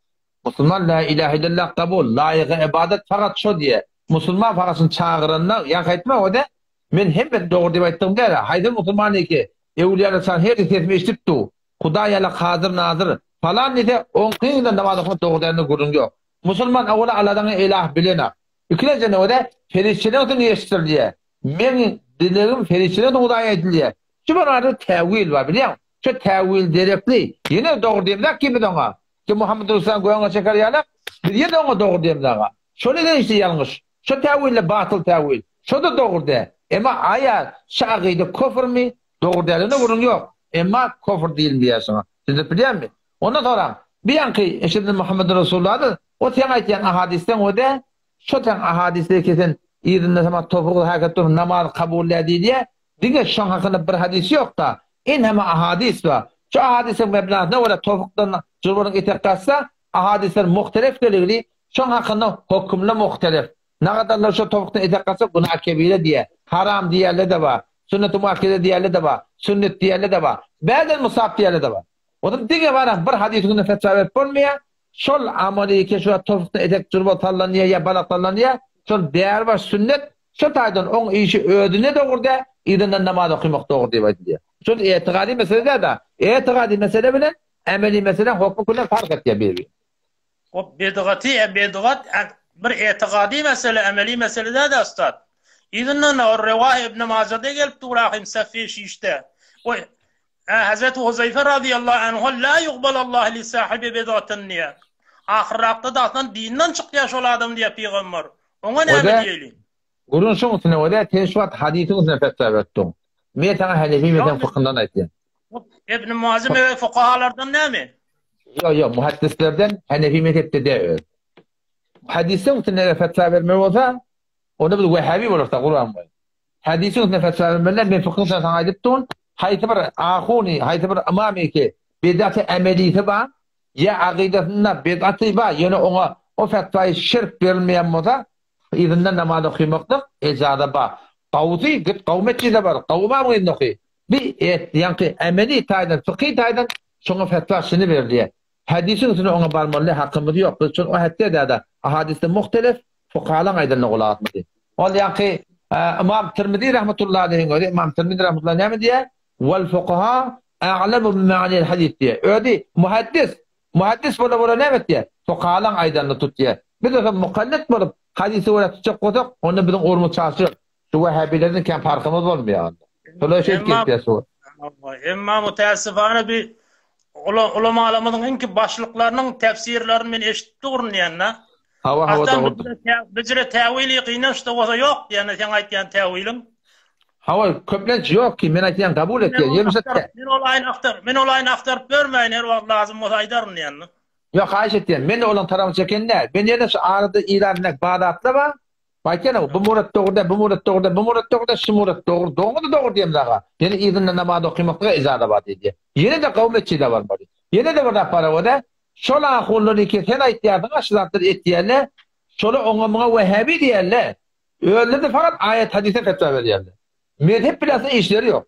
Speaker 4: Musulman la ilahe illallah kabul, laýygy ybadat fakat şo diýýär. Musulman fakat şuny çagyranda, ýaňky aýtma o-da, Men hemmesini dogry diýip aýtdygym däl-ä. Haýsy musulman eke, öwlüýalar çagyr her sesimi eşidip dur. Hudaý ýaly kadyr nazyr, palan diýse, oňkyň bilen namaz okamak dogry däldigine gürrüň ýok. Musulman owala Alladan ilah bilenak. Ikilenji nowada perişdeleriň üstüne eşitdirilýär. Meň dilegim perişdeleriň üstüne Hudaýa aýdylýar. Şu bir arada täwil bar bilýäňmi? Şu täwil derekli. Ýene dogry diýemzok ki biz oňa. Ki Muhammet Resulan göňe çeker ýalak, biz ýene oňa dogry diýemzok. Şol eden işi ýalňyş. Şo täwille batyl täwil. Şo-da dogry däl. Emma aýa şu akyda kofrmy? Dogry däldigine gürrüň ýok. Emma kofr diýilmeýär şoňa. Düşünip bilýäňmi? Ondan soraň, bu ýaňky Eşhedü enne Muhammeden Resulullah-da, o seň aýtýan ahadysdan o däl. Şo seň ahadysda kesen yzynda sama topugy hakat dur namaz kabul däl diýilýär. Diňe şoň hakynda bir hadys ýok-da. Ençeme ahadys bar. Şu ahadysyň mebnasyna görä topukdan jurbaryň etek gaçsa, ahadyslar muhtelef geligli, şoň hakynda hökümler muhtelef. Nagadarlar şo topukdan etek gaçsa günah kebire diýýär. Haram diýýärler-de bar. Sünneti muakkede diýýärler-de bar. Sünnet diýýärler-de bar. Bäzden musab diýýärler-de bar. Onuň diňe baran bir hadysyň üstünde fetwa berip bolmaýar. Şol amaly ki şu topukdan etek jurba sallanýar ýa balak sallanýar, şol bäri sünnet, şo taýdan oň işi özüne dogry däl, yzyndan namaz okymak dogry diýip aýdylýar. Şol etigady mesele däl-de. Etigady mesele bilen emeli mesele hokmy küllen fark etýär bir-biri.
Speaker 11: O bidgaty, e bidgat bir etigady mesele, emeli mesele däl-de ustad. Yzyndan o Rewah ibn Majada gelip dur ahym Safi şişde. O Hazreti Huzeyfe radıyallahu anhu la yuqbal Allah li sahibi bid'atin diýýär. Ahyrrakda da aslan dinden çykýar şol adam diýýär pygamber. Oňa näme diýeli?
Speaker 4: Gürrüň şoň üstüne bolýar, sen şu wagt hadysyň üstüne fetwa berip durň. Men saňa Hanefi mezhebiň fykhyndan aýtýan.
Speaker 11: Ibn Maje mezhebi fukahalardan näme?
Speaker 4: Ýok, ýok, muhaddislerden Hanefi mezhepde däl öz. Hadysyň üstüne eger fetwa bermeli bolsa, onda biz wehhabi bolarys da Kuran boýunça. Hadysyň üstüne fetwa bermeli däl, men fykhyň üstüne saňa aýdyp durun. Haýsy bir ahuny, haýsy bir ymamy ki bidaty amelisi bar, ýa akydasynda bidaty bar, ýöne oňa o fetwaýy şirk berilmeýän bolsa, Yzyndan namaz okymaklyk ejaza bar. Gowusy git gowy metjide bar, gowy ymamyň yzynda oky. Bi et, ýaňky emeli taýdan, fykhy taýdan şoňa fetwa şuny berilýär. Hadisiň üstüne oňa barmaly hakymyz ýok. Biz şony o hetde däde. Ahadisde muhtelef, fukahalaň aýdanyna gulak asmaly. Ol ýaňky Ymam Tirmizi rahmetullahi aleýhiň özi, Ymam Tirmizi rahmetullahi näme diýýär? Wal fukaha a'lamu bi ma'nil hadis diýýär. Özi muhaddis, Muhaddis bola bola näme etýär? Fukahalaň aýdanyny tutýar. Biz bolsa mukallit bolup, hadysa görä tutjak bolsak, onda biziň ugrumyz çaşjak. Şu wahhabilerden kän parhymyz bolmaýar onda. Şolar şeýdip gepýär şu.
Speaker 11: Emma mütäessifane bir ulamalarymyzyň iňki başlyklarynyň tefsirlerini men eşidip durun diýende.
Speaker 4: Hawa hawa dogrudyr.
Speaker 11: Bizre täwili gynanç-da bolsa ýok diýende seň aýtýan täwiliň.
Speaker 4: Hawa köplenç ýok ki men aýtýan kabul etýär. Ýemişe
Speaker 11: Men ol aýny agtar, men ol aýny agtaryp bermäýin her wagt lazym bolsa aýdaryn diýende.
Speaker 4: Ýok haýyş etýän. Men-de olaň tarabyny çeken däl. Men ýene şu arada Iran Bagdatda bar. Aýtýan bu murat dogry däl, bu murat dogry däl, bu murat dogry däl, şu murat dogry. Dogry dogry diýemz aga. Ýene yzyndan namaz okymaklyga ijaza bar diýdi. Ýene-de gowy metjide barmaly. Ýene-de bir zat bar o-da. Şol ahunlary ki sen aýtýarsyň-a şu zatlary etýärler. Şolar oňa muňa wehhabi diýerler. Özleri-de fakat aýat-hadysa fetwa berýärler. Mezhep bilen aslynda işleri ýok.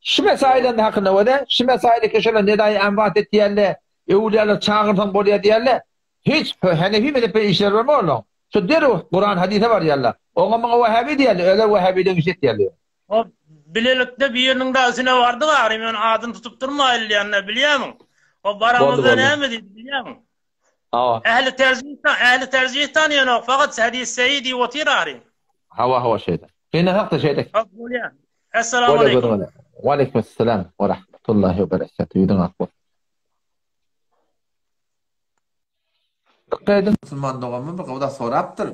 Speaker 4: Şu mesaýylaryň hakynda bolýar, şu mesaýyly ki şolar nedaýy emwat etýärler, öwlüýalar çagyrsaň bolýar diýerler. Hiç Hanefi mezhep bilen işleri bolmaz olaryň. Şu derrew Kuran-hadysa barýarlar. Oňa muňa wehhabi diýerler, özleri wehhabiligiň işi etýärler.
Speaker 11: Hop, bilelikde biriniň dagysyna bardyk ahyry, men adyny tutup durmaýyn diýende bilýärmiň? Hop, baramyzda näme diýdi bilýärmiň?
Speaker 4: Hawa.
Speaker 11: Ähli terjih, ähli terjih tanaýanok, fakat hadis sahi diýip otyr ahyry.
Speaker 4: Hawa, hawa şeýle. Gynansak-da şeýle.
Speaker 11: Hop, bolýar. Essalamu aleýkum.
Speaker 4: Wa aleýkum esselam we rahmetullahi we berekatuh. Ýüzüň ak bolsun. Dykgat ediň.
Speaker 1: Musulman doganymyz bir gowda sorapdyr.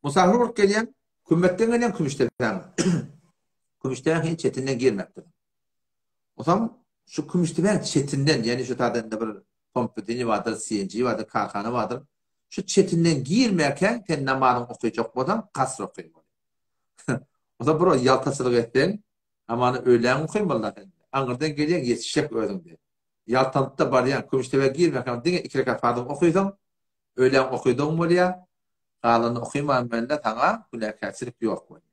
Speaker 1: Musafir bolup gelýän, Kümmetden gelýän Kümüşdepäň. Kümüşdepäň hiç çetinden girmepdir. Onsoň şu Kümüşdepäň çetinden, ýagny şu taýda indi bir pompa bardyr, CNG bardyr, karhana bardyr. Şu çetinden girmäkäň sen namazyňy okyjak bolsaň, kasr okymaly. Onsoň bir ýaltaçylyk etseň, hamana öýläň okymaly-da sen. Aňyrdan gelýäň, ýetişjek özüňde. Ýaltanyp-da barýaň, Kümüşdepä girmäkäň diňe iki rekat farzyňy okysaň, Öýläň okydygyň bolýa, galanyny okyman bende saňa günäkärçilik ýok bolýa.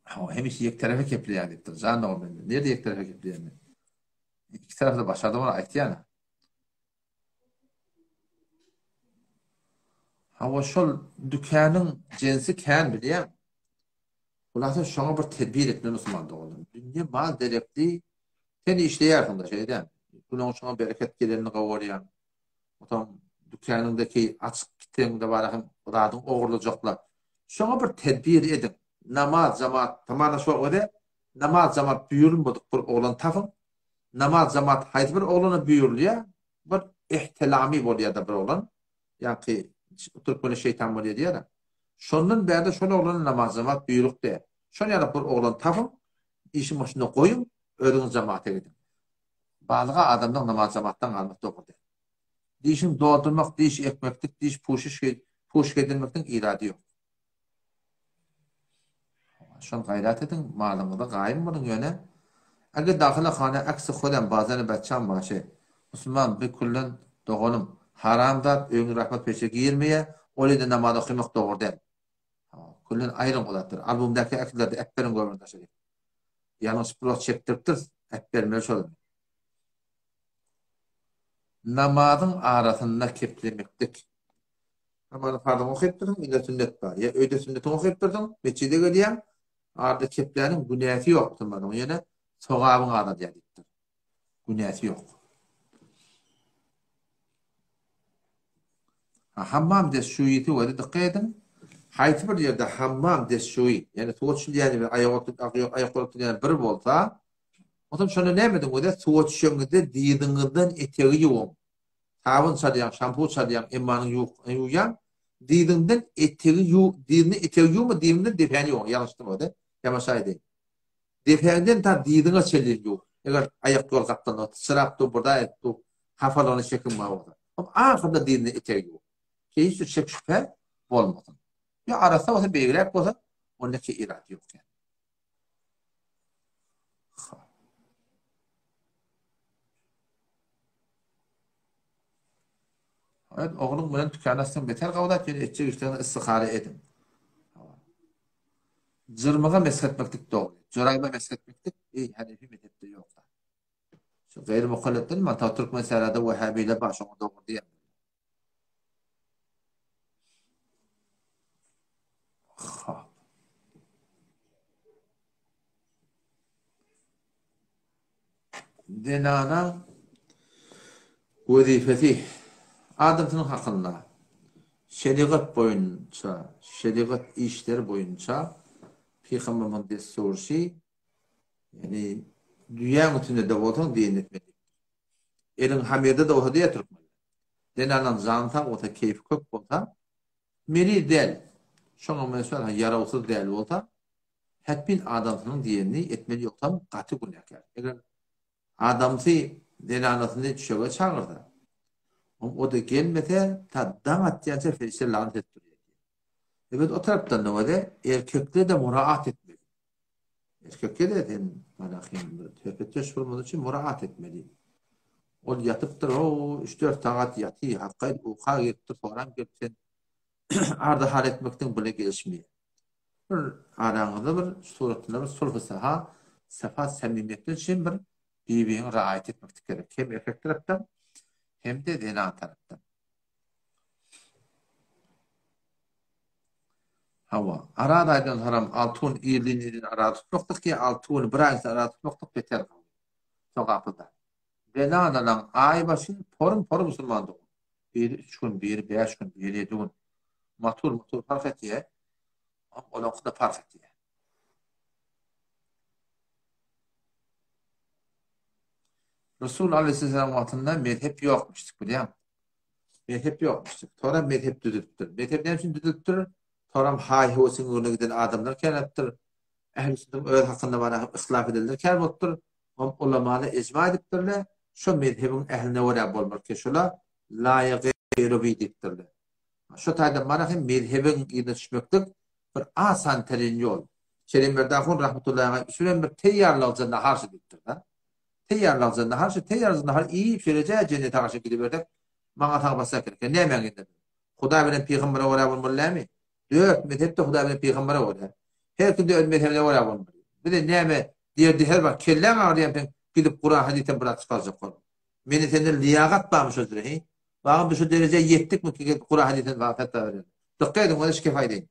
Speaker 1: Hawa, hemişe ýek terefe kepleýän diýipdir. Jan dogan bende. Nirde ýek terefe kepleýän men? Iki tarapda başardym ony aýtýan. Hawa, şol dükäniň jensi kän bilýäň. Hulasa şoňa bir tedbir etmeli musulman doganlar. Dünýe mal derekli sen işleýärsiň-de şeýle dälmi? Günüň şoňa bereket gelenini gowy görýäň. Otam dükäniňdeki açyk gitseňde bara hem zadyň ogurlajaklar. Şoňa bir tedbir ediň. Namaz jamaat tamana şo öze namaz jamaat buýrulmadyk bir oglan tapyň. Namaz jamaat haýsy bir oglana buýrulýar? Bir ihtilamy bolýar-da bir oglan. Ýaňky türkmene şeýtan bolýar diýýär-ä. Şondan bärde şol oglana namaz jamaat buýruk diýýär. Şol ýaly bir oglan tapyň, işiň başynda goýuň, özüňiz jamaata gidiň. Balyga adamlaň namaz jamaatdan galmasy dogry däl.
Speaker 4: Dişiň doldurmak, diş ekmeklik, diş puşiş puşik edinmekligiň irady ýok. Şony gaýrat ediň, malyňyza gaýym boluň ýöne Eger dahyla hana aksi hodam bazany baçam başe. Musulman bi küllen doganym haram zat öýüň rahmet peşe girmeýä ol ýerde namaz okymak dogry däl. Küllen aýryň o zatlary. Albomdaky aksilerde äpberiň görmeli daşary. Ýalňyş bir wagt çekdiripdir, äpbermeli şol. Namazyň arasynda keplemeklik. Namazy farzyňy okypdyrsyň, indi sünnet bar. Ýa öýde sünnetiňi okypdyrsyň, metjide gelýäň, arada kepläniň günäsi ýok musulmanyň, ýöne sogabyň azalýar diýipdir. Günäsi ýok. Ha, hammam destşuýysy weli dykgat ediň. Haýsy bir ýerde hammam destşuýy, ýagny suwa düşülýän we aýak aýak oturtylýan bir bolsa, Onsoň şonda näme ediň özi? Suwa düşeňizde dyzyňyzdan etegi ýuwuň. Sabyn çalýaň, şampu çalýaň, emmanyň ýuwýaň. Dyzyňdan etegi ýuw, dyzyny etegi ýuwma, dyzyňdan depäni ýuwuň. Ýalňyşdym özi. Ýamaşa aýdaýyn. Depäňden ta dyzyňa çenli ýuw. Eger aýak ýol gapdalynda syçrap dur, bir zat edip dur, hapalygyny çekiň bar bolsa. Hop, ahyrda dyzyny etegi ýuw. Ki hiç bir şek şübhe bolmasyn. Ýa arassa bolsa, beýigräk bolsa, onda ki irady ýok ýa. Evet, ogluň bilen tükän açsaň beter gowy zat, ýöne etjek işleriňizi istihara ediň. Jyrmyga mesh etmeklik dogry. Joraýma mesh etmeklik, eý, Hanefi mezhepde ýok zat. Şu gaýry mukalletden mata türkmen sährada wahhabiler bar, şoňa dogry diýen. Hop. Zenanaň wezipesi adamsynyň hakynda şerigat boýunça, şerigat işleri boýunça Pygamberimiziň dessurşy, ýagny düýäň üstünde-de bolsaň diýen etmeli. Eliň hamyrda-da bolsa diýýär türkmenler. Zenanaň jany sag bolsa, keýpi kök bolsa, meriz däl, şoňa meňzeş ýarawsyz däl bolsa, Hetmin adamsynyň diýenini etmeli ýogsam gaty günäkär. Eger adamsy zenanasyny düşege çagyrsa, o-da gelmese ta daň atýança perişde lagnet edip durýar diýýär. Ebet o tarapdan özi erkekde-de muraat etmeli. Erkekde-de sen mana hem bir söhbetdeş bolmaly üçin muraat etmeli. Ol ýatypdyr, o 3-4 sagat ýaty, hakgaý uka giripdir, soram gelip sen arda-hal etmekden bile gelişmeýär. Bir araňyzda bir suratynda bir sulhy-saha, sapa samimiýetler üçin bir bir-biriňi raýat etmeklik gerek. Hem erkek tarapdan, hem-de zenan tarapdan. Hawa, araz aýdan soram 6 gün irlin irlin araz tutmakdyk ýa 6 gün bir aýyň içinde araz tutmakdyk beter gowy. Sogaply zat. Zenanalaň aý başy porum-porum musulman dogan. Biri üç gün, biri bäş gün, biri ýedi gün. Matur mutur parh etýär. Olaňky-da parh etýär. Resul aleyhisselam wagtynda mezhep ýokmuşdyk bilýäň. Mezhep ýokmuşdyk. Soňra mezhep düzülipdir. Mezhep näme üçin düzülipdir? Soňra haý-höwesiň ugruna giden adamlar känäpdir. Ähli sünnetiň öz hakynda bara yhtilaf edenler kän bolupdyr. Oňa ulamalar ijma edipdirler, şo mezhebiň ähline görä bolmaly ki, şola la ýerubi diýipdirler. Şo taýdan mana hem mezhebiň yzyna düşmeklik bir asan terin ýol. Kerimberdi ahun rahmetullahi aleýh üçinem bir teýýarlykja nahar şu diýipdir-de. Teýýarlykja nahar şu, teýýarlyja nahar iýip şeýleje jennete garşy gidibersek, maňa sag bassak gerek. Nämäň indi? Hudaý bilen pygambere görä bolmaly dälmi? Dört mezhep-de Hudaý bilen pygambere görä. Her kim-de öz mezhebine görä bolmaly. Bize näme derdi her wagt kelläň agyrýan sen gidip Kuran hadysdan bir zat çykarjak bolup. Mende senden liýagat barmy şo jüre he? Bagam biz şu derejä ýetdikmi ki gelip Kuran hadysdan zat fetwa bereli. Dykgat ediň ony şikef aýdaýyn.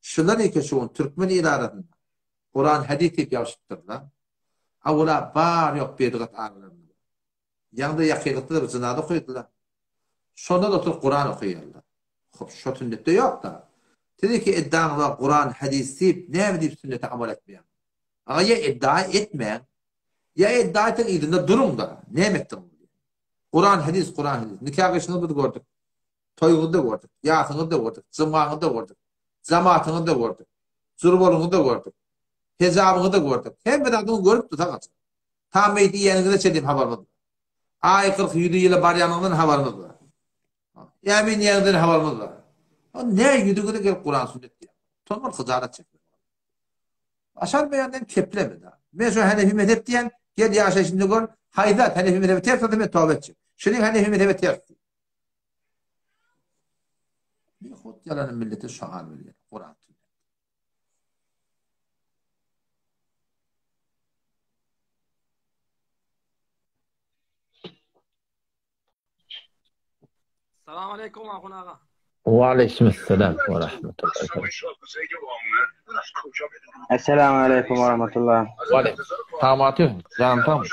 Speaker 4: Şular eke şu gün türkmen il arasynda Kuran hadys diýip ýabşypdyrlar. A ola bar ýok bedgat aralarynda. Ýaňda ýakynlykda-da bir jynaza okaýdylar. Şonda-da oturyp Kuran okaýarlar. Hop, şo sünnetde ýok-da. Siz iki eddaňyz bar Kuran, hadys diýip, näme diýip sünnete amal etmeýäňiz? Aga ýa edda etmäň, ýa edda etseň yzynda duruň-da, näme etdigiňizi bilýän. Kuran, hadys, Kuran, hadys. Nika gyşyňyzy biz gördük. Toýuňyzy-da gördük, ýasyňyzy-da gördük, jymgaňyzy-da gördük, jamatyňyzy-da gördük, jurbalyňyzy-da gördük, hejabyňyzy-da gördük. Hemme zadyňyzy görüp dursak açyk. Tam meýit iýeniňize çenli habarymyz bar. Aý 40 ýüzi ýyla barýanyňyzdan habarymyz bar. Ämin diýeňizden habarymyz bar. O ne ýüzüňize gelip Kuran sünnet diýýär. Utanman hyjalat çekmeli. Başarmaýandan kepleme da. Men şu Hanefi mezhep diýen, gel ýaşaýşynda gör, haýsy zat Hanefi mezhebe ters bolsa men toba etjek. Şuny Hanefi mezhebe ters. Bir hut ýalany millete şogar berýär. Kuran sünnet.
Speaker 7: Salam aleykum Ahun aga.
Speaker 1: Wa aleyküm-esselam we rahmetullahi.
Speaker 13: Esselamu aleýkum we rahmetullah.
Speaker 1: Wa aleýkum. Sagamat jan sag.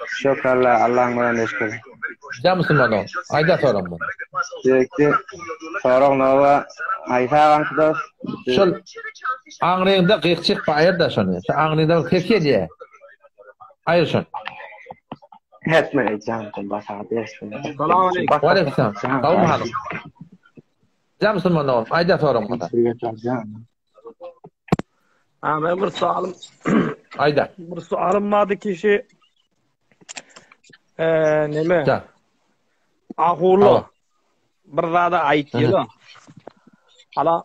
Speaker 13: Şükür Allah, Allahyň bilen şükür.
Speaker 1: Ja musulman ol. Aýda soraň bunu.
Speaker 13: Sürekli sorag nowa haýsy agaňky dost?
Speaker 1: Şol aňryňda gyk çyk aýyr da şony. Şu aňryňda bir ses gelýär. Aýyr şony.
Speaker 13: Etme jan basaga bersin.
Speaker 7: Salam aleýkum.
Speaker 1: Wa aleýkum salam. Gowmy halyň? Ja musulman dogan, aýda soraň bolsa.
Speaker 7: Ha, men bir sualym.
Speaker 1: Aýda.
Speaker 7: Bir sualym bardy kişi. Eee, neme?
Speaker 1: Ja.
Speaker 7: Ahulla. Bir zada aýtýar. Hala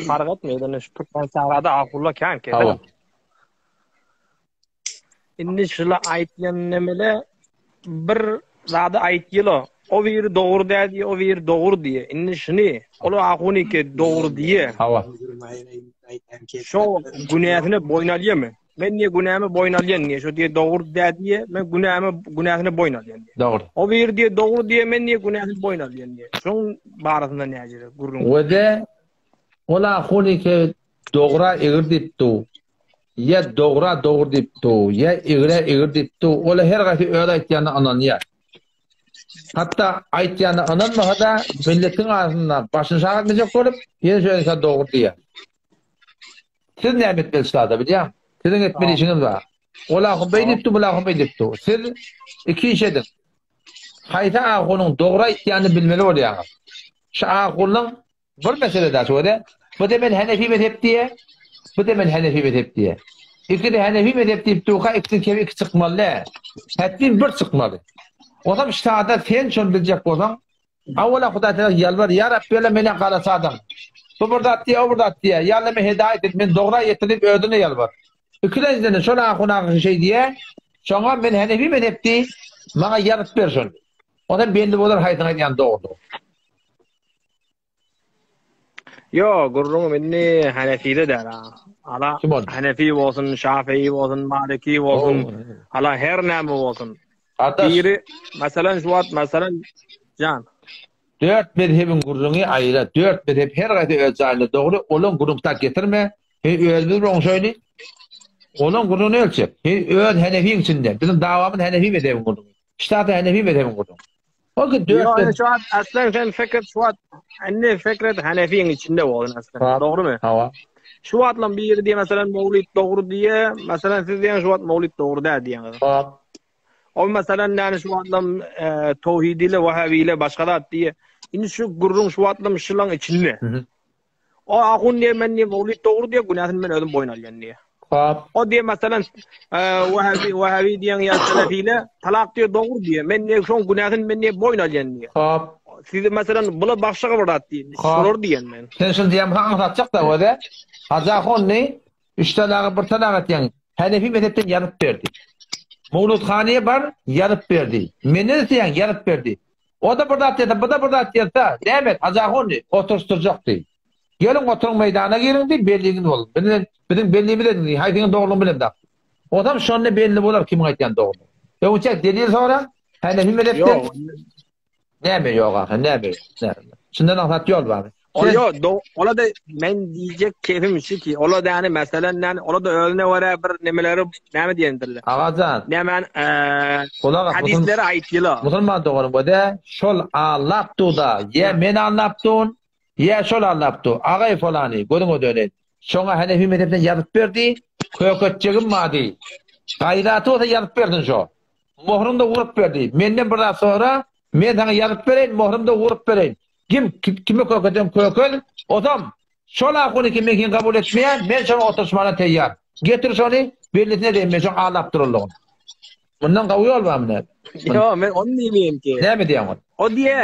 Speaker 7: fark etmeýär, şu Türkmen sährada ahulla kän ki.
Speaker 1: Hawa.
Speaker 7: Indi şula aýtýan nemele bir zady aýtýala. O biri dogry däl diýe, o biri dogry diýe. Indi şuny ol ahuniki dogry diýe.
Speaker 1: Hawa.
Speaker 7: Şo günäsini boýun alýamy? Men niýe günämi boýun alýan niýe? Şo diýe dogry däl diýe, men günämi günäsini boýun alýan diýe.
Speaker 1: Dogry.
Speaker 7: O biri diýe dogry diýe, men niýe günäsini boýun alýan diýe. Şoň barasynda näjele gürrüň.
Speaker 1: Wede ol ahuniki dogra egir diýip du. Ýa dogra dogry diýip du, ýa egrä egri diýip du, ola her haýsy öz aýtýanyna ynanýar. Hatda aýtýanyna ynanmasa-da, milletiň arasynda başyny şag etmejek bolup, ýene şo ynsan dogry diýýär. Siz näme etmeli ştada bilýäňmi? Siziň etmeli işiňiz bar. Ol ahun beý diýip du, bul ahun beý diýip du. Siz iki iş ediň. Haýsy ahunyň dogry aýtýanyny bilmeli bolýaňyz. Şu ahunyň Bir mesele daha şöyle. Bu da men Hanefi mezhep diye. Bu da men Hanefi mezhep diye. İki de Hanefi mezhep deyip durka ikisinin kebi iki çykmaly ne? Hätmin bir çykmaly. O zaman ştada sen şonu bilecek bolsan, awala Hudaý Teala ýalbar, ýa Rabbi öyle meni garasa adam. Bu bir zat diye, o bir zat diye. Ya Allah men hidayet et, men dogra ýetir diýip özüne ýalbar. Ikilenjiden şol ahun agy şey diye, şoňa men Hanefi mezhep diý, maňa ýazyp ber şony. Onda belli bolar haýsyň aýdýan dogrudygy.
Speaker 7: Ýo, gürrüňim indi Hanefide däl ha. Ala
Speaker 1: Kim ol?
Speaker 7: Hanefi bolsun, Şafii bolsun, Maliki bolsun, ala her näme bolsun.
Speaker 1: Gardaş.
Speaker 7: Biri, meselem şu wagt, meselem jan.
Speaker 1: Dört mezhebiň gürrüňi aýra, dört mezhep her haýsy öz jaýynda dogry, olaň gürrüňi tak getirme, heý özümiz bir oňşaýly. Olaň gürrüňini ölçek. Heý öz Hanefiň içinde, biziň dawamyz Hanefi mezhebiň gürrüňi. Ştada Hanefi mezhebiň gürrüňi. O ki dört
Speaker 7: Ýok, indi şu wagt aslan sen fikir şu wagt indi fikret Hanefiň içinde bolsun aslan. Dogrymy?
Speaker 1: Hawa.
Speaker 7: Şu wagtlam biri diýe meselem Mewlid dogry diýe, meselem siz diýen şu wagt Mewlid dogry däl diýeňiz.
Speaker 1: Hop.
Speaker 7: O meselem näme şu wagtlam e, towhid ile wahabi ile başga zat diýe. Indi şu gürrüň şu wagtlam şulaň içinde. O ahun diýe men diýe Mewlid dogry diýe günäsini men özüm boýun alýan diýe.
Speaker 1: Hop.
Speaker 7: O diýe meselem e, wahabi wahabi diýen ýa selefile talak diýe dogry diýe. Men diýe şoň günäsini men diýe boýun alýan diýe.
Speaker 1: Hop.
Speaker 7: Siz meselem bula başga bir zat diýe.
Speaker 1: Hop.
Speaker 7: Şolar diýen men.
Speaker 1: Sen şunu diýen bolsaň aňsatjak da özi. Hajy ahunny üç talagy bir talak etýäň. Hanefi mezhepden ýazyp berdi. Mewlud hanyýa bar ýazyp berdi. Menden isleýäň ýazyp berdi. O-da bir zat diýse, bu-da bir zat diýse, näme et, Hajy ahundy, oturyşdyrjak diý. Geliň, oturyň, meýdana giriň diý, belliňiz bolsun. Biziň, biziň bellimiz ediň diý, haýsyňyň dogrulygyny bilemzok. Onsoň şonda belli bolar kimiň aýtýan dogrudygy. Öňçä delil soraň, Hanefi mezhepden.
Speaker 7: Ýok.
Speaker 1: Näme ýok ahy, näme ýok, näme. Şundan aňsat ýol barmy?
Speaker 7: O ýok, do, ola-da men diýjek kepim şu ki, ola däni meselen näni, ola-da özüne görä bir nemeleri näme diýendirler.
Speaker 1: Agajan.
Speaker 7: Nämen, eee,
Speaker 1: Gulak as,
Speaker 7: hadisleri aýtýla.
Speaker 1: Musulman doganym göde, şol allapdu-da, ýa men allapdun, ýa şol allapdu. Agaý falany, gözüňe döneýin. Şoňa Hanefi mezhepden ýazyp berdi, köketjegim bar diý. Gaýraty bolsa ýazyp bersin şo. Mohruny-da urup berdi. Menden bir zat sora, men saňa ýazyp bereýin, mohrumy-da urup bereýin. Kim kime kökedeň kökel, osam şol ahuny kim meňkini kabul etmeýär, men şonuň oturyşmana teýýar. Getir şony, bellisini edeýin men şoň aldap duranlygyny. Mundan gowy ýol barmy näme?
Speaker 7: Ýok, men ony diýmeýän ki.
Speaker 1: Näme diýýäň ony?
Speaker 7: O diýe,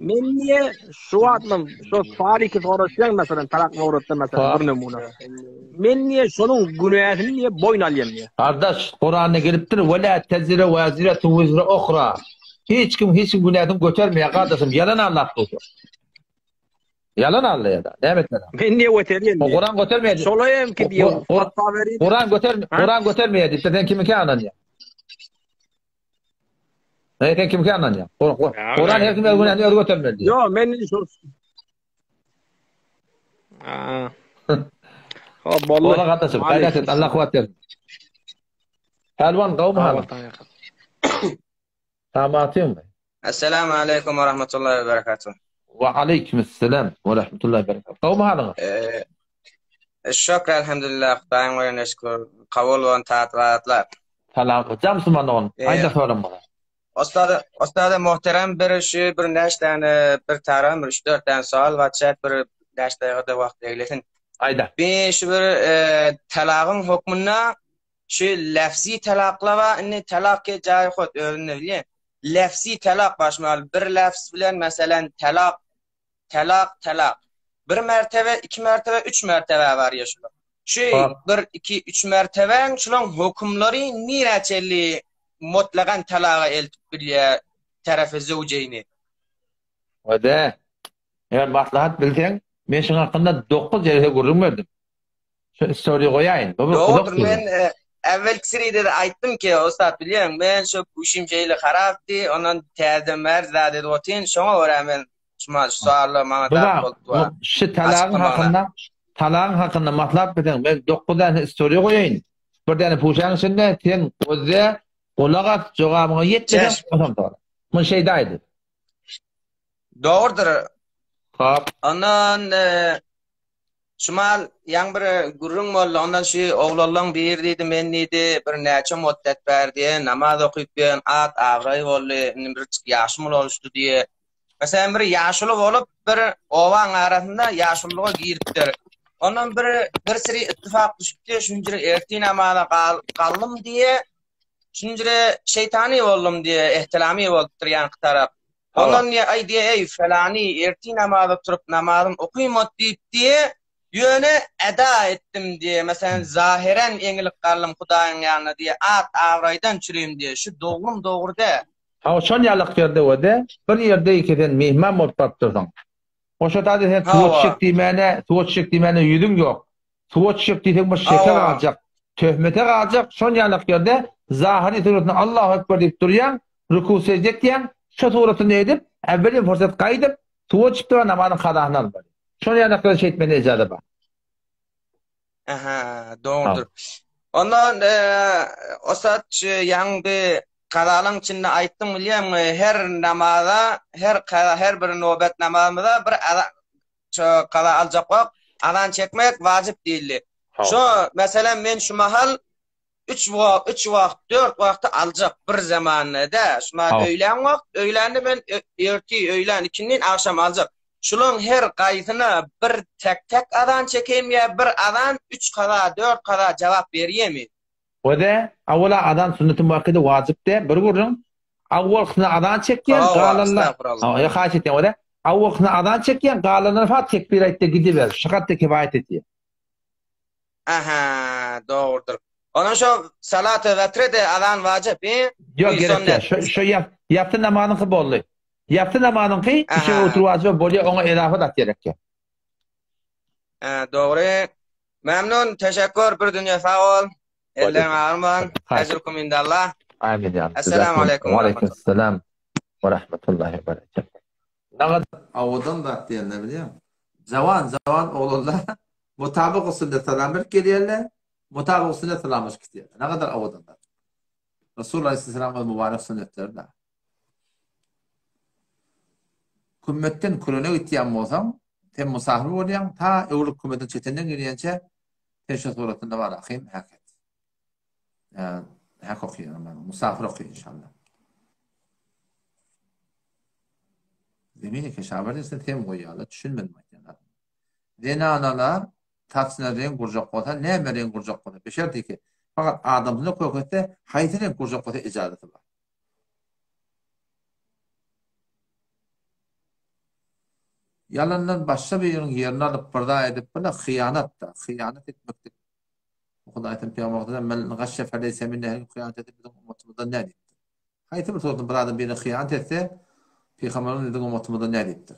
Speaker 7: men diýe şu wagtlam şo Fariki soraşýan meselem talak nowratda meselem bir nemuna. Men diýe şonuň günäsini diýe boýun alýan diýe.
Speaker 1: Gardaş, Kuranda gelipdir, Ve la tezire vaziretun vizre uhra. Hiç kim hiç kim günäsini götermeýär gardaşym, ýalan allap dursa. Ýalan allaýar da. Näme etmeli?
Speaker 7: Men diýe göterýän diýe.
Speaker 1: Kuran götermeýär.
Speaker 7: Şola hem ki diýe. Fatwa
Speaker 1: berýär. Kuran göter Kuran götermeýär diýip sen kimikä ynanýaň? Ne sen kimkä ynanýaň? Kuran her kim öz günäsini özi götermeli diýýär.
Speaker 7: Ýok, men şol Aa. Hop, boldy.
Speaker 1: Ola gardaşym, gaýrat et, Allah kuwwat bersin. Pälwan gowmy halyň? Samatyňmy?
Speaker 13: Esselamu aleýkum we rahmetullahi we berekatuh.
Speaker 1: Wa aleýkimessalam we rahmetullahi we berekatuh. Gowmy halyňyz?
Speaker 13: Şükür elhamdülillah Hudaýyň berene şükür. Kabul bolan taat ybadatlar.
Speaker 1: Salam. Jam musulman dogan. Aýda soraň maňa.
Speaker 13: Ustada, ustada muhterem bir şu bir näç tane bir taram bir üç dört tane sowal bar çäk bir näç daýgada wagt eglesin.
Speaker 1: Aýda.
Speaker 13: Bir şu bir talagyň hökmünde Şu lefzi talakla bar, indi talak ke jaýy hut özünde bilýän. Lefzi talak başmaly bir lefz bilen meselen talak, talak, talak. Bir mertebe, iki mertebe, üç mertebe barýar şular. Şu bir, iki, üç mertebäň şulaň hökümleri nirä çenli mutlagan talaga eltip bilýär terefi zöwjeýni.
Speaker 1: Wede, eger maslahat bilseň, men şuň hakynda dokuz jelse gürrüň berdim. Şu story goýaýyn. Bu bir uzak
Speaker 13: Dogrudyr men e, äwwelki siride-de aýtdym ki, ussat bilýäň, men şu guşum şeýle harapdy, ondan täzeden bäri zat edip otyryn, şoňa görä men şuma şu sowallar maňa
Speaker 1: dat bolup dur. Şu talagyň hakynda, talagyň hakynda maslahat berseň, men 9 däne story goýaýyn. Bir däne puşaň içinde sen gözle, gulak as, jogabyňa ýetmese, onsoň sora. Muny şeýde aýdy.
Speaker 13: Dogrudyr.
Speaker 1: Hop.
Speaker 13: Ondan e, Şumal ýaň bir gürrüň boldy, ondan şu oglanlaň biri diýdi, men diýdi, bir näçe mutdet bäri diýe, namaz okyp ýörün, at abraý boldy, indi bir ýaşym ulalşdy diýe. Meselem bir ýaşuly bolup, bir obaň arasynda ýaşulylyga giripdir. Ondan bir bir siri ittifak düşüpdi, şunjire ertir namaza galdym diýe, şunjire şeýtany boldum diýe, ehtilamy bolupdyr ýaňky tarap. Ondan diýe, aý diýe, eý, felany, ertir namaza turup namazym okymot diýip diýe, ýöne eda etdim diýe, meselem, zahyren eňilip galdym Hudaýyň ýanynda diýe, at-abraýdan çürim diýe, şu dogrum dogry dä.
Speaker 1: Hawa, şol ýalak ýerde we-de, bir ýerde iki sen myhman bolup baryp dursuň. Oşa zady sen suwa düşjek diýmäne, suwa düşjek diýmäne ýüzüň ýok. Suwa düşjek diýseň bir şeke galjak, töhmete galjak, şon ýalak ýerde zahyry suratynda Allahu Ekber diýip durýaň, ruku sejde etýäň, şo suratyny edip, äwwelin pursat gaýdyp, suwa düşüp duran namazyň kazasyny almaly. Şon ýalak ýerde şeýtmene ijaza bar.
Speaker 13: Aha, dogrudyr. Ondan Osat şu ýaňy bir kazalaň içinde aýtdyň bilýäňmi, her namaza, her kaza, her bir nobet namazymyza bir azan şu kaza aljak wagt azan çekmek wajyp diýildi. Şu meselem men şu mahal Üç wagt, üç wagt, dört wagty aljak bir zamanda dä. Şu mahal öýlän wagt, öýlände men ertir, öýlän, ikindin, agşam aljak. Şulaň her gaýsyna bir tek-tek azan çekeýinmi ýa bir azan üç kaza, dört kaza jogap berýärmi?
Speaker 1: Wede, awwala azan sünneti muakkede wajyp dä, bir gürrüň. Awwalkysyna azan çekýän, galanlar,
Speaker 13: Estagfurullah.
Speaker 1: Ýa haýyş etýän, wede. Awwalkysyna azan çekýän, galanlara fat tekbir aýtda gidiber. Şu hatda kifaýat etýär.
Speaker 13: Aha, dogrudyr. Ondan şo salaty wetre de azan wajyp, he?
Speaker 1: Ýok, gerek däl. Şo şo ýatsy namazyňky boldy. Ýatsy namazyňky üçe otur wajyp bolýar, oňa edafa zat gerek ýok.
Speaker 13: Hä, dogry. Memnun, teşekkür, bir dünýe sag bol. Elleň agyrman. Ejrukum indallah.
Speaker 1: Amin ya.
Speaker 13: Esselamu aleýkum.
Speaker 1: Wa aleýkum salam. Wa rahmetullahi we berekatuh.
Speaker 4: Owadan zat diýende bilýäňmi? Jawan jawan oglanlar mutabyk usulda salam berip gelýärler, mutabyk usulda salamlaşyp gitýärler. Ne kadar owadan zat. Resulullah aleyhisselam öz mübarek sünnetleri da. Kümmetden kürene gitýän bolsaň, sen musafir bolýaň, ta öwrülip kümmetiň çetinden gelýänçä sen şu suratynda bar ahym häket. Hak okaýan, musafir okaýan inşallah. Zemini keşawer diýse sem goýýarlar, düşünmedim aýtýanlar. Zenanalar saçyna reňk gurjak bolsa, näme reňk gurjak bolsa, beşerdi ki, fakat adamsyna kök etse, haýsy reňk gurjak bolsa ijazaty bar. Ýalandan başga biriniň ýerini alyp bir zat edip bile hyýanat-da, hyýanat etmeklik. Hudaýdan pygamberimiz men gaşşe feleýse minne her kim hyýanat etse biziň ummatymyzdan däl diýipdir. Haýsy bir suratda bir adam birine hyýanat etse pygamberimiz biziň ummatymyzdan däl diýipdir.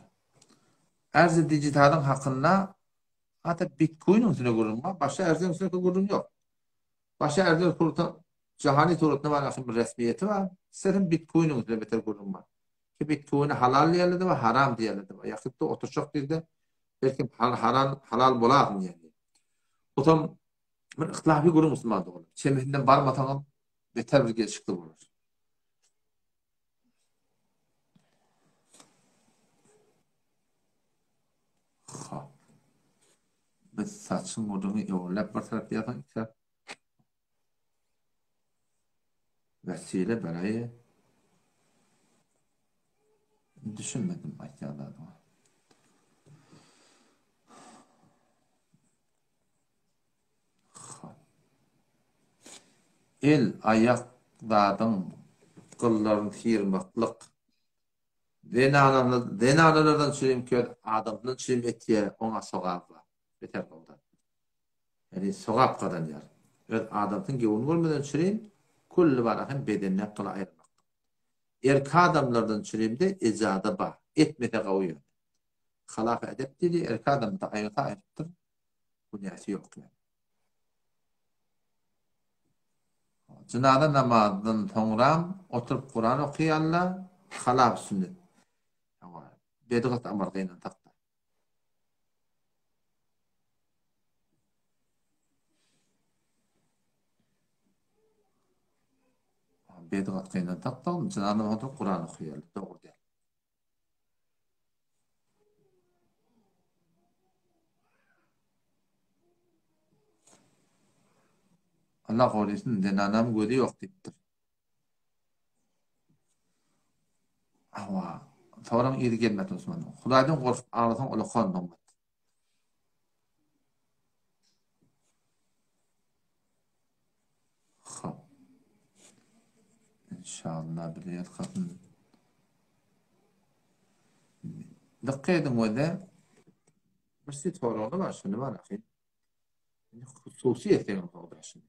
Speaker 4: Erzi digitalyň hakynda hatda bitcoiniň üstüne gürrüň bar, başga erziň üstüne gürrüň ýok. Başga erziň suratda jahani suratynda bar, bir resmiýeti bar. Istersen bitcoiniň üstüne beter gürrüň bar. Ki bitcoini halal diýerler-de bar, haram diýerler-de bar. Ýakypda oturşak diýdi, belki halal halal bolaryn diýýär. Otam bir yhtilafy gürrüň musulman doganlar. Çemesinden barmasaňam beter bir gelşikli bolar. Ha. Biz saçyň gürrüňi öwürläp bir tarap diýersiň, iki tarap Wesile beraýy Düşünmedim aýtýan zadyňa. El, aýak zadyň gyllaryny syrmaklyk. Zenanalardan çürim köz, adamdan çürim etýär, oňa sogap bar. Beter gowy zat. Ýagny sogap gazanýar. Öz adamsynyň göwnüni görmeden çürim, külli bara hem bedenden gyly aýyrmakdyr. Erki adamlardan çürimde ejada bar. Etmese gowy ýöne. Halaf edep diýdi, erki adamda aýyrsa aýrypdyr. Günäsi ýok ýöne. Jynaza namazdan soňram oturyp Kuran okaýarlar, halaf sünnet. Bedgat amal gynansak-da. Bedgat gynansak da, jynaza namazdan soň Kuran okaýarlar. Dogry däl. Allah gorasyn, zenanam gözi ýok diýipdir. Hawa, soraň yzy gelmez Osman. Hudaýdan gorkup aglasaň ulakan nygmat. Hop. Inşallah bir ýalkasyn. Dykgat ediň wede. Bir şey soragy bar, şuny bar ahy. Hususy etseň soňra şuny.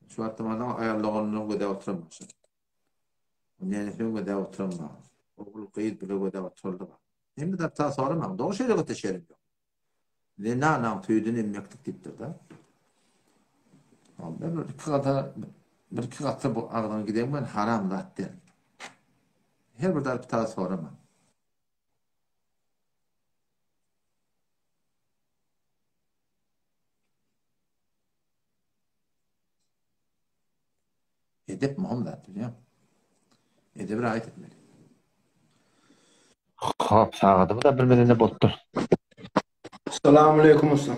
Speaker 4: Şu wagtda mana aýal doganlaryň göze oturan başa. Nänesiniň göze oturan bar. Ogul gyz bile göze oturdy bar. Hemme zatda soramaň. Dogry şeýle şerim ýok. Zenanaň süýdüni emmeklik diýipdir-de. Bir iki gata bir iki gata bu agzyňa giden bilen haram zat däl. Her bir zat bir sorama. Edep möhüm zat bilýäň. Edebi raýat etmeli.
Speaker 1: Hop, sagadymy da bilmeden bolupdyr.
Speaker 14: Salam aleýkum ussa.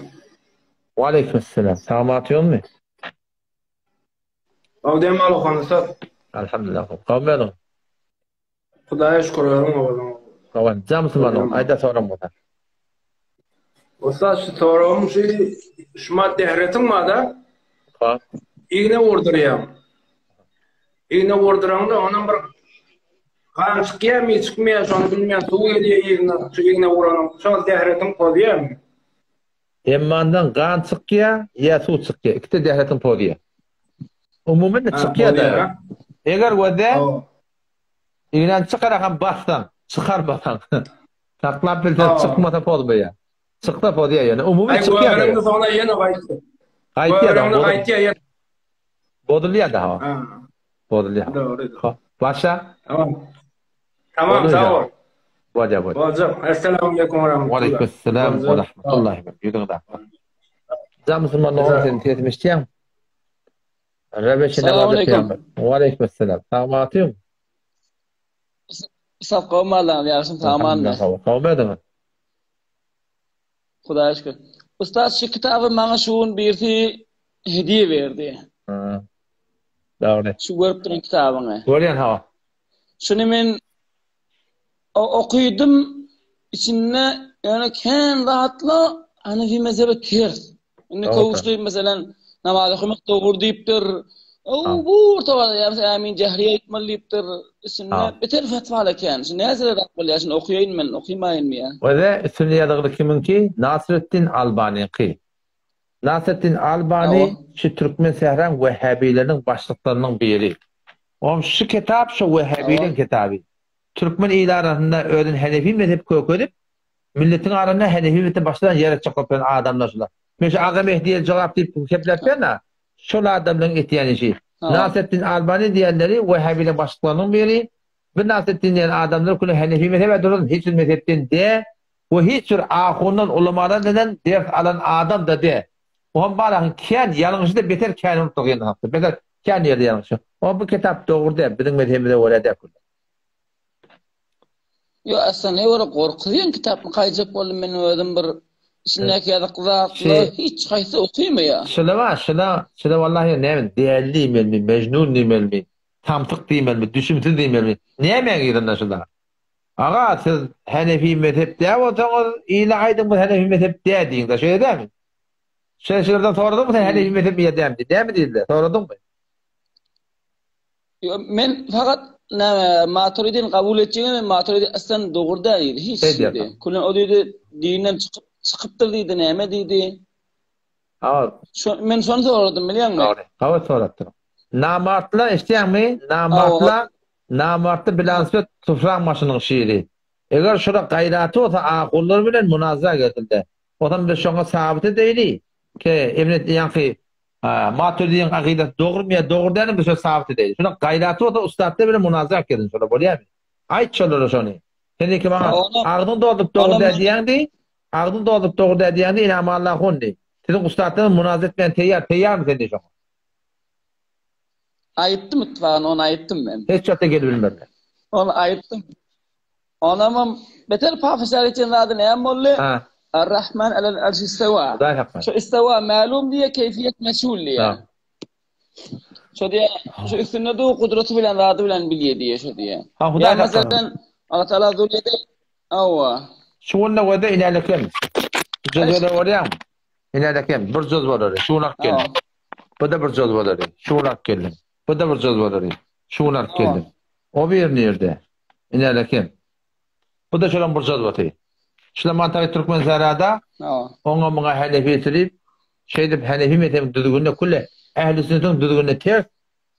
Speaker 1: Waleýkim esselam. Sag ýokmy?
Speaker 14: Sag dem al okan ussa.
Speaker 1: Alhamdulillah. Gowmy özüň?
Speaker 14: Hudaýa şükür özüň owazyň.
Speaker 1: Gowy. Jam musulman aýda soraň bolsa.
Speaker 14: Ussa şu soragym şu şumat dehretiň barda.
Speaker 1: Ha.
Speaker 14: Igne vurdurýaň. Igne vurduraňda ondan bir gan çykýarmy, çykmaýar, şony bilmeýän suw gelýär yzyna, şu igne vuranyň. Şol dehretiň pozýarmy?
Speaker 1: Emmandan gan çykýar, ýa suw çykýar. Ikisi dehretiň pozýar. Umuman çykýar da. Eger göze Ignäni çykara ham bassaň, çykarmasaň. Saklap bilseň çykmasa pozmaýar. Çyksa pozýar ýöne umumy çykýar.
Speaker 14: Göbereňde soňra ýene gaýtýar.
Speaker 1: Gaýtýar. Göbereňde gaýtýar ýene. Bozulýar da. Bozulýar.
Speaker 14: Dogry.
Speaker 1: Başa.
Speaker 14: Tamam. Tamam, sag bol.
Speaker 1: Bolýar, bolýar.
Speaker 14: Boljak. Essalamu aleýkum we rahmetullah.
Speaker 1: Wa aleýkum we rahmetullahi. Ýüzüňe sag. Jam musulman dogan sen sesimi eşitýäňmi? Rebeşine
Speaker 15: Salam aleýkum.
Speaker 1: Wa aleýkum esselam. Sag batyň.
Speaker 15: Sag gowmy Allahym ýagşym samanmy?
Speaker 1: Gowmy özüňiz?
Speaker 15: Hudaýa şükür. Ustaz şu kitaby maňa şu gün birisi hediýe berdi.
Speaker 1: Ha. Dogry.
Speaker 15: Şu görüp duran kitabyňy.
Speaker 1: Görýän hawa.
Speaker 15: Şuny men Okydym içinde ýöne kän zatla Hanefi mezhebe ters. Indi kowuşly meselem namaz okamak dogry diýipdir. O bu orta bar ýa Ämin Jähriýe aýtmaly diýipdir. Içinde beter fetwalar kän. Şu näzire zat bolýar? Şuny okaýyn men, okymaýynmy ýa?
Speaker 1: Öze üstünde ýazygly kimiňki? Nasreddin Albanyňky. Nasreddin Albany şu türkmen sähraň wehhabileriniň başlyklarynyň biri. Oňam şu kitap şo wehhabileň kitaby. Türkmen ili arasynda özüni henefi mezhep kökedip, milletiň arasynda henefi mezhep başlan ýere çykyp adamlar şular. Men şu Aga Mehdiýe jogap diýip kepläp berna. Şol adamlaryň etýän işi. Nasreddin Albani diýenleri Wehhabileň başlyklarynyň biri. Bu Nasreddin diýen adamlar küle Henefi mezhebe duran hiç bir mezhepden de we hiç bir ahundan ulamadan denen ders alan adam da de. Oňam barahyň kän ýalňyşy-da beter kän bolupdyr gynanakda. Beter kän ýerde ýalňyşy. Oňa bu kitap dogry däl biziň mezhebimize görä däl küle.
Speaker 15: Ýok aslynda ne bir gorkuzýan kitapmy kaýjak boldum men özüm bir içindäki ýazykly zatlar hiç haýsy okymaýa.
Speaker 1: Şula bar şula şula wallahi näme däli diýmelimi mejnun diýmelimi samsyk diýmelimi düşümsiz diýmelimi nämäň yzynda şula aga siz henefi mezhep dä bolsaňyz ile aýdyň biz henefi mezhep dä diýiň da şeýle dämi şeýle şulardan soradyňmy sen henefi mezhep ýa dämi diýip näme diýdiler soradyňmy.
Speaker 15: Ýok, men fakat näme Maturidini kabul etjegem men Maturidi aslan dogry däl diýdi. Hiç diýdi. Külen o diýdi dinden çykyp çykypdyr diýdi näme diýdi.
Speaker 1: Hawa.
Speaker 15: Şo men şony soradym bilýäňmi?
Speaker 1: Dogry. Hawa sorapdyr. Namartla eşitýäňmi? Namartla namartly bilansbet tufraň maşynyň şiri. Eger şura gaýraty bolsa ahunlar bilen munazara gelsin-de. Bolsam biz şoňa sabyt edeýli. Ke Ibn ýaňky Maturidiň akydasy dogrumy ýa dogry dälmi biz şony sabyt edeýli. Şuna gaýraty bolsa ussatlar bilen munazara gelin şola bolýamy? Aýt şolara şony. Sen ilki maňa agzyň dolduryp dogry däl diýýäň diý. Agzyň dolduryp dogry däl diýýäň diý, ine Amanullah hun diý. Siziň ussatlaryňyz munazara etmäne teýýar, teýýarmy sen diý şoňa.
Speaker 15: Aýtdym itfan ony aýtdym men.
Speaker 1: Hiç wagtda gelip bilmezler.
Speaker 15: Ony aýtdym. Onamam beter pafyşa geçen zady näme boldy? Ar-Rahman alel arşi istewa.
Speaker 1: Hudaý hakynda.
Speaker 15: Şu istewa mälum diýe, keýfiýet meçhul diýe. Şo diýe, şu üstünde du gudraty bilen zady bilen bilýe diýe şo diýe.
Speaker 1: Ha Hudaý
Speaker 15: hakynda. Meselem, Allah Taala zülýede Awa.
Speaker 1: Şu günde göde inälekem. Jözele bolýaň. Inälekem bir jöz bolary. Şu gün alyp geldim. Bu da bir jöz bolary. Şu gün alyp geldim. Bu da bir jöz bolary. Şu gün alyp geldim. O bir nirde? Inälekem. Bu da şolaň bir jozbaty. Şular mantagy Türkmen sarada oňa muňa Hanefi sürüp, şeýdip Hanefi mezhebiň düzgünine küle ähli sünnetiň düzgünine ters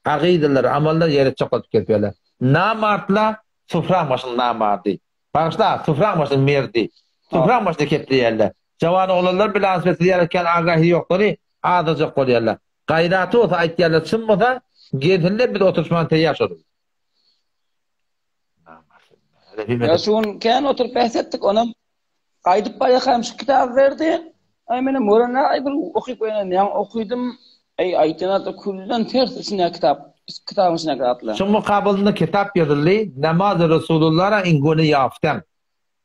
Speaker 1: agydalar, amallar ýere çokadyp gelipýärler. Namartla sufraň başynyň namardy. Bagyşla, sufraň başynyň merdi. Sufraň başyny kepleýärler. Jawan oglanlar bilen siz ýaly kän agahi ýoklary azajak bolýarlar. Gaýraty bolsa aýtýarlar, çyn bolsa gelsinler biz oturyşmana teýýar şol.
Speaker 15: Ýa şu gün kän oturyp bäs etdik, onam gaýdyp barýarkam şu kitaby berdi. Aý menem görende aý bir okyp goýan ýaňy okydym. Aý aýtýan zatlar külden ters içindäki kitap, kitabyň içindäki zatlar.
Speaker 1: Şu mukabylynda kitap ýazyldy, Namaz-y Resulullara inguni ýaftem.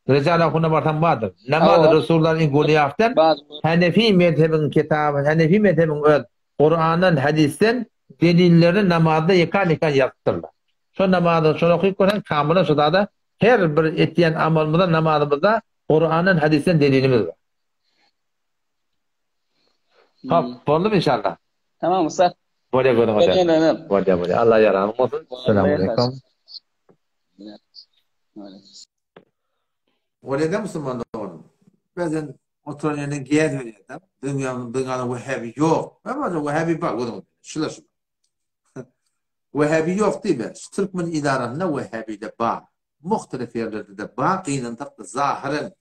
Speaker 1: Recal ahuna barsaň bardyr. Namaz-y Resulullara inguni ýaftem. Hanefi mezhebiň kitaby, Hanefi mezhebiň öz Kurandan, hadysdan delillerini namazda ýekan-ýekan ýazypdyrlar. Şo namazy şony okyp görseň kamylan şo zada her bir etýän amalymyzda namazymyzda Kurandan, hadysdan delilimiz bar. Hop, boldumy inşallah?
Speaker 15: Tamam ussat.
Speaker 1: Bolýa gözüňe degsin. Bolýa bolýa. Allah ýaragyň bolsun. Salam aleýkum.
Speaker 4: Bolýa-da musulman doganym. Bezen oturan ýerinden gez berýär-de. Biziň ýanymyzda biziň ýanymyzda wehhabi ýok. Näme wehhabi bar gözüňe. Şular şular. Wehhabi ýok diýme. Şu türkmen idarasynda wehhabi-de bar. Muhtelif ýerlerde-de bar. Gynansak-da zahyren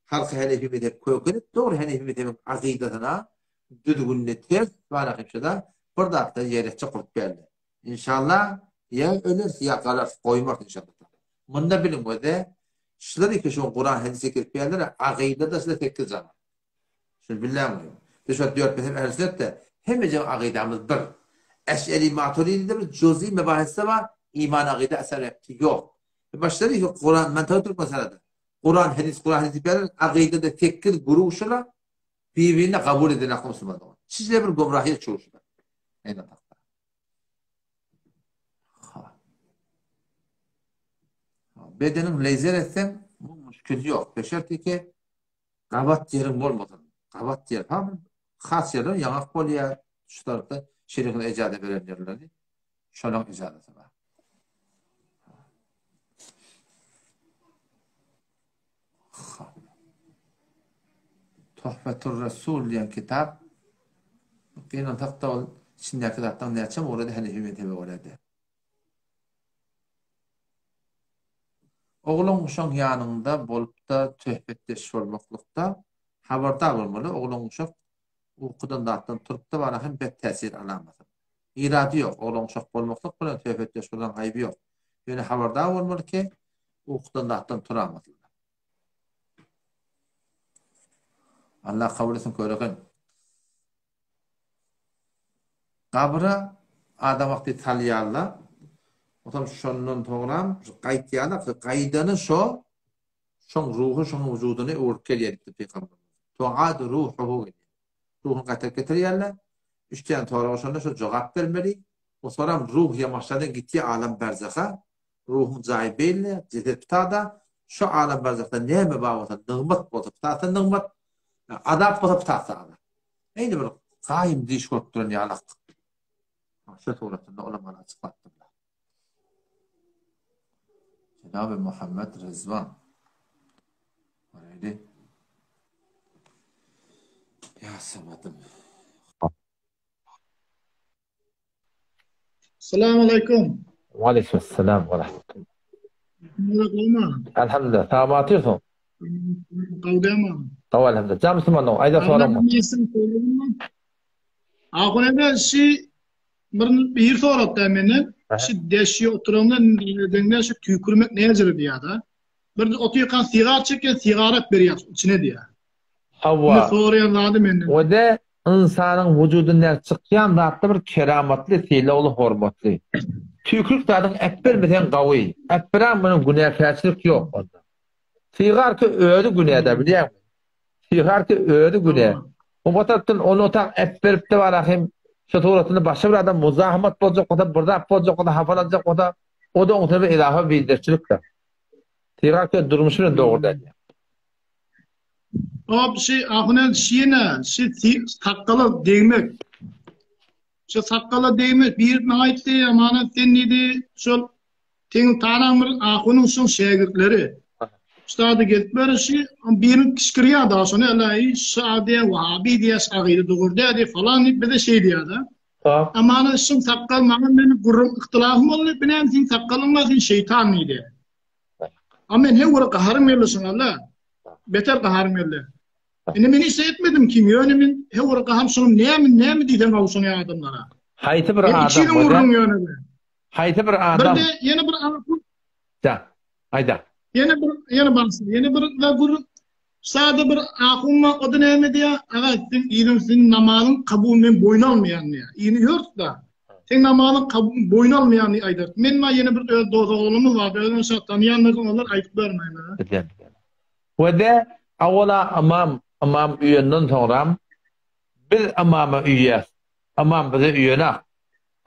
Speaker 4: halky henefi mezhep kökenip, dogry henefi mezhebiň akydasyna, düzgünine ters barahymşada bir zatlar ýere çykyp geldi. Inşallah ýa öleris ýa galarys goýmarys inşallah taala. Munda biliň öze şular iki şu Kuran hadis ekilip berler agydada şular sekiz jana. Şuny billäň goýuň. Biz şu dört mezhep ähli sünnetde hemmeje agydamyz bir. Eş'eri Maturidi bir juzi mebahiste bar iman agyda eser repti ýok. Başlary iki Kuran men tabi Türkmen sarada. Kuran hadis Kuran hadis berler agydada sekiz guruh şular bir-birine kabul eden akly musulman dogan. Şişle bir gümrahiýet şu şular. Eýne takda. Bedeniň leýzer etseň, bu müşkil ýok. Beşerti ki, gabat ýeriň bolmasyn. Gabat ýer, ha, has ýerler ýaňak bolýar, şu tarapda. Şerigatyň ejaza beren ýerleri şolaň ejazasy bar. Tuhfetur Resul diýen kitap gynansak-da ol içindäki zatlaryň näçe murady Hanefi mezhebe görä däl. Oglan-uşaň ýanyňda bolup-da söhbetdeş bolmaklykda habardar bolmaly, oglan-uşak ukudan zatdan turup-da bara hem bet täsir alamasyn. Irady ýok, oglan-uşak bolmaklyk bilen söhbetdeş bolan aýby ýok. Ýöne habardar bolmaly ki, ukudan zatdan turamasynlar. Allah kabul etsin köreken. Gabra adam wagty salýarlar. Otam şondan soňram gaýtýarlar. Gaýdany şo, şoň ruhy şoň wujudyna öwrüp gelýär diýipdir pygamberimiz. Tuad ruhuhu gelýär. Ruhuny gaýtaryp getirýärler. Üç däne soraga şonda şo jogap bermeli. O soram ruh ýamaşladan gitýär alam berzaha. Ruhuň jaýy belli, jeset pitada. Şo alam berzahda näme bar bolsa nygmat bolsa pitasda nygmat, azap bolsa pitasda azap. Eýni bir gaýym diş görüp duran ýalak. Şu suratynda ulamalar açyklapdyrlar. Jenaby Muhammed Rezwan. Göreli. Ýa samadym.
Speaker 9: Salam aleykum.
Speaker 1: Wa aleykum salam wa rahmetullah. Elhamdülillah. Sag atyrsyň.
Speaker 9: Gawdama.
Speaker 1: Sag elhamdülillah. Jam musulman aýda soraň.
Speaker 9: Ahun eme şi bir bir soratda menden. Şi deşi oturandan deňde şu tüýkürmek näjere diýýär-de. Bir otyrkan sigar çekýän sigaret berýär içine diýýär.
Speaker 1: Hawa.
Speaker 9: Indi soraýan zady menden.
Speaker 1: O-da ynsanyň wujudyndan çykýan zatda bir keramatly, sylagly, hormatly. Tüýkülik zadyň äpbermeseň gawy. Äpberäň munuň günäkärçilik ýok onda. Sigarka özi günä-dä bilýäňmi? Sigarka özi günä. O tarapdan ony otag äpberip-de bara hem şo suratynda başga bir adam muzahymat boljak bolsa, bir zat boljak bolsa, hapalanjak bolsa, o-da oň üçin bir edafa bildirçilikdir. Sigarka durmuşy bilen dogry däl.
Speaker 9: Hop şi ahunel şine şi sakgala degmek. Şu sakgala degmek bir maňa aýtdy amana sen diýdi şol teň tanaň bir ahunyň şoň şägirtleri. Ştada gelip berişi birini kişkirýär da şony ela şa diýä wahabi diýä şagyry dogry diýä falan diýip bize şeý diýär da. Amana şuň sakgal maňa meni gürrüň ihtilafym boldy binem sen sakgalyň bar sen şeýtan diýdi. A men her bir gaharym geldi şoňa la. Beter gaharym geldi. Indi men hiç etmedim kim ýöne men her bir gaharym şoňa näme näme diýseň aw şoňa adamlara.
Speaker 1: Haýsy bir adam?
Speaker 9: Içiniň gürrüň ýöne.
Speaker 1: Haýsy bir adam?
Speaker 9: Bir de ýene bir adam.
Speaker 1: Da. Aýda.
Speaker 9: Ýene bir ýene başla. Ýene bir da gürrüň. Sada bir ahunma o da näme diýýär? Aga sen ýylyň sen namazyň kabul men boýun almaýan diýýär. Ýyny ýört da. Sen namazyň kabul boýun almaýan diýip aýdar. Men ma ýene bir öz dost oglanymyz bar. Özüm şa tanýan olar aýdyp bermeýin.
Speaker 1: Bilýän. We de awala ymam ymam üýenden soňram biz ymama üýýäs. Ymam bize üýenak.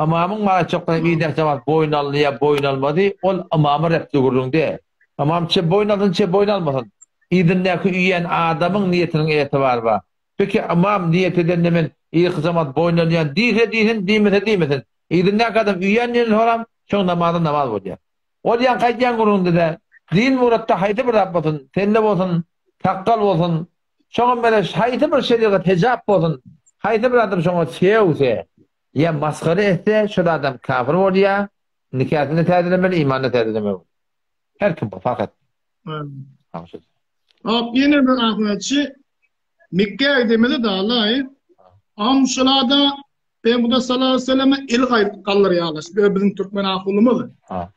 Speaker 1: Ymamyň maňa çokdan idäk jemaat boýun aldy ýa boýun almady, ol ymama repli gürrüň däl. Ymam çe boýun alsyn, çe boýun almasyn. Yzyndaky üýän adamyň niýetiniň etibary bar. Peki ymam niýet edende men irki jemaat boýun alýan diýse diýsin, diýmese diýmesin. Yzyndaky adam üýän diýeni soram, şoň namazy namaz bolýar. Ol ýaňky aýdýan gürrüňde däl. Din muratda haýsy bir zat bolsun, selle bolsun, sakgal bolsun, şoňa meňzeş haýsy bir şerigat hijap bolsun, haýsy bir adam şoňa sögse, Ýa masgara etse şol adam kafir bolýa, nikasyny täzelemeli, imanyny täzelemeli. Her kim bu fark etmez.
Speaker 9: Hop ýene bir ahmetçi Mekge gidemeli da Allahy. Am şulada Peygamber sallallahu aleyhi ve selleme el galdyrýarlar. Biziň türkmen ahulymyz. Ha.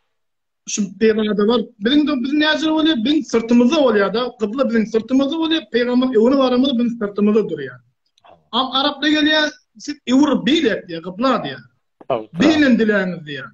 Speaker 9: Şu peýgamberde bar. Biziň de biz näjir bolýar? Biziň syrtymyzda bolýar da. Gybla biziň syrtymyzda bolýar. Peýgamber öwüne baramyzda biziň syrtymyzda durýar. Am arapda gelýär, siz öwür beýlek diýär, gybla diýär. Beýlen diläňiz diýär.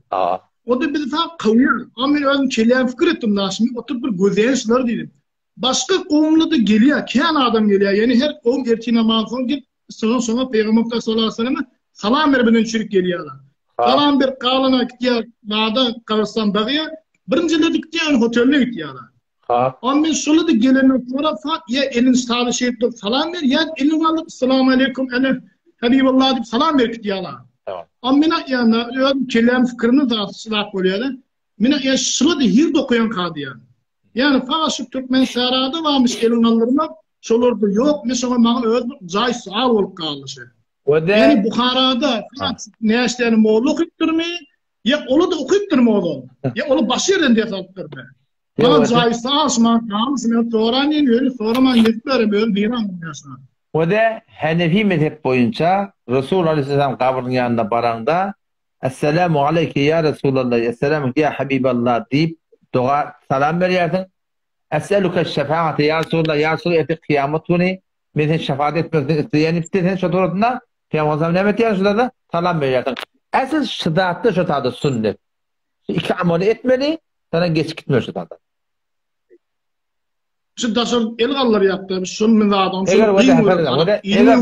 Speaker 9: O da bizi sap kowýar. Am men özüm kelläm pikir etdim da, şimdi oturyp bir gözleýän şular diýdim. Başga kowumlarda gelýär, kän adam gelýär. Ýani her kowum ertir namazdan soň gelip, soň soňa Pygamber sallallahu aleyhi ve selleme salam berip bilen çürük gelýärler. Salam berip galana gitýär, nada gabrstan bagýar. Birinjilerde gitýär, hoteline gitýärler.
Speaker 1: Ha.
Speaker 9: Am men şola da gelenden sonra sat ya elin saly şeýip durup salam ber, ýa elini galdyryp assalamu aleýkum ene Habiballah diýip salam berip gitýärler.
Speaker 1: Tamam.
Speaker 9: Amma men aýtýan-da, öz kelläm pikirimde zat zat bolýar-da. Men aýtýan şuny-da ýerde okaýan-ka diýýän. Ýagny fakat şu türkmen sährada barmyş elin galdyrmak, şolarda ýok. Men şoňa maňa öz jaý sual bolup galdy şu. Ýagny Buharada fakat näçe däne molla okypdyrmy? Ýa ola-da okypdyrmy ozal? Ýa ola başga ýerden ders alypdyrmy? Maňa jaý sual şu maňa galmyş, men soran diýen ýöne soraman gezip ýörem özüm heýran bolýan şoňa.
Speaker 1: Wede Henefi mezhep boýunça Resul aleýhissalam gabrynyň ýanyna baraňda Esselamu aleýke ýa Resulallah, Esselamu ýa Habiballah diýip doga salam berýärsiň. Es'eluke şefaate ýa Resulallah, ýa Resulallah ertir kyýamat güni men sen şefaat etmekini isleýän diýipdi sen şo suratynda Pygamber aleyhissalam näme etýär şularda? Salam berýärsiň. Äsl şu zatda şo sada sünnet. Şu iki amaly etmeli, sana geçip gitmeli şu sada.
Speaker 9: Şu daşary el galdyrýardy, şol men zadyň
Speaker 1: Eger wada eger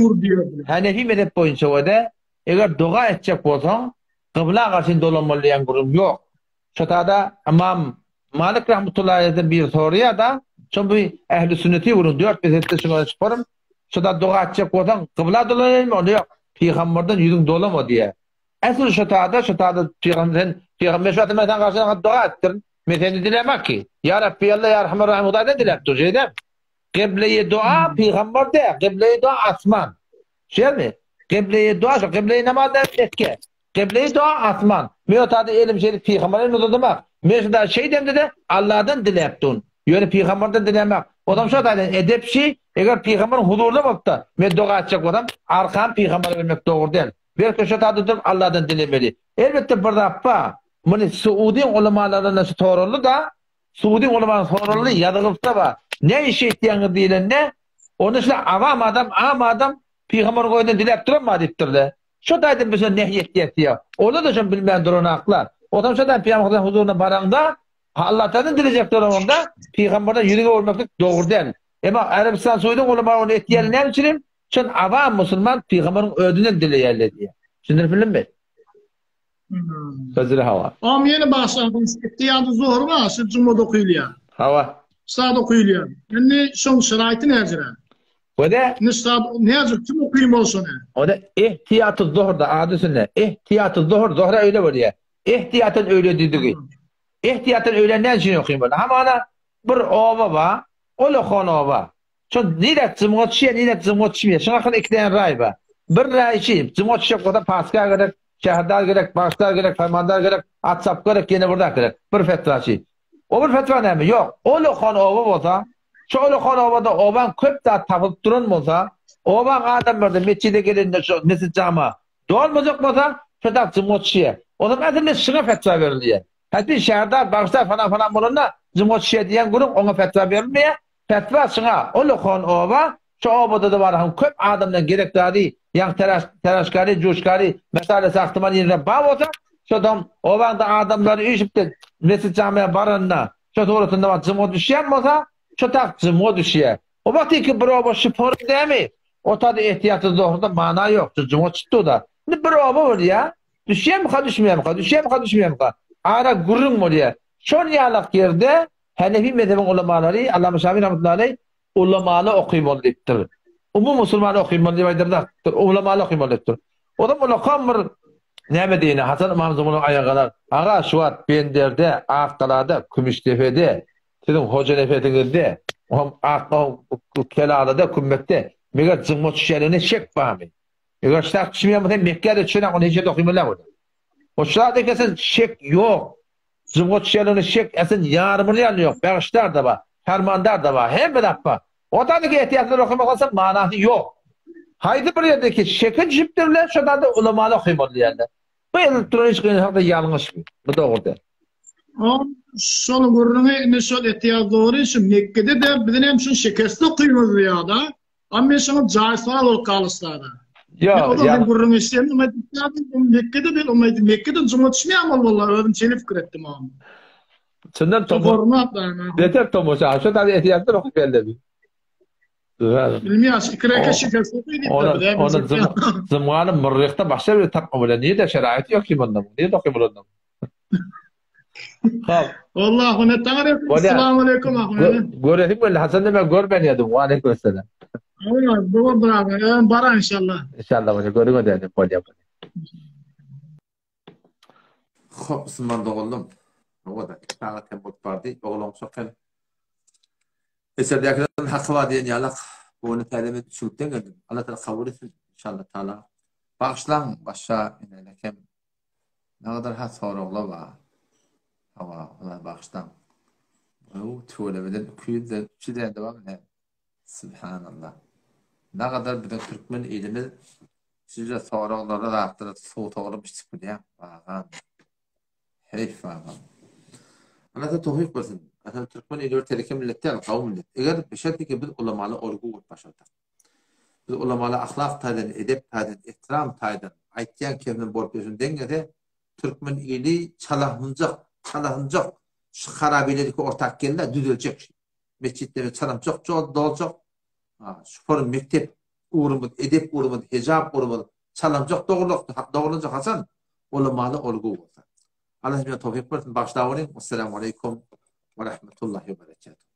Speaker 1: Hanefi mezhep boýunça wada eger doga etjek bolsaň, gybla garşy dolanmaly diýen gürrüň ýok. Şo tada Ymam Malik rahmetullahi aleyhden biri soraýar-da, şo bu ehli sünneti gürrüň dört mezhepde şuňa çykarym. Şo da doga etjek bolsaň, gybla dolanaýynmy? Onda ýok. Pygamberden ýüzüň dolama diýýär. Äsl şo tada, şo tada pygamber sen pygamber şu wagt men saňa garşy doga etdirin. Men seni dilemek ki, Ýa Rabbi Alla ýa Erhamer Rahim Hudaýdan diläp dur, şeýdem. Gibleýi dua pygamber dä, gibleýi dua asman. Şeýdemi? Gibleýi dua şu gibleýi namaz dä Mekke. Gibleýi dua asman. Men o tada elim şeýdip pygamber elini uzadymak. Men şu da şeýdemde de Alladan diläp dun. Ýöne pygamberden dilemek. Odam şo taýdan edep şi, eger pygamberiň huzurynda bolupda, men doga etjek bolsam, arkamy pygambere bermek dogry däl. Belki şo taýda durup Alladan dilemeli. Elbetde bir zat bar. Muny Suudyň ulamalaryndan şu soraldy-da, Suudyň ulamalary soraldy, ýazylykda bar. Ne iş etýäňiz diýlende, onda şular awam adam, am adam pygamberiň özünden diläp duranma diýipdirler. Şo taýdan biz şony nehy etýäs diýýär. Olar-da şony bilmän duranaklar. Onsoň şo taýdan pygamberimiziň huzuryna baraňda, Allatdan dilejek bolanyňda, pygamberden ýüzüňi öwürmeklik dogry däl. Emma Arabystan Suudyň ulamalary ony etýärler näme üçin? Şon awam musulman pygamberiň özünden dileýärler diýýär. Düşündirip bildimmi? Sözüne hawa.
Speaker 9: Am ýene başladym. Ihtiyady zuhur bar, şu jumada okylýar.
Speaker 1: Hawa.
Speaker 9: Sad okylýar. Indi şoň şaraýty näjire?
Speaker 1: Wede
Speaker 9: Indi sad näjir kim okym şony?
Speaker 1: Ode ihtiyaty zuhurda ady üstünde. Ihtiyaty zuhur zuhra öýle bolýar. Ihtiyatan öýle diýdigi. Ihtiyatan öýle näme üçin okym bolýar? Hamana bir oba bar, ol okan oba. Şo nirä jymga düşýär, nirä jymga düşmeýär. Şuň hakynda iki däne raý bar. Bir raý şi, jymga düşjek bolsa paska gerek, şäherdar gerek, bagşdar gerek, fermandar gerek, at çapgy gerek, ýene bir zat gerek. Bir fetwa şi. O bir fetwa näme? Ýok. Ol okan oba bolsa, şo ol okan obada obaň köp zat tapylyp duran bolsa, obaň adamlary-da metjide gelende şo mesjit jama dolmajak bolsa, şo zat jymga düşýär. Onsoň äsli şuňa fetwa berilýär. Häzir şäherdar, bagşdar falan-falan bolanda jymga düşýär diýen gürrüň oňa fetwa berilmeýär. Fetwa şuňa, ol okan oba, şo obada-da bar hem köp adamdan gerek zady, ýaňy teraş, teraşkary, juşkary, mesale sagtyman ýerinde bar bolsa, şodam obaňda adamlar üýşüp-de mesjit jamyýa baranda, şo suratynda wagt jymga düşýän bolsa, şo tak jymga düşýär. O wagtyky bir oba şypyr dämi? O tada ehtiýatly dogruda mana ýok, şu jymga çykdy-da. Indi bir oba bolýar, düşýärmika, düşmeýärmika, düşýärmika, düşmeýärmika? Ara gürrüň bolýar. Şol ýalak ýerde Hanefi mezhebiň ulamalary Allama Şafi rahmetullahi aleý ulamaly okymaly diýipdir. Umumy musulman okymaly diýip aýdyrdyr. Ulamaly okymaly diýipdir. Ozam ulakam bir näme diýeni Hasan ymam zumunyň aýagy galar. Aga şu wagt Benderde, Akgalada, Kümüşdepede, siziň Hojanepesiňizde, oňam Ak Kelalada, Kümmetde meger jyňma düşýänligine şek barmy? Eger şak düşmeýän bolsa Mekgä-de düşenok, ony hiç ýerde okymaly däl. O şat ekesi şek ýok. Jumga düşýänligine şek esen ýarymyny ýaly ýok. Bagşdar-da bar, fermandar-da bar, hemme zat bar. Otadaki ehtiýatlar okamak bolsa manasy ýok. Haýsy bir ýerdeki şeke düşüpdirler, şo zada ulamaly okymaly diýýärler. Bu edilip duran iş gynansak-da ýalňyş bu. Bu dogry däl.
Speaker 9: O şol gürrüňi indi şol etýär dogry şu Mekgede-de biziň hem şu şekesli okymyz ýa-da Amma men şoňa jaý sowal bolup galyşdada.
Speaker 1: Ýok,
Speaker 9: Men ozal sen gürrüň eşidemde oňa aýtýardym, Mekgede men oňa aýtdym, Mekgede juma düşmeýän bol bollar, özüm şeýle pikir etdim oňa.
Speaker 1: Çyndan
Speaker 9: tomo.
Speaker 1: Beter tomaşa, şu taýda etýärler okyp belledi.
Speaker 9: Bilmeýän, iki reke şeker soky diýipdir.
Speaker 1: Onda zymgany myrryhda başga bir tapma bilen, nirde şeraýat ýok ki bunda, nirde okyp bolar?
Speaker 9: Hop. Wallahu ne taňry. Assalamu alaykum ahun.
Speaker 1: Göresim geldi. Hasan deme görmän ýadım. Wa aleyküm assalam.
Speaker 9: Ýa, dogry bravo. Bara inşallah.
Speaker 1: İnşallah görüň ödäni bolýar.
Speaker 4: Hop, musulman doganlarym. Hawa-da, iki sagat hem bolup bardy. Oglançak hem Eşerdäkileriň haky bar diýen ýalak. Bu güni täze men üçlükden geldim. Allah Taala kabul etsin inşallah taala. Bagyşlaň başga ine kem. Nagadar ha soraglar bar. Hawa, olar bagyşlaň. Bu tüwelemeden 200 de 300 däne bar ne? Subhanallah. Nagadar biziň türkmen ilimiz size soraglara zatlara suw togulyp içip bilýär. Bagan. Heýf agam. Allah size towfyk bersin. Aslynda türkmen ili bir teleke millet däl, gawy millet. Eger beşertiki biz ulamaly olgu bolup başarsak. Biz ulamaly ahlak taýdan, edep taýdan, ehtiram taýdan aýtýan kelimem bolup ýörşüni deň gelse, türkmen ili çalahynjak, çalahynjak şu harabilediki ortak geldi, düzeljek. Metjitlere çalamçak doljak, şu mekdep ugrumyz, edep ugrumyz, hijap ugrumyz çalamjak dogrulak, dogrulanjak haçan? Ulamaly olgu bolsa. Allah hepimize towfyk bersin. Bagyşlap olyň. Assalamu aleýkum we rahmetullahi we berekatuh.